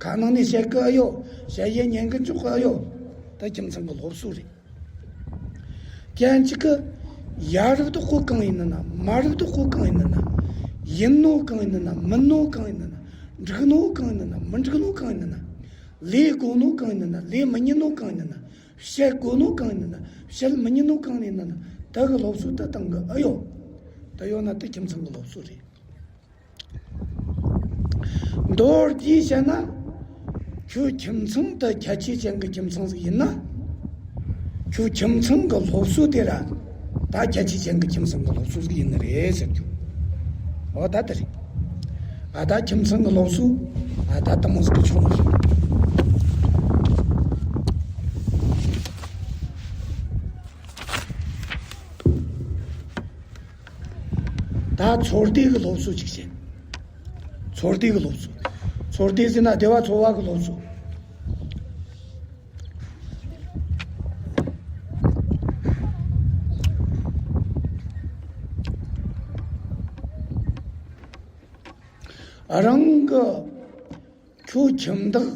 ཁ་ནང་ནས་བཤད་གི་ཨེ་ཡོད། ཞ་ཡི་ཉན་གི་འཇོག་གི་ཨེ་ཡོད། དེ་ཁྱིམ་ཚང་གི་སློབ་གསོ་རེད། ཀྱང་གཅིག་གི་ཡ་རབས་དེ་ཁོ་གང་ཡིན་ན་ན། མ་རབས་དེ་ཁོ་གང་ཡིན་ན་ན། ཡིན་ནོ་གང་ཡིན་ན་ན། མིན་ནོ་གང་ཡིན་ན་ན། འགྲིག་ནོ་གང་ཡིན་ན་ན། མི་འགྲིག་ནོ་གང་ཡིན་ན་ན། ལས་དགོས་ནོ་གང་ཡིན་ན་ན། ལས་མི་ཉན་ནོ་གང་ཡིན་ན་ན། བཤད་དགོས་ནོ་གང་ཡིན་ན་ན། བཤད་མི་ཉན་ནོ་གང་ཡིན་ན་ན། དེ་གི་སློབ་གསོ་དེ་བཏང་གི་ཨེ་ཡོད། དེ་ཡོད་ན་དེ་ཁྱིམ་ཚང་གི་སློབ་གསོ་རེད། མདོར་བསྡུས་བཤད་ན། ཁྱོད་ཁྱིམ་ཚང་དུ་ཁྱད་ཆོས་ཅན་གྱི་ཁྱིམ་ཚང་ཟིག་ཡིན་ན། ཁྱོད་ཁྱིམ་ཚང་གི་སློབ་གསོ་དེ་ར་ད་ཁྱད་ཆོས་ཅན་གྱི་ཁྱིམ་ཚང་གི་སློབ་གསོ་ཟིག་ཡིན་ནི་རེད་ཟེར་རྒྱུ། འོ་ད་དེ་རེད། ཨ་ད་ཁྱིམ་ཚང་གི་སློབ་གསོ། ཨ་ད་དེ་མོ་ཟིག་གི་ཆོག་ནི་རེད། ད་ཚོར་སྡེ་གི་སློབ་གསོ་ཅིག་བྱེད། ཚོར་སྡེ་གི་སློབ་གསོ། ཚོར་སྡེ་ཟེར་ན་སྡེ་བ་ཚོ་བ་གི་སློབ་གསོ། རང་གི་ཁྱོད་ཁྱིམ་བདག་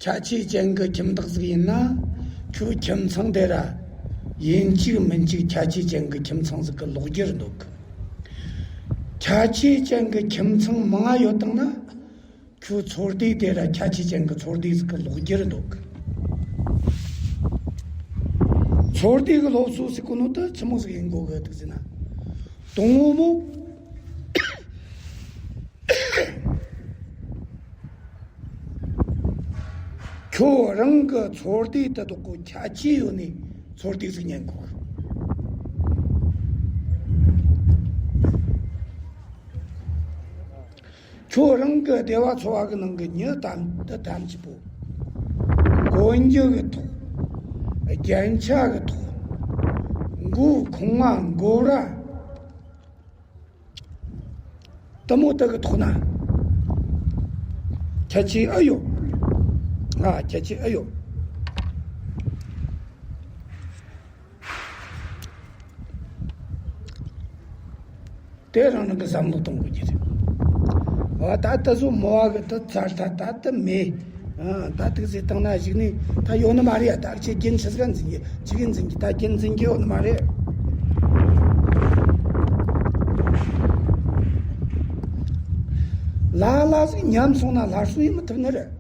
ཁྱད་ཆོས་ཅན་གྱི་ཁྱིམ་བདག་ཟིག་ཡིན་ན། ཁྱོད་ཁྱིམ་ཚང་དེ་ར་ཡིན་གཅིག་མིན་གཅིག་ཁྱད་ཆོས་ཅན་གྱི་ཁྱིམ་ཚང་ཟིག་གི་ལོག་རྒྱུ་རེད་འདུག། ཁྱད་ཆོས་ཅན་གྱི་ཁྱིམ་ཚང་མང་ང་ཡོད་བཏང་ན། ཁྱོད་ཚོར་སྡེ་དེ་ར་ཁྱད་ཆོས་ཅན་གྱི་ཚོར་སྡེ་ཟིག་གི་ལོག་རྒྱུ་རེད་འདུག། ཚོར་སྡེ་གི་སློབ་གསོ་ཟེར་གོ་ནོ་དེ་ཆི་མོ་ཟིག་ཡིན་དགོ་གི་འདུག་ཟེར་ན། དང་པོ་མོ། ཁྱོད་རང་གི་ཚོར་སྡེ་དེ་དག་གི་ཁྱད་ཆོས་ཡོད་ནི་ཚོར་སྡེ་ཟིག་ཉན་དགོས། ཁྱོད་རང་གི་སྡེ་བ་ཚོ་བ་གི་ནང་གི་མྱི་དམ་དུ་དམ་ཆི་པོ། གོན་རྒྱུ་གི་ཐོག། རྒྱན་ཆ་གི་ཐོག། མགོ་ཁུང་བ་མགོ་ར། དེ་མོ་དེ་གི་ཐོག་ན་ཁྱད་ཆོས་ཨེ་ཡོད། ང་ཁྱད་ཆོས་ཨེ་ཡོད། དེ་རང་རང་གི་བསམ་བློ་གཏོང་དགོས་ཀྱི་རེད། འོ་ད་ལྟ་བཟོ་མོ་བ་གི་དེ་ཚར་ད་ད་དེ་མེད། ཨ་ད་དེ་ཟེར་བཏང་ན་གཞིགས་ནས་ད་ཡོད་ནི་མ་རེད་ཡ། ད་ཁྱེད་རྒྱན་ཆི་ཟིག་འཛིན་གྱི་ཅི་གི་འཛིན་གྱི་ད་རྒྱན་འཛིན་གྱི་ཡོད་ནི་མ་རེད། ལ་ལ་ཟིག་ཉམས་སོང་ན་སླར་གསོ་ཡེད་མི་ཐུབ་ནི་རེད།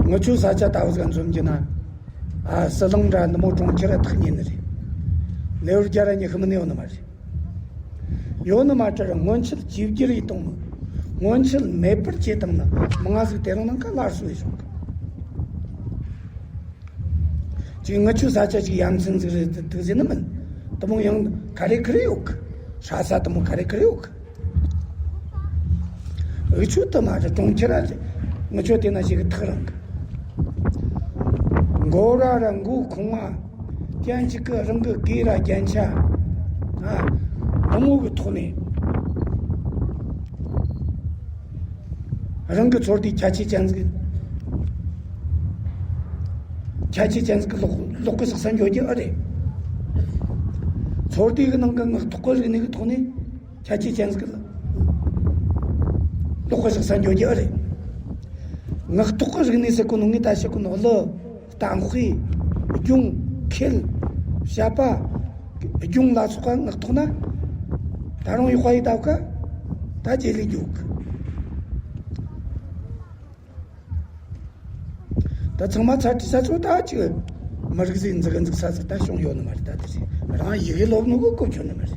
ངི་ཆོ་ས་ཆ་ལྟ་བུ་ཟིག་འཛོམས་ཀྱི་ན། ཨ་ཟི་ལིང་ར་ནུ་མོ་གྲོང་ཁྱེར་ར་ཐག་ཉེ་ནི་རེད། ལེའུ་རྒྱ་ར་ཉི་ཤུ་མིན་ནི་ཡོད་ནི་མ་རེད། ཡོད་ནི་མ་བྲལ་སྔོན་ཆད་ཅིབ་རྒྱུ་རེད་གཏོང་མི། སྔོན་ཆད་མེད་པར་བྱེད་བཏང་ན་མི་ང་ཟིག་དེ་རིང་ནང་ཀ་སླར་གསོ་ཡེད་ཆོག་གི། ཅིག་ངི་ཆོ་ས་ཆ་ཅིག་ཡ་མཚན་ཟིག་རེད་དེ་ཟེར་ནི་མིན། དེ་མོ་ཡང་ག་རེ་ག་རེ་ཡོད་གི། ཧྲ་ས་དེ་མོ་ག་རེ་ག་རེ་ཡོད་གི། འུ་ཆོ་དེ་མ་རེད། གྲོང་ཁྱེར་ར་ལས་ངི་ཆོ་དེ་ན་ཞིག་གི་ཐག་རིང་གི། མགོ་ར་ར་མགོ་ཁུང་བ། ཀྱང་གཅིག་གི་རང་གི་གོས་ར་རྒྱན་ཆ། ཨ་དེ་མོ་གི་ཐོག་ནས། རང་གི་ཚོར་དེ་ཁྱད་ཆོས་ཅན་ཟིག་ཁྱད་ཆོས་ཅན་ཟིག་གི་ལོག་ལོག་གི་ཟག་ས་འགྱོ་རྒྱུ་ཨེ་རེད། ཚོར་དེ་གི་ནང་གི་ངག་ཐོག་གི་རིག་གནས་གི་ཐོག་ནས་ཁྱད་ཆོས་ཅན་ཟིག་གི་ལོག་གི་ཟག་ས་འགྱོ་རྒྱུ་ཨེ་རེད། ངག་ཐོག་གི་རིག་གནས་ཟེར་གོ་ནོ་ངས་ད་བཤད་གོ་ནོ་གླུ། གཏམ་དཔེ། སྒྱུང་། ཁེལ། བཤད་པ། སྒྱུང་ལ་སོགས་པ་ངག་ཐོག་ན། ད་རུང་ཡག་པ་ཡི་ད་ག་ད་རྗེས་ལུས་འཇུག་ད་ཚང་མ་ཚར་དུས་ས་ཚོ་ད་ཅིག་ མི་རིགས་ཟིག་འཛུགས་འཛུགས་ས་ཟིག་ད་བྱུང་ཡོད་ནི་མ་རེད། ད་དེ་རེད། རང་ཡི་གེ་ལོབས་ནོ་གི་གོ་ཆོད་ནི་མ་རེད།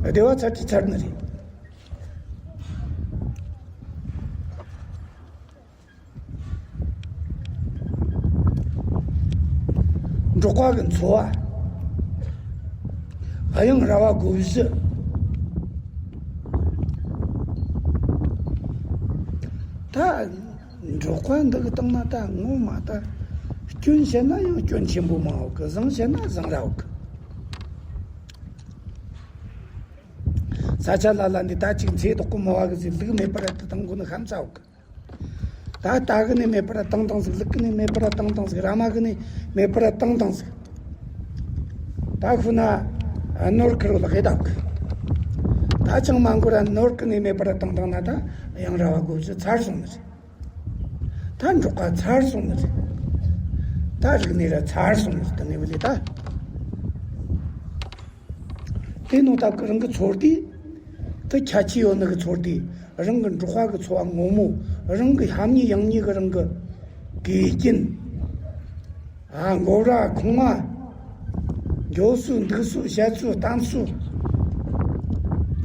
སྡེ་བ་ཚར་གྱི་ཚར་ནི་རེད། འབྲོག་པ་གི་འཚོ་བ། དབྱངས་ར་བ་དགུ་བཞི། ད་འབྲོག་པ་འདི་གི་སྟེང་ན་ད་ངོ་མ་ད་སྐྱོན་བཤད་ན་ཡང་སྐྱོན་ཆེན་པོ་མང་བ་གི། བཟང་བཤད་ན་བཟང་ར་བ་གི། ས་ཆ་ལ་ལ་འདི་ད་ཅིག་ཚེ་དོག་གི་མོ་བ་གི་ཟིག་ལུག་མེད་པར་དུ་བཏང་དགོས་ནི་ཧམ་ཚ་བ་གི། ད་རྟ་གི་ནི་མེད་པར་བཏང་བཏང་ཟིག་ལུག་གི་ནི་མེད་པར་བཏང་བཏང་ཟིག་ར་མ་གི་ནི་མེད་པར་བཏང་བཏང་ཟིག་ད་ཁོ་ན་ནོར་ཁེར་བོ་ལ་ཧེ་དག་གི། ད་ཅང་མ་འགོར་ར་ནོར་གི་ནི་མེད་པར་བཏང་བཏང་ན་ད་དབྱངས་ར་བ་དགུ་བཞི་ཚར་སོང་ནི་རེད། ད་འབྲོག་པ་ཚར་སོང་ནི་རེད། ད་རིག་གནས་ར་ཚར་སོང་ནི་རེད། ད་ངས་བུ་ལས་ད། དེ་ནོ་སྟབས་ཀྱི་རང་གི་ཚོར་དུས་དེ་ཁྱད་ཆོས་ཡོད་ནི་གི་ཚོར་དུས། རང་གི་འབྲོག་པ་གི་འཚོ་བ་ངོ་མ། རང་གི་ཞབས་གཉིས་ཡང་གཉིས་གི་རང་གི་དགེ་རྒན། ཨ། མགོ་ར་ཁུག་མ། འགྱོ་སྲོལ་འདུག་སྲོལ་བཤད་སྲོལ་གཏམ་སྲོལ།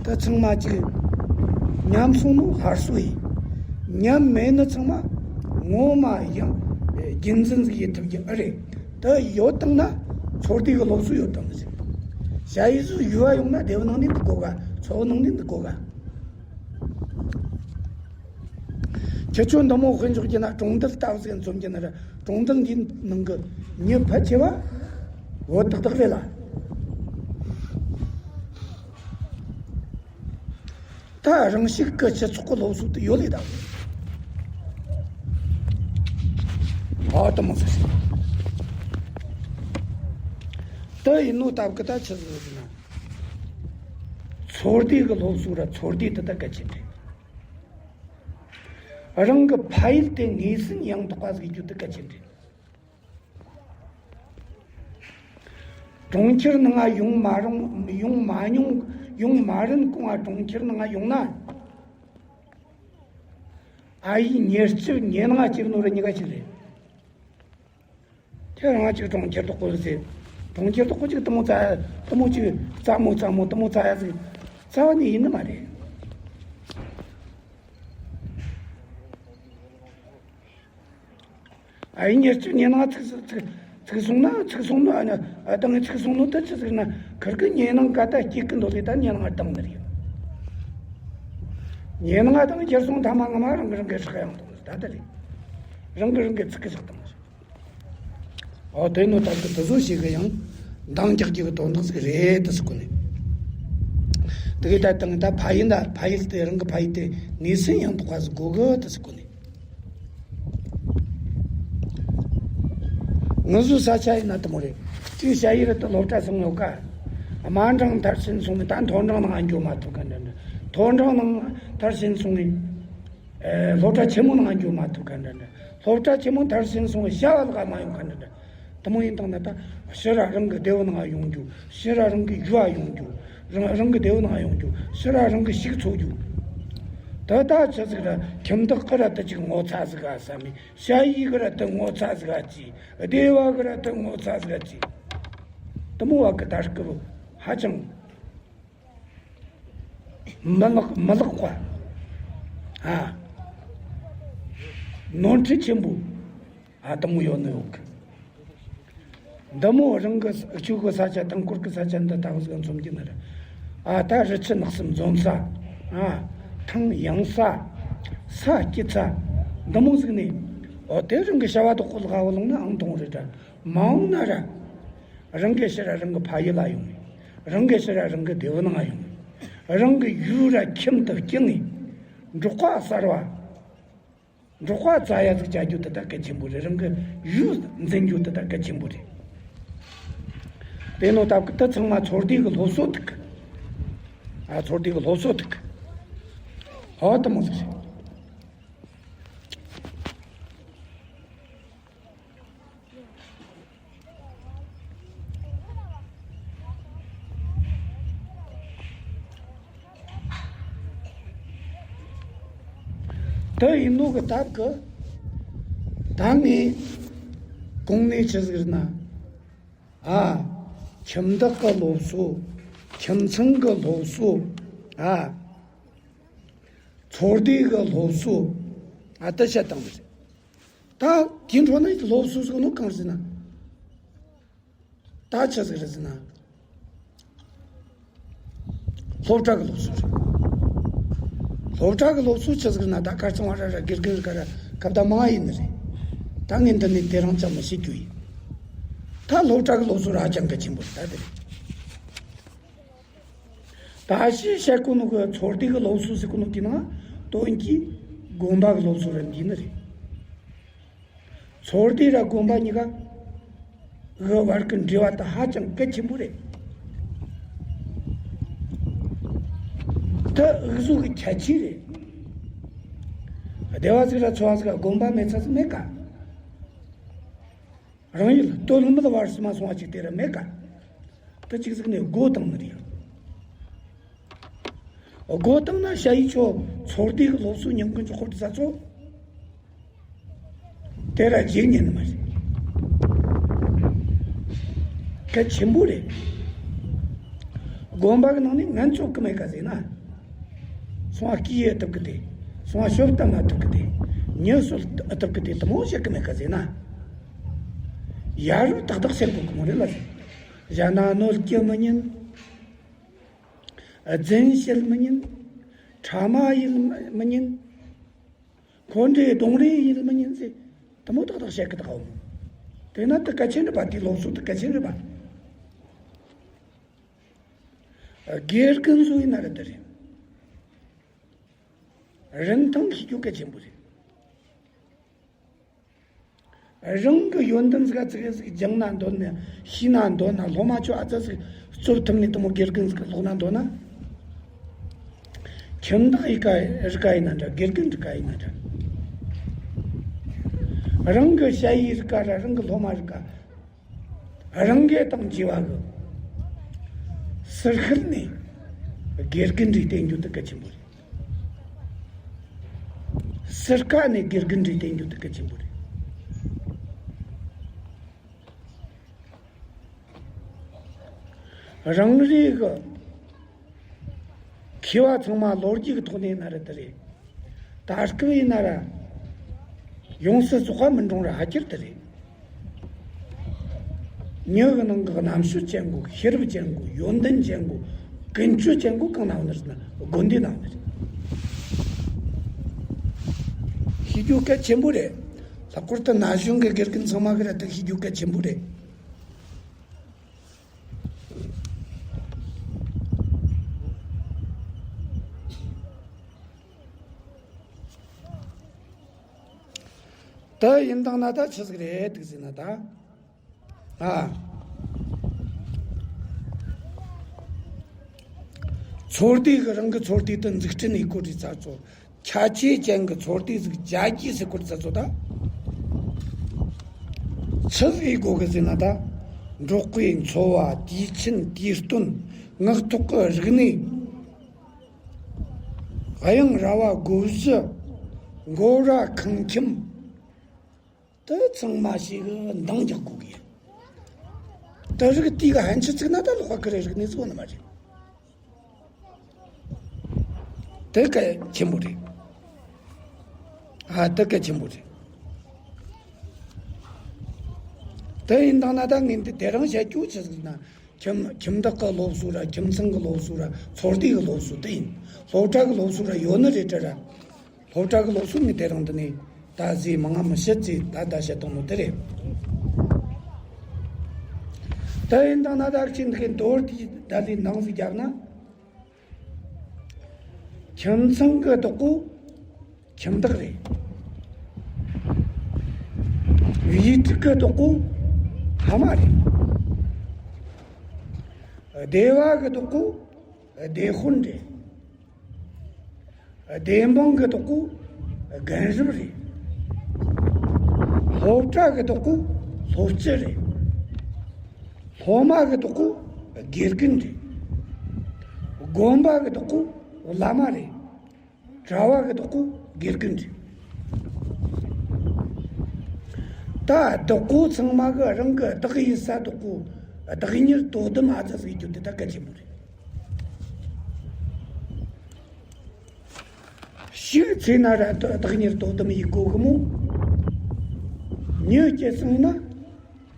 དེ་ཚང་མ་ཅིག་ཉམས་སོང་ནོ་སླར་གསོ་ཡིན། ཉམས་མེད་ནི་ཚང་མ་ངོ་མ་ཡང་རྒྱུན་འཛིན་ཟིག་ཡེད་ཐུབ་རྒྱུ་ཨེ་རེད། དེ་ཡོད་བཏང་ན་ཚོར་དུས་གི་སློབ་གསོ་ཡོད་བཏང་ཟིག་བྱ་ཡུལ་ཟིག་ཡུལ་བ་ཡོང་ན་སྡེ་བ་ནང་ནས་འདུག་དགོ་ག་ཚོ་བ་ནང་ནས་འདུག་དགོ་ག་ཁྱེད་ཆོ་འདི་མོ་དཔེ་འཇོག་རྒྱུ་ན། གྲོང་རྡལ་ལྟ་བུ་ཟིག་འཛོམས་རྒྱུ་ན་ར། གྲོང་རྡལ་འདིའི་ནང་གི་མྱི་ཕལ་ཆེ་བ་བོད་དག་དག་རེད་ལ། ད་རང་ཤུགས་ཀྱི་སྤྱི་ཚོགས་ཀྱི་སློབ་གསོ་དེ་ཡོད་ལེ་ད། ཨ་ད་མོ་ཟེར། ད་ཡིན་ནོ་སྟབས་ཀྱི་ད་ཆི་ཟིག་ཟེར་ན། ཚོར་སྡེ་གི་སློབ་གསོ་ར་ཚོར་སྡེ་དེ་ད་གལ་ཆེན་རེད། རང་གི་ཕ་ཡུལ་དེ་ངོས་ཟིན་ཡང་དག་པ་ཟིག་རྒྱུ་དེ་གལ་ཆེན་རེད། གྲོང་ཁྱེར་ནང་ང་ཡོང་མ་རུང་ཡོང་མ་མྱོང་ཡོང་མ་རན་གོང་ང་གྲོང་ཁྱེར་ནང་ང་ཡོང་ན། ཨ་ཡེ་ཉེར་གཅིག་ཉེ་ནང་ང་སྐྱེས་ནོ་ར་གཉིས་ཀ་གཅིག་རེད། ཁྱེད་རང་གཅིག་གྲོང་ཁྱེར་དོག་པོ་ཟེར། གྲོང་ཁྱེར་དོག་པོ་གཅིག་དེ་མོ་ཙ་དེ་མོ་གཅིག་རྩ་མོ་རྩ་མོ་དེ་མོ་རྩ་ཡ་ཟིག་རྩ་བ་ནས་ཡིན་ནི་མ་རེད། ཨ་ཡེ་ཉེར་གཅིག་ཉེ་ནང་ཚིག་ཚིག་ཚིག་སོང་ན་ཚིག་སོང་ནོ། ཨ་ནི་ཨ་ད་ངས་ཚིག་སོང་ནོ་ད་ཆི་ཟིག་ན། ཁིར་གི་ཉེ་ནང་ག་ད་སྐྱིད་གི་འདོད་ལེ་ད་ཉེ་ནང་ང་བཏང་ནི་རེད། ཉེ་ནང་ང་བཏང་ཁྱེར་སོང་ཐ་མ་ངོ་མ་རང་གི་རང་གི་སྲེག་ཡང་གཏོང་ད་ད་རེད། རང་གི་རང་གི་ཚིག་གི་ཟིག་བཏང་ཟིག་ཨོ་དེ་ནོ་ད་གི་དེ་ཚོ་ཞིག་གི་ཡང་འདང་རྒྱག་རྒྱུ་གི་དོན་དག་ཟིག་རེད་དེ་ཟེར་གོ་ནི། དེ་གི་ད་དང་ད་ཕ་ཡུལ་ད་ཕ་ཡུལ་དེ་རང་གི་ཕ་ཡུལ་དེ་ངོས་ཟིན་ཡང་དག་པ་ཟིག་དགོས་གི་དེ་ཟེར་གོ་ནི། ང་ཚོའི་ས་ཆ་ཡིན་ན་དེ་མོ་རེད། ཅིག་ཞ་ཡི་རི་དུ་སློབ་གྲྭ་སོང་ཡོད་ཀ་དམའ་འབྲིང་མཐར་ཕྱིན་སོང་ནས་ད་མཐོ་འབྲིང་ནང་འགྱོ་མ་ཐུབ་ག་འདྲ་འདྲ། མཐོ་འབྲིང་ནང་མཐར་ཕྱིན་སོང་ནས་ཨེ་སློབ་གྲྭ་ཆེན་མོ་ནང་འགྱོ་མ་ཐུབ་ག་འདྲ་འདྲ། སློབ་གྲྭ་ཆེན་མོ་མཐར་ཕྱིན་སོང་བས་བྱ་བ་ལ་མ་ཡོང་ག་འདྲ་འདྲ། དེ་མོ་ཡིན་དང་ན་ད་ཕྱིར་ར་རང་གི་སྡེ་བ་ནང་ཡོང་རྒྱུ། ཕྱིར་ར་རང་གི་ཡུལ་ལ་ཡོང་རྒྱུ། རང་རང་གི་སྡེ་བ་ནང་ཡོང་རྒྱུ། ཕྱིར་ར་རང་གི་ཤིག་འཚོ་རྒྱུ། ད་ད་ཆི་ཟིག་ར་ཁྱིམ་བདག་གི་ར་ད་ཅིག་ངོ་ཚ་ཟིག་ག་ས་མི། ཞ་ཡི་གི་ར་དེ་ངོ་ཚ་ཟིག་ཨ་ཅི། སྡེ་བ་གི་ར་དེ་ངོ་ཚ་ཟིག་ཨ་ཅི། དེ་མོ་བ་གི་ད་སྐབས་ཧ་ཅང་མི་ལེགས་མི་ལེགས་པ། ཨ། ནོར་འཁྲུལ་ཆེན་པོ། ཨ། དེ་མོ་ཡོད་ནི་ཡོད་གི། འདི་མོ་རང་གི་ཆུ་གི་ས་ཆ་དང་གུར་གི་ས་ཆ་འདི་ལྟ་བུ་ཟིག་འཛོམས་ཀྱི་ནི་རེད། ཨ། ད་རི་ཆུ་ནགས་གསུམ་འཛོམས་ས། ཨ། ཐང་ཡངས་ས། ས་སྐྱིད་ས། འདི་མོ་ཟིག་ནས། འོ་དེ་རང་གི་བྱ་བ་དོག་པོ་ལ་ག་བ་ལོང་ན་ཨང་དང་རེད་དྲ། མ་འོང་ན་ར། རང་གི་ཕྱིར་ར་རང་གི་ཕ་ཡུལ་ལ་ཡོང་ངས། རང་གི་ཕྱིར་ར་རང་གི་སྡེ་བ་ནང་ཡོང་ངས། རང་གི་ཡུལ་ར་ཁྱིམ་དུ་སྐྱེལ་ངས། འབྲོག་པ་གསར་བ། འབྲོག་པ་རྩ་ཡ་ཟིག་བྱ་རྒྱུ་དེ་ད་གལ་ཆེན་པོ་རེད། རང་གི་ཡུལ་འཛིན་རྒྱུ་དེ་ད་གལ་ཆེན་པོ་རེད། དེ་ནོ་སྟབས་ཀྱི་དེ་ཚང་མ་ཚོར་སྡེ་གི་སློབ་གསོ་ཐུག་ཨ། ཚོར་སྡེ་གི་སློབ་གསོ་ཐུག་ཧོ་དེ་མོ་ཟིག་རེད། དེ་ཡིན་ནོ་གི་སྟབས་ཀྱི། ད་ངས་གོང་ནས་ཆི་ཟིག་རེད་ན། ཨ། ཁྱིམ་བདག་གི་སློབ་གསོ། ཁྱིམ་ཚང་གི་སློབ་གསོ། ཨ། ཚོགས་སྡེ་གི་སློབ་གསོ། ཨ། ད་བཤད་བཏང་བ་རེད། ད་དེའི་འཕྲོ་ན་སློབ་གསོ་ཟེར་ནོ་གང་ཟེར་ན། ད་ཆི་ཟིག་རེད་ཟེར་ན། སློབ་གྲྭ་གི་སློབ་གསོ་རེད། སློབ་གྲྭ་གི་སློབ་གསོ་ཆི་ཟིག་རེད་ན། ད་ཁ་རྩང་བ་ར་ར་དགེ་རྒན་རིག་ག་ར་ཁ་བརྡ་མང་ཡིན་ནི་རེད། ད་ངས་འདི་ནས་དེ་རིང་ཅང་མི་བཤད་རྒྱུ་ཡིན། ད་སློབ་གྲྭ་གི་སློབ་གསོ་ར་ཧ་ཅང་གལ་ཆེན་པོ་རེད། ད་དེ་རེད། ད་ཕྱིས་བཤད་གོ་ནོ་གི་ཚོགས་སྡེ་གི་སློབ་གསོ་ཟེར་གོ་ནོ་དེ་ནང་དོན་གྱིས་དགོན་པ་གི་སློབ་གསོ་ར་འདུས་ནི་རེད། ཚོགས་སྡེ་ར་དགོན་པ་གཉིས་ཀ་གི་བར་གི་འབྲེལ་བ་དེ་ཧ་ཅང་གལ་ཆེན་པོ་རེད། དེ་འུ་ཚོ་གི་ཁྱད་ཆོས་རེད། སྡེ་བ་ཟིག་ར་ཚོ་བ་ཟིག་ག་དགོན་པ་མེད་ས་ཟིག་མེད་ཀ། རང་ཡུལ་སྟོད་ལུང་མི་ལ་བར་སི་མ་སོང་བ་ཅིག་དེ་ར་མེད་ཀ། དེ་གཅིག་ཟིག་ནས་སྒོ་བཏང་ནི་རེད། སྒོ་བཏང་ན་ཞ་ཡི་ཆོ་ཚོགས་སྡེ་གི་སློབ་གསོ་ཉམས་ཀུན་གྱི་ཧོར་ས་ཚོ་དེ་ར་རྗེས་ཉན་ནི་མ་རེད། གལ་ཆེན་པོ་རེད། དགོན་པ་གི་ནང་ནས་ངན་བཙོག་གི་མེད་ཀ་ཟེར་ན། སོང་བ་སྐྱིད་ཡེ་ཐུབ་གི་དེ། སོང་བ་ཤོབ་ལྟ་མ་ཐུབ་གི་དེ། ཉེས་སོད་ཐུབ་གི་དེ་དེ་མོ་བཤད་གི་མེད་ཀ་ཟེར་ན། ཡ་རུ་ཏག་ཏག་བཤད་དགོས་གི་མོ་རེད་ལ་ཟེར། གཞན་ན་གནོད་སྐྱེལ་མི་ཉན། རྫུན་བཤད་མི་ཉན། ཕྲ་མ་ཡིན་མི་ཉན། འཁོན་འགྲས་གདོང་རིས་ཡིན་མི་ཉན་ཟེར། དེ་མོ་ཏག་ཏག་བཤད་གི་ད་གོ། དེ་ན་དེ་གལ་ཆེན་རེད་པ། དེའི་སློབ་གསོ་དེ་གལ་ཆེན་རེད་པ། དགེ་རྒན་ཚོ་ཡིན་ན་རེད་དེ་རེད། རིན་ཐང་ཤེས་རྒྱུ་གལ་ཆེན་པོ་རེད། རང་གི་ཡོན་ཏན་ཟིག་ག་ཙིག་གེ་ཟིག་སྦྱང་ན་འདོད་ན། ཤེས་ན་འདོད་ན། སློབ་མ་ཆོ་ཨ་ཙི་ཟིག་རྩོབ་ཐུབ་ནས་དེ་མོ་དགེ་རྒན་ཟིག་ག་ལོག་ན་འདོད་ན། ཁྱིམ་བདག་ཡི་ག་རིགས་ཀ་ཡིན་ན་འདྲ། དགེ་རྒན་རིགས་ཀ་ཡིན་ན་འདྲ། རང་གི་ཞ་ཡི་རིགས་ཀ་ར་རང་གི་སློབ་མ་རིགས་ཀ་རང་གི་དང་བཅས་པ་གི་ཟུར་ཤུལ་ནས་དགེ་རྒན་རིགས་བསྟེན་རྒྱུ་དེ་གལ་ཆེན་པོ་རེད། ཟུར་ཁ་ནས་དགེ་རྒན་རིགས་བསྟེན་རྒྱུ་དེ་གལ་ཆེན་པོ་རེད། རང་རེ་གི་མཁས་པ་ཚང་མ་ལོ་རྒྱུས་ཀྱི་ཐོག་ནས་ཡིན་ན་ར་དེ་རེད། ད་སྐབས་ཡིན་ན་ར་ཡོངས་སུ་རྫོགས་པ་མི་འགྲོ་ར་ཧ་ཁྱེར་དེ་རེད། མྱི་གི་ནང་གི་རྣམ་དཔྱོད་ཅན་གོ། ཤེས་རབ་ཅན་གོ། ཡོན་ཏན་ཅན་གོ། ཀུན་སྤྱོད་ཅན་གོ་གང་ན་ཡོད་ནི་རེད་ན། དགོན་སྡེ་ནང་ནི་རེད། ཤེས་རྒྱུ་གལ་ཆེན་པོ་རེད། ལྷག་པར་དུ་ན་གཞོན་གྱི་དགེ་རྒན་ཚང་མ་གི་ར་དེ་ཤེས་རྒྱུ་གལ་ཆེན་པོ་རེད། ད་ཡིན་དང་ན་ད་ཆི་ཟིག་རེད་འདུག་ཟེར་ན་ད། ཨ། ཚོགས་སྡེ་གི་རང་གི་ཚོགས་སྡེ་དེ་འཛུགས་སྐྲུན་ཡེད་གོ་དུས་ཚར་ཚོ། ཁྱད་ཆོས་ཅན་གྱི་ཚོགས་སྡེ་ཟིག་བྱ་རྒྱུ་ཟེར་གོ་དུས་ཚར་ཚོ་ད། ཆི་ཟིག་ཡེད་དགོས་གི་ཟེར་ན་ད། འབྲོག་པའི་འཚོ་བ། དུས་ཆེན་དུས་སྟོན། ངག་ཐོག་གི་རིག་གནས། དབྱངས་ར་བ་སྒོ་བཞི། མགོ་ར་ཁང་ཁྱིམ། དེ་ཚང་མ་ཞིག་གི་འདང་རྒྱག་དགོས་གི། དེ་རིགས་དེ་གི་ཕན་ཆད་ཚིག་ན་ད་ལོག་པ་ཀི་རེ་རིག་གནས་ཚོ་ནི་མ་རེད། དེ་གལ་ཆེན་པོ་རེད། ཨ། དེ་གལ་ཆེན་པོ་རེད། དེ་ཡིན་དང་ན་ད་ངས་འདི་དེ་རིང་བཤད་རྒྱུ་ཆི་ཟིག་ན། ཁྱིམ་ཁྱིམ་བདག་གི་སློབ་གསོ་ར། ཁྱིམ་ཚང་གི་སློབ་གསོ་ར། ཚོགས་སྡེ་གི་སློབ་གསོ་དེ་ཡིན། སློབ་གྲྭ་གི་སློབ་གསོ་ར་ཡོད་ནི་རེད་དྲ་ར། སློབ་གྲྭ་གི་སློབ་གསོ་ནི་དེ་རིང་འདི་ནས་ད་ཟས་མང་ང་མི་བཤད་ཟེར་ད་ད་བཤད་བཏང་ནོ་དེ་རེད། ད་ཡིན་དང་ན་ད་ཁྱེད་འདི་གའི་མདོར་བསྡུས་ད་ལས་འདང་ཟིག་རྒྱབ་ན། ཁྱིམ་ཚང་གི་བདག་པོ་ཁྱིམ་བདག་རེད། བྱིའུ་ཕྲུག་གི་བདག་པོ་ཕ་མ་རེད། སྡེ་བ་གི་བདག་པོ་སྡེ་དཔོན་རེད། སྡེ་འབངས་ཀྱི་བདག་པོ་རྒན་རབས་རེད། སློབ་གྲྭ་གི་བདག་པོ་སློབ་སྤྱི་རེད། སློབ་མ་གི་བདག་པོ་དགེ་རྒན་རེད། དགོན་པ་གི་བདག་པོ་བླ་མ་རེད། གྲྭ་བ་གི་བདག་པོ་དགེ་རྒན་རེད། ད་བདག་པོ་ཚང་མ་གི་རང་གི་བདག་ཡིན་ས་བདག་པོ། བདག་གཉེར་དོ་དམ་ཨ་ཙི་ཟིག་རྒྱུ་དེ་ད་གལ་ཆེན་པོ་རེད། ཤིག་ཚེ་ན་ར་བདག་གཉེར་དོ་དམ་ཡིན་དགོ་གི་མོ། མྱི་སྐྱེ་སོང་ན་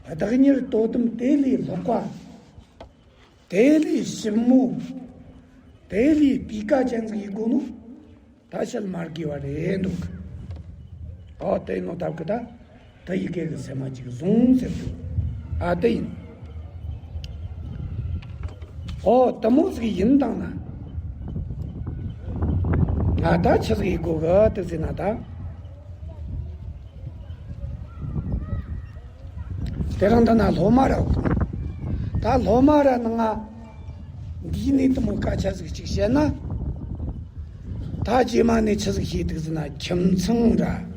བདག་གཉེར་དོ་དམ་དེ་ལས་ལྷག་པ། དེ་ལས་ཞིབ་མོ། དེ་ལས་སྤུས་ཀ་ཅན་ཟིག་ཡིན་དགོ་ནོ། ད་བཤད་མ་དགོས་པ་རེད་འདུག་ཨོ་དེ་ནོ་ད་གི་ད། ད་ཡི་གེ་གི་སེམས་མ་གཅིག་བཟུང་ཟེར་རྒྱུ། ཨ་དེ་ཡིན། ཨོ་དེ་མོ་ཟིག་ཡིན་དང་ན། ང་ད་ཆི་ཟིག་ཡིན་དགོ་གི་དེ་ཟེར་ན་ད། དེ་རིང་འདི་ན་སློབ་མ་ར་ཡོད། ད་སློབ་མ་ར་ནང་ང་འདིའི་ནས་དེ་མོ་སྐད་ཆ་ཟིག་ཅིག་བཤད་ན། ད་རྗེས་མ་ནས་ཆི་ཟིག་ཤེས་འདུག་ཟེར་ན་ཁྱིམ་ཚང་ར།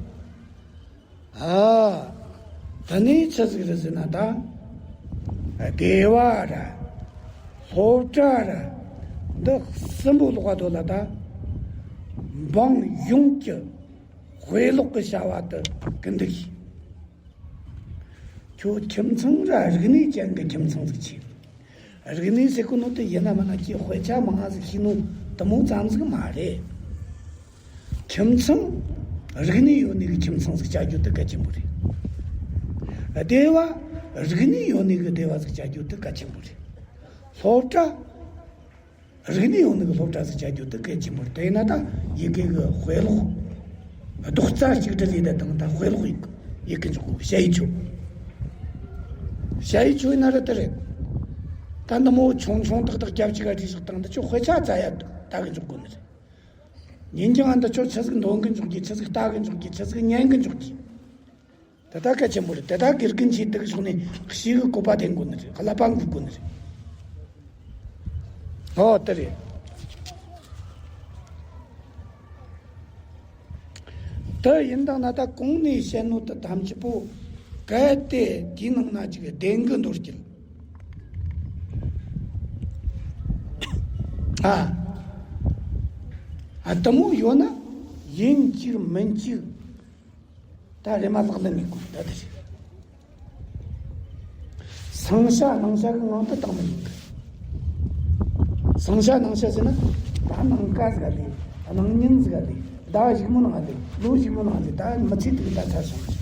ཨ། དེ་ནས་ཆི་ཟིག་རེད་ཟེར་ན་ད། སྡེ་བ་ར། སློབ་གྲྭ་ར། འདི་གསུམ་པོ་ལོག་པ་དོ་ལ་ད། འབངས་ཡོངས་ཀྱི་དཔེ་ཀློག་གི་བྱ་བ་དེ་ཀུན་འདུག་ཁྱོད་ཁྱིམ་ཚང་ར་རིག་གནས་ཅན་གྱི་ཁྱིམ་ཚང་ཟིག་ཆེ། རིག་གནས་ཟེར་གོ་ནོ་དེ་ཡིན་ན་མིན་ན་ཁྱེད་དཔེ་ཆ་མང་ང་ཟིག་ཤེས་ནོ་དེ་མོ་ཙམ་ཟིག་མ་རེད། ཁྱིམ་ཚང་། རིག་གནས་ཡོད་ནི་གི་ཁྱིམ་ཚང་ཟིག་བྱ་རྒྱུ་དེ་གལ་ཆེན་པོ་རེད། སྡེ་བ། རིག་གནས་ཡོད་ནི་གི་སྡེ་བ་ཟིག་བྱ་རྒྱུ་དེ་གལ་ཆེན་པོ་རེད། སློབ་གྲྭ། རིག་གནས་ཡོད་ནི་གི་སློབ་གྲྭ་ཟིག་བྱ་རྒྱུ་དེ་གལ་ཆེན་པོ་རེད། དེ་ཡིན་ན་ད་ཡི་གེ་གི་དཔེ་ཀློག་རྡོག་རྩ་གཅིག་སྒྲིལ་ལས་ད་དང་ད་དཔེ་ཀློག་ཡིན་ཡི་གེ་འཇོག་གོ་ཞ་ཡི་ཆོས། ཞ་ཡི་ཆོས་ཡིན་ན་ར་དེ་རེད། ད་འདི་མོ་ཆུང་ཆུང་ཏག་ཏག་རྒྱབ་གཅིག་ག་བྲིས་ཤག་དང་འདི་ཆོ་དཔེ་ཆ་རྩ་ཡ་ད་གི་འཇོག་གོ་ནི་རེད། ཉིན་རྒྱང་འདི་ཆོ་ཆི་ཟིག་འདོན་གི་འཇོག་གི་ཆི་ཟིག་ལྟ་གི་འཇོག་གི་ཆི་ཟིག་ཉན་གི་འཇོག་གི། དེ་ད་གལ་ཆེན་པོ་རེད། དེ་ད་དགེ་རྒན་གྱིས་དེ་གི་ཕྱོགས་ནས་ཤེས་གི་བཀོད་པ་འདེང་དགོས་ནི་རེད། བསླབ་པ་འགུག་དགོས་ནི་རེད། ཨོ་དེ་རེད། དེ་ཡིན་དང་ན་ད་གོང་ནས་བཤད་ནོ་དེ་ཐམས་ཅད་པོ་གལ་ཏེ་དེའི་ནང་ན་ཅིག་བདེན་གི་འདོར་གྱིན། ཨ། ཨ་དེ་མོ་ཡོད་ན་ཡིན་གཅིག་མིན་གཅིག་ད་རེ་མ་ལག་ལེན་ནས་དགོས་ད་དེ་རེད། སང་ཞ་གནངས་ཞ་གི་ངང་དུ་བཏང་མི་ཡིན་གི། སང་ཞ་གནངས་ཞ་ཟེར་ན་ད་གནངས་ཀ་ཟིག་ག་ལས་གནངས་ཉིན་ཟིག་ག་ལས་ཟླ་བ་གཞུག་མོ་ནང་ལས་ལོ་གཞུག་མོ་ནང་ལས་ད་མི་ཚེ་དེ་གི་ད་ཚར་སོང་ཟིག་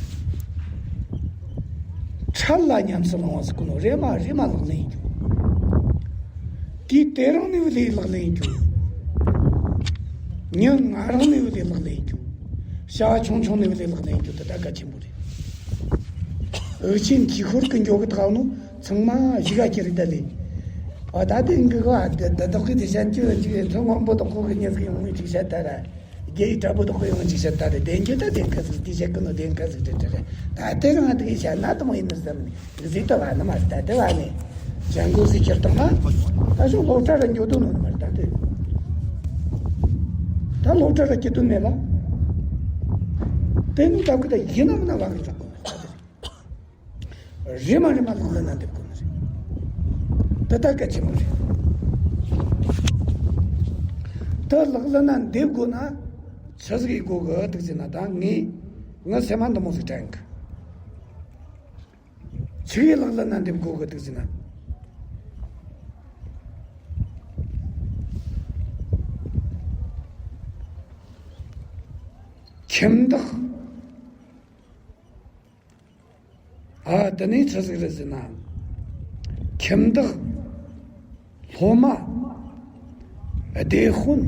འཕྲལ་ལ་ཉམས་སུ་བླང་བ་ཟེར་གོ་ནོ་རེ་མ་རེ་མ་ལག་ལེན་ཡིན་རྒྱུ། དུས་དེ་རིང་ནས་བ་ལས་ལག་ལེན་ཡིན་རྒྱུ། ཉིན་ང་རང་ནས་བ་ལས་ལག་ལེན་ཡིན་རྒྱུ། བྱ་བ་ཆུང་ཆུང་ནས་བ་ལས་ལག་ལེན་ཡིན་རྒྱུ་དེ་ད་གལ་ཆེན་པོ་རེད། འུ་ཆེན་ཁྱི་ཤོར་གི་འགྱོ་གི་ཐག་ནོ་ཚང་མ་གཞི་ག་ཁྱེར་ད་ལས། ཨ་ད་དེ་འགི་ག་ད་ད་དོག་གི་དེ་ཤན་གྱི་འཇིག་མཚོ་སྔོན་པོ་དོག་གོ་གི་ཉེས་གི་ཡོང་མི་ཅིག་བཤད་ད་ར། རྒྱའི་དྲ་བོ་དོག་གོ་ཡོང་ཅིག་བཤད་ད་ར། བདེན་རྒྱུ་ད་བདེན་ཁ་ཟིག་དེ་བཤད་གི་ནོ་བདེན་ཁ་ཟིག་དེ་དེ་རེད། ད་དེ་རང་དེ་གི་བཤད་ན་དུ་མོ་ཡིན་ནི་བསམ་ནི་གཟིགས་ད་བ་ནི་མ་ད་དེ་བ་ནི། ཅང་གོ་ཟིག་ཁྱེར་དང་ན། ད་ཤོག་སློབ་གྲྭ་ར་འགྱོ་དོ་ནོ་ནི་མ་ད་དེ། ད་སློབ་གྲྭ་ར་སྐྱིད་དོན་མེད་ལ། དེ་ནི་ད་གི་ད་ཡིན་ན་མིན་ན་བ་གི་ཆོག་གོ་ནི་ད་དེ། རེ་མ་རེ་མ་ལག་ལེན་ན་འདེབས་དགོས་ནི་རེད། དེ་ད་གལ་ཆེན་པོ་རེད། ད་ལག་ལེན་ན་འདེབས་དགོས་ན་ཆི་ཟིག་ཡེད་དགོས་གི་འདུག་ཟེར་ན། ད་ངས་ངའི་སེམས་མ་འདི་མོ་ཟིག་དྲན་གི། ཆི་གི་ལག་ལེན་ན་འདེབས་དགོས་གི་འདུག་ཟེར་ན། ཁྱིམ་བདག་ཨ། དེ་ནས་ཆི་ཟིག་རེད་ཟེར་ན། ཁྱིམ་བདག་སློབ་མ། སྡེ་དཔོན།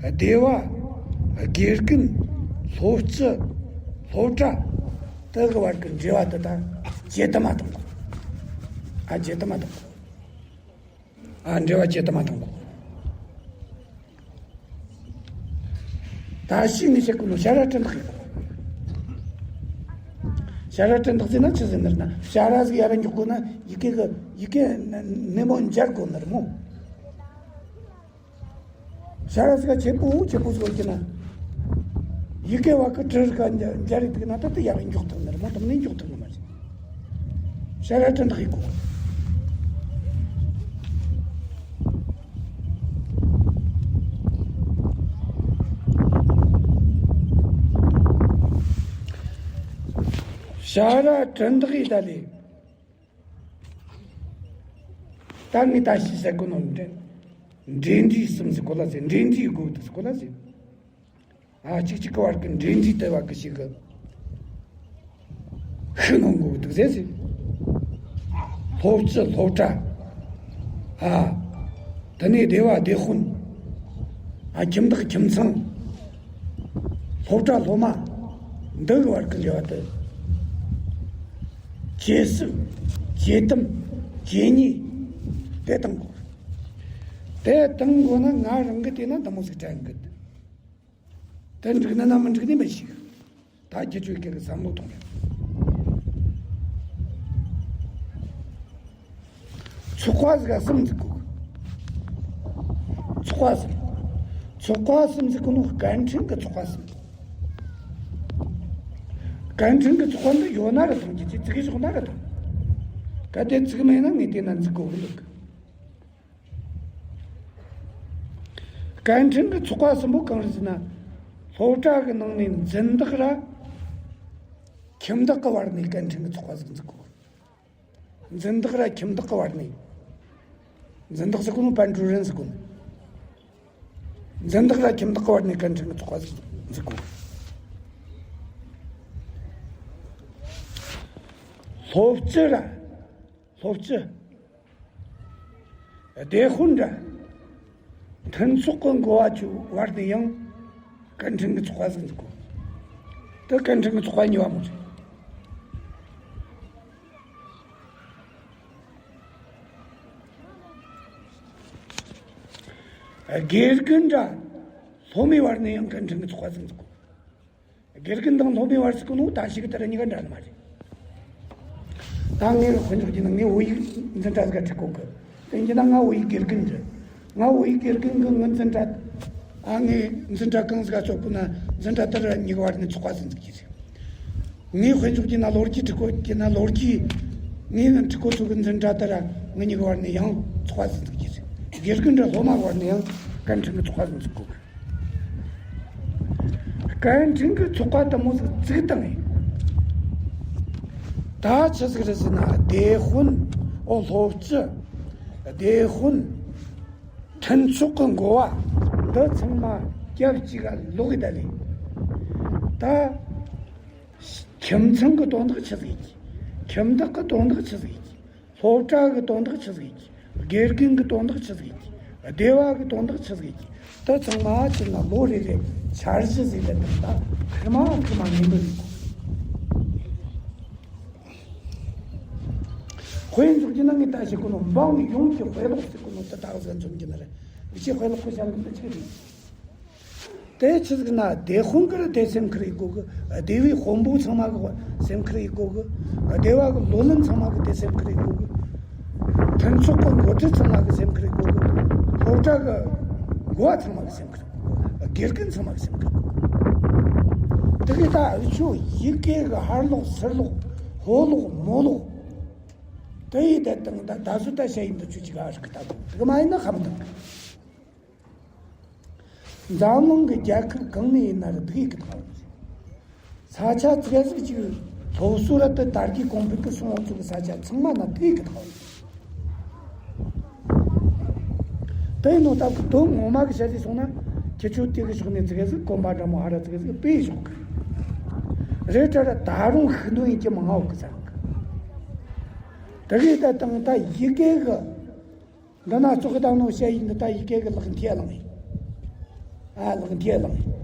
སྡེ་བ། དགེ་རྒན། སློབ་སྤྱི། སློབ་གྲྭ། དེ་གི་བར་གྱི་འབྲེལ་བ་དེ་དག་ཇེ་དུ་མ་གཏོང་དགོས། ཨ། ཇེ་དུ་མ་གཏོང་དགོས། ཨ། འབྲེལ་བ་ཇེ་དུ་མ་གཏོང་དགོས། ད་ཤི་ནི་བྱེད་དགོས་ནོ་ཞ་ར་གྲི་འདེགས་ཡིན། ཞ་ར་གྲི་འདེགས་ཟེར་ན་ཆི་ཟེར་ནི་རེད་ན། ཞ་ར་ཟིག་ཡར་ར་འཇོག་དགོས་ན་ཡི་གེ་གི་ཡི་གེ་ནི་མོ་འབྱར་དགོས་ནི་རེད་མོ། ཞ་ར་ཟིག་ཆེ་པོ་ཆེ་པོ་ཟིག་ཡོད་ཀྱི་ན། ཡི་གེ་བ་གི་གྲི་རིགས་ཀ་འབྱར་རེ་འདུག་ན་ད་དེ་ཡར་ར་འཇོག་ཐུབ་ནི་རེད་མོ། དེ་མིན་འཇོག་ཐུབ་ནི་མ་རེད། ཞ་ར་གྲི་འདེགས་ཡེད་དགོས། ཞ་ར་གྲི་འདེགས་ཡི་ད་ལས། ད་ངས་ད་ཤི་ཟེར་གོ་ནོ་འདྲེ། འདྲེ་འདྲེ་གསུམ་ཟེར་གོ་ལ་ཟེར། འདྲེ་འདྲེ་དགོས་འདུག་ཟེར་གོ་ལ་ཟེར། ཨ་གཅིག་གཅིག་གི་བར་གྱི་འདྲེ་འདྲེ་ལྟ་བ་གི་ཞིག་གི་ཤུགས་སྣོན་དགོས་འདུག་ཟེར་ཟེར། སློབ་སྤྱི་སློབ་གྲྭ། ཨ་དེ་ནས་སྡེ་བ་སྡེ་དཔོན། ཨ་ཁྱིམ་བདག་ཁྱིམ་ཚང་། སློབ་གྲྭ་སློབ་མ། འདི་གི་བར་གྱི་འབྲེལ་བ་དེ། གཅེས་སྲིབ། གཅེས་དམ། གཅེས་ཉེས། དེ་གཏང་དགོས། དེ་གཏང་དགོས་ན་ང་རང་གི་དེ་ན་འདི་མོ་ཟིག་དྲན་གི། དེ་འགྲིག་ན་ན་མི་འགྲིག་ནི་མི་ཤེས། ད་རྒྱུ་ཆོས་སྐད་ཀྱི་བསམ་བློ་གཏོང་རེད། ཚོགས་པ་ཟིག་གསུམ་འཛུགས་དགོས། ཚོགས་པ་གསུམ། ཚོགས་པ་གསུམ་འཛུགས་དགོས་ནོ་སྐད་འཕྲིན་གྱི་ཚོགས་པ་གསུམ། སྐད་འཕྲིན་གྱི་ཚོགས་པ་འདི་ཡོད་ན་ར་ཐང་གི་ཅི་བཙུགས་ཀྱི་ཞོག་ན་ར་ཐང་། གལ་ཏེ་བཙུགས་མེད་ན་ངས་དེ་ན་འཛུགས་དགོས་གི་འདུག། སྐད་འཕྲིན་གྱི་ཚོགས་པ་གསུམ་པོ་གང་རེད་ཟེར་ན། སློབ་གྲྭ་གི་ནང་ནས་འཛིན་བདག་ར་ཁྱིམ་བདག་གི་བར་ནས་སྐད་འཕྲིན་གྱི་ཚོགས་པ་ཟིག་འཛུགས་དགོས། འཛིན་བདག་ར་ཁྱིམ་བདག་གི་བར་ནས། འཛིན་བདག་ཟེར་གོ་ནོ་班主任ཟེར་གོ་ནོ། འཛིན་བདག་ར་ཁྱིམ་བདག་གི་བར་ནས་སྐད་འཕྲིན་གྱི་ཚོགས་པ་ཟིག་འཛུགས་དགོས། སློབ་སྤྱི་ར། སློབ་སྤྱི། སྡེ་དཔོན་འདྲ། མཐུན་ཚོགས་ཀྱི་འགོ་བ་ཚོའི་བར་ནས་ཡང་སྐད་འཕྲིན་གྱི་ཚོགས་པ་ཟིག་འཛུགས་དགོས། དེ་སྐད་འཕྲིན་གྱི་ཚོགས་པ་གཉིས་པ་མོ་རེད། དགེ་རྒན་འདྲ། སློབ་མའི་བར་ནས་ཡང་སྐད་འཕྲིན་གྱི་ཚོགས་པ་ཟིག་འཛུགས་དགོས། དགེ་རྒན་དང་སློབ་མའི་བར་ཟེར་གོ་ནོ་ད་ཞིག་ལྟར་གཉིས་ཀ་འདྲ་ནི་མ་རེད། ད་ངས་དཔེ་འཇོག་རྒྱུ་ན་ངས་བོད་ཡིག་འཛིན་གྲྭ་ཟིག་ག་ཁྲིད་གོ་གི། དེ་ཡིན་ན་ང་བོད་ཡིག་དགེ་རྒན་རེད། ང་བོད་ཡིག་དགེ་རྒན་གི་ངའི་འཛིན་གྲྭ། ཨ་ངའི་འཛིན་གྲྭ་གང་ཟིག་ག་ཚོགས་གོ་ན་འཛིན་གྲྭ་དེ་ར་གཉིས་ཀ་བར་ནས་ཚོགས་པ་ཟིག་འཛུགས་རྒྱུ་རེད། ངས་དཔེ་འཇོག་རྒྱུ་ན་ལོ་རྒྱུས་ཁྲིད་གོ་རྒྱུ་ན་ལོ་རྒྱུས། ངས་ཁྲིད་གོ་ཚོ་གི་འཛིན་གྲྭ་དེ་ར་ང་གཉིས་ཀ་བར་ནས་ཡང་ཚོགས་པ་ཟིག་འཛུགས་རྒྱུ་རེད། དགེ་རྒན་འདྲ་སློབ་མ་བར་ནས་ཡང་སྐད་འཕྲིན་གྱི་ཚོགས་པ་ཟིག་འཛུགས་དགོས་གི། སྐད་འཕྲིན་གྱི་ཚོགས་པ་དེ་མོ་ཟིག་བཙུགས་བཏང་ངས། ད་ཆི་ཟིག་རེད་ཟེར་ན་སྡེ་དཔོན། ཨོ་སློབ་སྤྱི། སྡེ་དཔོན། མཐུན་ཚོགས་ཀྱི་འགོ་བ། འདི་ཚང་མ་རྒྱབ་གཅིག་ག་ལོག་གི་ད་ལས། ད་ཁྱིམ་ཚང་གི་དོན་དག་ཆི་ཟིག་ཡིན་གྱི། ཁྱིམ་བདག་གི་དོན་དག་ཆི་ཟིག་ཡིན་གྱི། སློབ་གྲྭ་གི་དོན་དག་ཆི་ཟིག་ཡིན་གྱི། དགེ་རྒན་གི་དོན་དག་ཆི་ཟིག་ཡིན་གྱི། སྡེ་བ་གི་དོན་དག་ཆི་ཟིག་ཡིན་གྱི། དེ་ཚང་མ་ཕྱིར་ན་ལོ་རེ་རེ་འཆར་གཞི་ཟིག་ལ་བཏང་། ད་ཁེར་མ་ཁེར་མ་ངེས་འབུལ་ཡིན། དཔེ་འཇོག་རྒྱུ་ན་ངས་ད་བཤད་གོ་ནོ་འབངས་ཡོངས་ཀྱི་དཔེ་ཀློག་ཟེར་གོ་ནོ་དེ་དག་ཟིག་འཛོམས་རྒྱུ་ན་རེད། འུ་ཆོས་དཔེ་ཀློག་གི་བྱ་འགུལ་འདི་ཆི་རེད། དེ་ཆི་ཟིག་ན་སྡེ་དཔོན་གི་ར་དེ་སེམས་ཁུར་ཡེད་དགོས་གི། སྡེ་བའི་དཔོན་པོ་ཚང་མ་གི་སེམས་ཁུར་ཡེད་དགོས་གི། སྡེ་བ་གི་བློན་ཚང་མ་གི་དེ་སེམས་ཁུར་ཡེད་དགོས་གི། མཐུན་ཚོགས་གི་འགོ་ཁྲིད་ཚང་མ་གི་སེམས་ཁུར་ཡེད་དགོས་གི། སློབ་གྲྭ་གི་འགོ་བ་ཚང་མ་གི་སེམས་ཁུར་ཡེད་དགོས་གི། དགེ་རྒན་ཚང་མ་གི་སེམས་ཁུར་ཡེད་དགོས་གི། དེ་གི་ད་འུ་ཆོ་ཡི་གེ་གི་ཕར་ལོག་ཚུར་ལོག་ཕོ་ལོག་མོ་ལོག་དེ་ཡི་དེ་དང་ད་ད་གཟོད་ད་ཞ་ཡི་འདི་ཆོ་ཅིག་ཨ་རིག་གི་ད་གོ་དེ་གི་མ་ཡིན་ན་ཧ་མི་ཐང་གི། འཛམ་གླིང་གི་རྒྱལ་ཁབ་གང་ནས་ཡིན་ན་ར་སྡུག་ཡིག་གི་ཐག་ཡོད། ས་ཆ་ཙི་གེ་ཟིག་ཅིག་སློབ་གསོ་ར་དེ་དར་རྒྱས་གོང་འཕེལ་གི་སོང་བ་ཚོ་གི་ས་ཆ་ཚང་མ་ན་སྡུག་ཡིག་གི་ཐག་ཡོད། དེ་ཡིན་ནོ་སྟབས་གི་དོན་ངོ་མ་གི་བཤད་དེ་སོང་ན་ཁྱེད་ཆོ་དེ་གི་ཕྱོགས་ནས་ཙི་གེ་ཟིག་གོམ་པ་འདྲ་མོ་ཧ་ར་ཙི་གེ་ཟིག་སྤོས་ཞོག་གི། རེད་དྲ་ར་ད་རུང་ཤུགས་འདོན་ཡིན་གྱི་མང་ང་འོག་གི་ཚང་གི། དེ་གི་ད་དང་ད་ཡི་གེ་གི། འདི་ན་ཙོག་གི་བཏང་ནོ་ཞ་ཡི་འདི་ད་ཡི་གེ་གི་ལག་འཐིལ་ལངས་ཡིན། ཨ་ལག་འཐིལ་ལངས་ཡིན།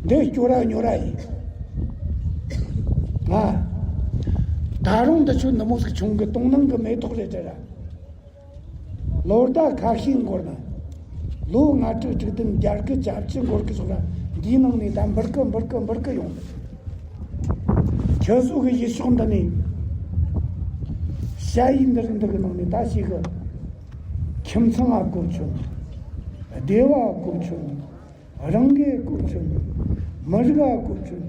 འདི་སྐྱོ་ར་ཉོ་ར་ཡིན། ང་ད་རུང་འདི་ཆོ་འདི་མོ་ཟིག་བྱུང་གི། དོང་ནང་གི་མེ་ཏོག་རེད་དྲ་ར། ལོ་ཟླ་ཁ་ཤས་འགོར་ན། ལོ་ལྔ་དྲུག་དྲུག་བདུན་བརྒྱད་དགུ་བཅུ་བཅུ་འགོར་གི་སོགས་ལ་འདིའི་ནང་ནས་ད་འབུར་གི་འབུར་གི་འབུར་གི་ཡོང་གི། ཁྱེད་ཚོ་གི་ཡུལ་ཕྱོགས་འདི་ནས་ཞ་ཡི་འདི་རིགས་འདི་གི་ནང་ནས་ད་ཞིག་གི་ཁྱིམ་ཚང་ང་གོ་ཆོད། སྡེ་བ་གོ་ཆོད། རང་གི་གོ་ཆོད། མི་རིགས་ལ་གོ་ཆོད།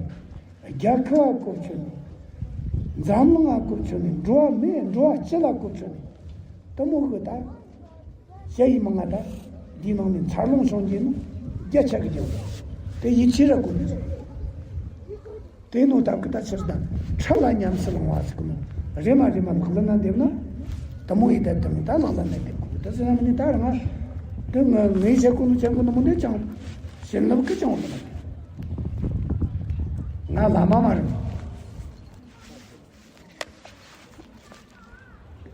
རྒྱལ་ཁབ་ལ་གོ་ཆོད་ནས། འཛམ་གླིང་ལ་གོ་ཆོད་ནས། འགྲོ་བ་མི་འགྲོ་བ་སྤྱི་ལ་གོ་ཆོད་ནས། དེ་མོ་གི་ད་ཞ་ཡི་མང་ང་ད་འདིའི་ནང་ནས་འཚར་ལོངས་བྱུང་རྒྱུ་ནི་བརྒྱ་ཆ་གི་རྒྱུ་རེད། དེ་ཡིད་ཆེས་ར་དགོས་ནི་རེད། དེ་ནོ་སྟབས་ཀྱིས་ད་ཕྱིར་དང་ཁྲ་ལ་ཉམས་སུ་ལོང་བ་ཟེར་གི་ནོ། རེ་མ་རེ་མ་ལག་ལེན་ན་འདེབས་ན། དེ་མོ་ཡི་དེབ་དེ་མོ་ད་ལག་ལེན་ན་འདེབས་དགོས་གི། དེ་ཟེར་ན་མི་ནི་ད་རང་དེ་ང་ངའི་བྱེད་སྒོ་ནོ་ཅན་གི་ནོ་མོ་འདི་ཅང་བྱིན་རླབས་ཀྱི་ཅང་མི་ནི། ང་བླ་མ་མ་རེད།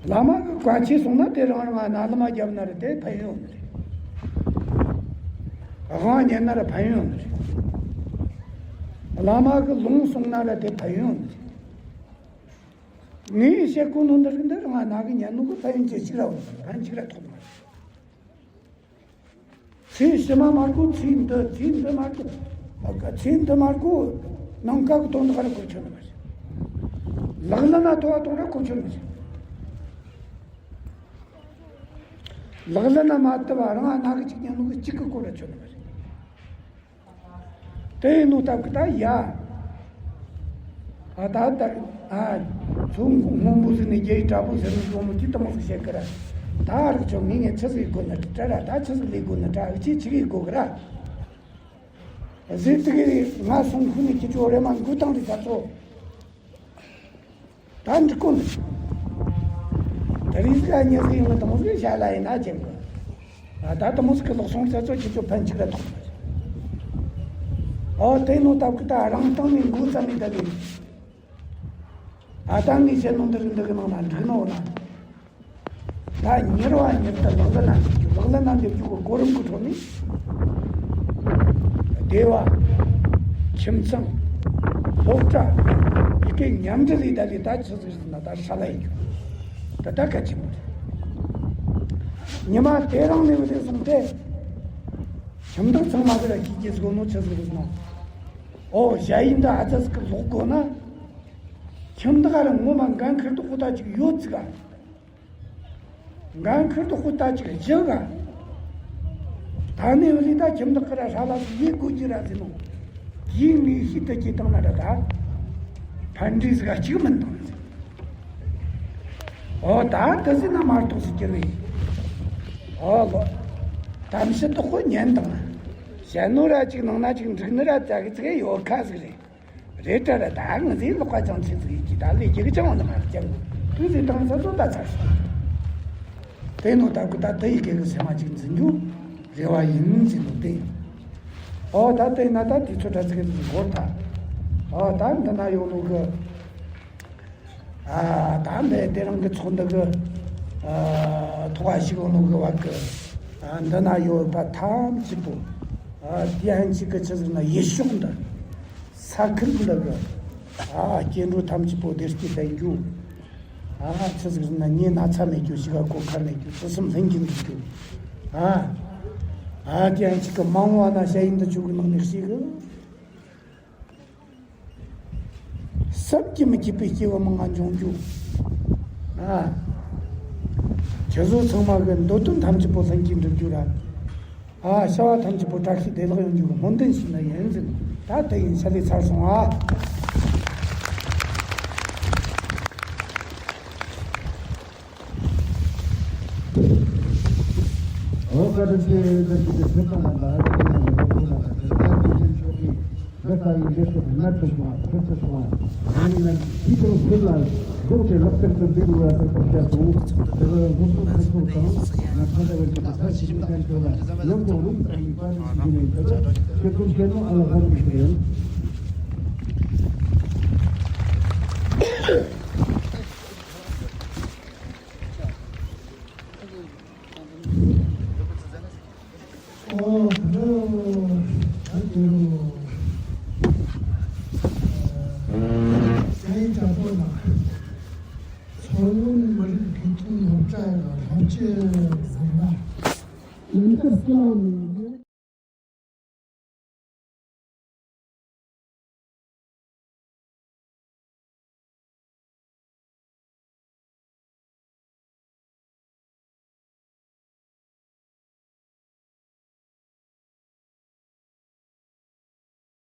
བླ་མ་གི་བཀའ་ཆོས་གསུངས་ན་དེ་རང་རང་ང་རྣ་ལམ་བརྒྱབ་ན་རེད། དེ་ཕན་ཡོན་རེད། དབང་ཉན་ན་རེད། ཕན་ཡོན་རེད། བླ་མ་གི་ལུང་གསུངས་ན་རེད། དེ་ཕན་ཡོན་རེད། ངའི་བཤད་གོ་ནོ་འདི་རིགས་འདི་རང་ང་རྣ་གིས་ཉན་ནོ་གི་ཕན་ཡོན་ཅི་ཞིག་ར་ཡོད་མ་རེད། ཕན་ཅིག་ར་ཐོགས་མ་རེད། ཚེ་ཕྱི་མ་མ་གོ། ཚེ་འདི་ཚེ་འདི་མ་གོ། ཚེ་འདི་མ་གོ། ནམ་མཁའ་གི་དོན་དག་ར་གོ་ཆོད་ནི་མ་རེད། ལག་ལེན་ན་ཐོ་བ་གཏོང་ར་གོ་ཆོད་ནི་མ་རེད། ལག་ལེན་ན་མ་བཏབ་པ་རང་ང་རྣ་གིས་གཅིག་ཉན་ནོ་གི་གཅིག་གི་གོ་ར་ཆོད་ནི་མ་རེད། དེ་ཡིན་ནོ་སྟབས་ཀྱིས་ད་ཡ། ཨ་ད་ད་ཨ་ཚོ་སྔོན་པོ་ཟིག་ནས་རྒྱ་ཡིག་དྲ་པོ་ཟེར་ནས་འགྲོ་མོ་ཅི་ལྟ་མོ་ཟིག་བཤད་ཀི་ར། ད་རིག་ཆོག་ངས་ངས་ཆི་ཟིག་དགོས་ན་དྲ་ར། ད་ཆི་ཟིག་ལས་དགོས་ན་དྲ། འུ་ཆི་ཆི་གི་དགོས་ཀི་ར། ཟིག་ཏི་གི་ང་སོང་ཁུ་ནས་ཁྱི་ཆོ་རེ་མ་འགུལ་བཏང་དེ་ད་ཚོ། ད་འགྲིག་གོ་ནི། ད་རིང་ཟིག་ཨ་ཉི་ཟིག་ཡོང་ངི་དེ་མོ་ཟིག་བྱ་ལ་ཡིན་ན་ཅན་གི། ཨ་ད་དེ་མོ་ཟིག་གི་ལོག་སོང་ཟེར་ཚོ་ཁྱེད་ཚོ་ཕན་ཆིག་ར་ཐོགས་པ་རེད། ཨོ་དེ་ནོ་སྟབས་ཀྱིས་ད་རང་སྟེང་ནས་འགོ་བརྩམས་ནས་ད་ལས། ཨ་ད་ངས་བཤད་ནོ་འདི་རིགས་འདི་གི་ནང་ན་འགྲིག་ནོ་ན། ད་མྱུར་བ་མྱུར་དུ་ལག་ལེན་ན་འཇུག་རྒྱུ། ལག་ལེན་ན་འཇུག་རྒྱུ་གི་གོ་རིམ་གི་ཁྲོད་ནས། སྡེ་བ། ཁྱིམ་ཚང་། སློབ་གྲྭ། ཡི་གེ་མཉམ་འབྲེལ་ལས་ད་ལས་ད་ཆི་ཟིག་ཟེར་ན་ད་ཧྲ་ལ་ཡིན་རྒྱུ། ད་ད་གལ་ཆེན་པོ་རེད། ཉི་མ་དེ་རིང་ནས་བཟུང་སྟེ། ཁྱིམ་བདག་ཚང་མ་གིས་ར་ཤེས་རྒྱུ་ཟིག་ནོ་ཆི་ཟིག་ཟེར་ན། ཨོ་ཞ་ཡིས་འདི་ཨ་ཙི་ཟིག་གི་ལོག་དགོས་ན། ཁྱིམ་བདག་ར་ངོ་མ་འགན་ཁུར་དོ་ཁོ་ད་ཅིག་ཡོད་ཟིག་ག། འགན་ཁུར་དོ་ཁོ་ད་ཅིག་བཞི་ག། ད་ནི་འུ་ལི་ད་ཁྱིམ་བདག་གིས་ར་ཧྲ་ལ་ཟིག་ཡེད་དགོས་རྒྱུ་ར་ཟེར་ནོ། ཡིན་ངེས་ཤེས་དུ་སྐྱེས་བཏང་ན་ར་ད། ཕན་འབྲས་ཟིག་ག་གཅིག་མིན་དང་ཟེར། ཨོ་ད་དེ་ཟེར་ན་མ་གཏོགས་ཟེར་རྒྱུ་རེད། ཨོ་ལོ། གཏམ་བཤད་དོ་ཁོ་ཉན་དང་། བཤད་ནོ་ར་ཅིག་ནང་ན་ཅིག་འགྲིག་ནི་ར་ཙག་གི་ཙིག་གི་ཡོད་ཁ་ཟིག་རེད། རེད་དྲ་ར། ད་ང་ཚོའི་ལོག་པ་ཅང་ཆི་ཟིག་ཡིན་གྱི། ད་ལས་རྒྱུ་གི་ཅང་འོང་ནི་མ་རེད་ཀྱང་། དུས་ཚོད་བཏང་ས་ཚོ་ད་ཚར་སོང་། དེ་ནོ་སྟབས་ཀྱིས་ད་དེ་ཡི་གེ་གི་སེམས་མ་ཅིག་འཛིན་རྒྱུ་རེ་བ་ཡིན་ཟེར་ནོ་དེ། ཨོ་ད་དེ་ན་ད་དུས་ཚོད་དྲ་ཚིག་གི་འགོར་ད། ཨོ་ད་འདི་ན་ཡོད་ནོ་གི། ཨ་ད་འདི་དེ་རིང་གི་ཚོགས་འདུ་གི་ཨ་ཐོག་ཁ་ཞུགས་ནོ་གི་བར་གི། ཨ་འདི་ན་ཡོད་པ་ཐམས་ཅད་པོ། ཨ་དེ་ཡང་གཅིག་གི་ཆི་ཟེར་ན་ཡུལ་ཕྱོགས་འདི། ས་ཁུལ་འདི་གི་ཨ་སྐྱེ་འགྲོ་ཐམས་ཅད་པོ་བདེ་སྐྱིད་ལྡན་རྒྱུ། ཨ་ཆི་ཟེར་ན་ཉེས་ན་ཚ་མེད་རྒྱུ། ཕྱི་ཁ་གོད་ཁ་མེད་རྒྱུ། དུག་གསུམ་ལྷུན་གྱིས་འགྲུབ་རྒྱུ། ཨ་ཨ་དེ་ཡང་གཅིག་གི་མ་འོངས་པ་ན་ཞ་ཡིས་འདི་ཆོ་གི་ནང་ནས་ཤེས་གི། བསམ་གྱིས་མི་ཁྱབ་པའི་སྐྱེ་བོ་མང་ང་འབྱུང་རྒྱུ། ཨ། ཁྱེད་ཚོ་ཚང་མ་གི་འདོད་དོན་ཐམས་ཅད་པོ་ལྷུན་གྱིས་འགྲུབ་རྒྱུ་ར། ཨ། བྱ་བ་ཐམས་ཅད་པོ་བཀྲ་ཤིས་བདེ་ལེགས་ཡོང་རྒྱུ་གི་སྨོན་འདུན་ཞུ་ནི་ཡིན་ཟེར། ད་དེ་ཡིན། ཕྱག་ལས་ཚར་སོང་ཨ། ཨོ་བཀའ་དྲིན་ཆེ། བཀའ་དྲིན་ཆེ། ཐེབས་རྩ་ལ་ལ་ཨ་ཅེ་ན་ལ་ཐེབས་རྩ་ལ་ལ་ཐེབས་རྩ་ལ་ཐེབས་རྩ་ལ་འདི་ལྟ་བུའི་ལས་སུ་གནད་དུ་བྱུང་བ་ཐེབས་རྩ་བྱུང་བ་ཨ་ནི་ལ་ཕྱི་དྲོ་སུ་ལ་དགོངས་ཏེ་ལག་བསྟར་དུ་འདུག་པ་ཐེབས་པར་བཤད་དོ། དེ་ལ་སློབ་གསོ་མཐར་ཐུག་དང་ང་ཁ་ཟ་བའི་གྲུབ་པ་ཐབས་ཤེས་ཀྱི་ཕན་ཐོགས་ལ་ཡོངས་རྫོགས་རུང་དང་བཀའ་དྲིན་ཞུ་རྒྱུ་ནས་ཐོས་པ་ཁྱེད་ཀུན་ཤེས་ནོ་ཨ་ལ་ཧ་རུ་ཞིག་ཡིན། ཨོ་ཧོ། ད་དེ་རུ་ཨ་ཡིན་དྲག་པོ་ལ་མཚོ་སྔོན་མི་རིགས་དགེ་ཐོན་སློབ་གྲྭ་ཡང་ལྷག་ཆེ་ཟེར་ན། ཡིན་ཁར་སྐྱེ་བ་ནི།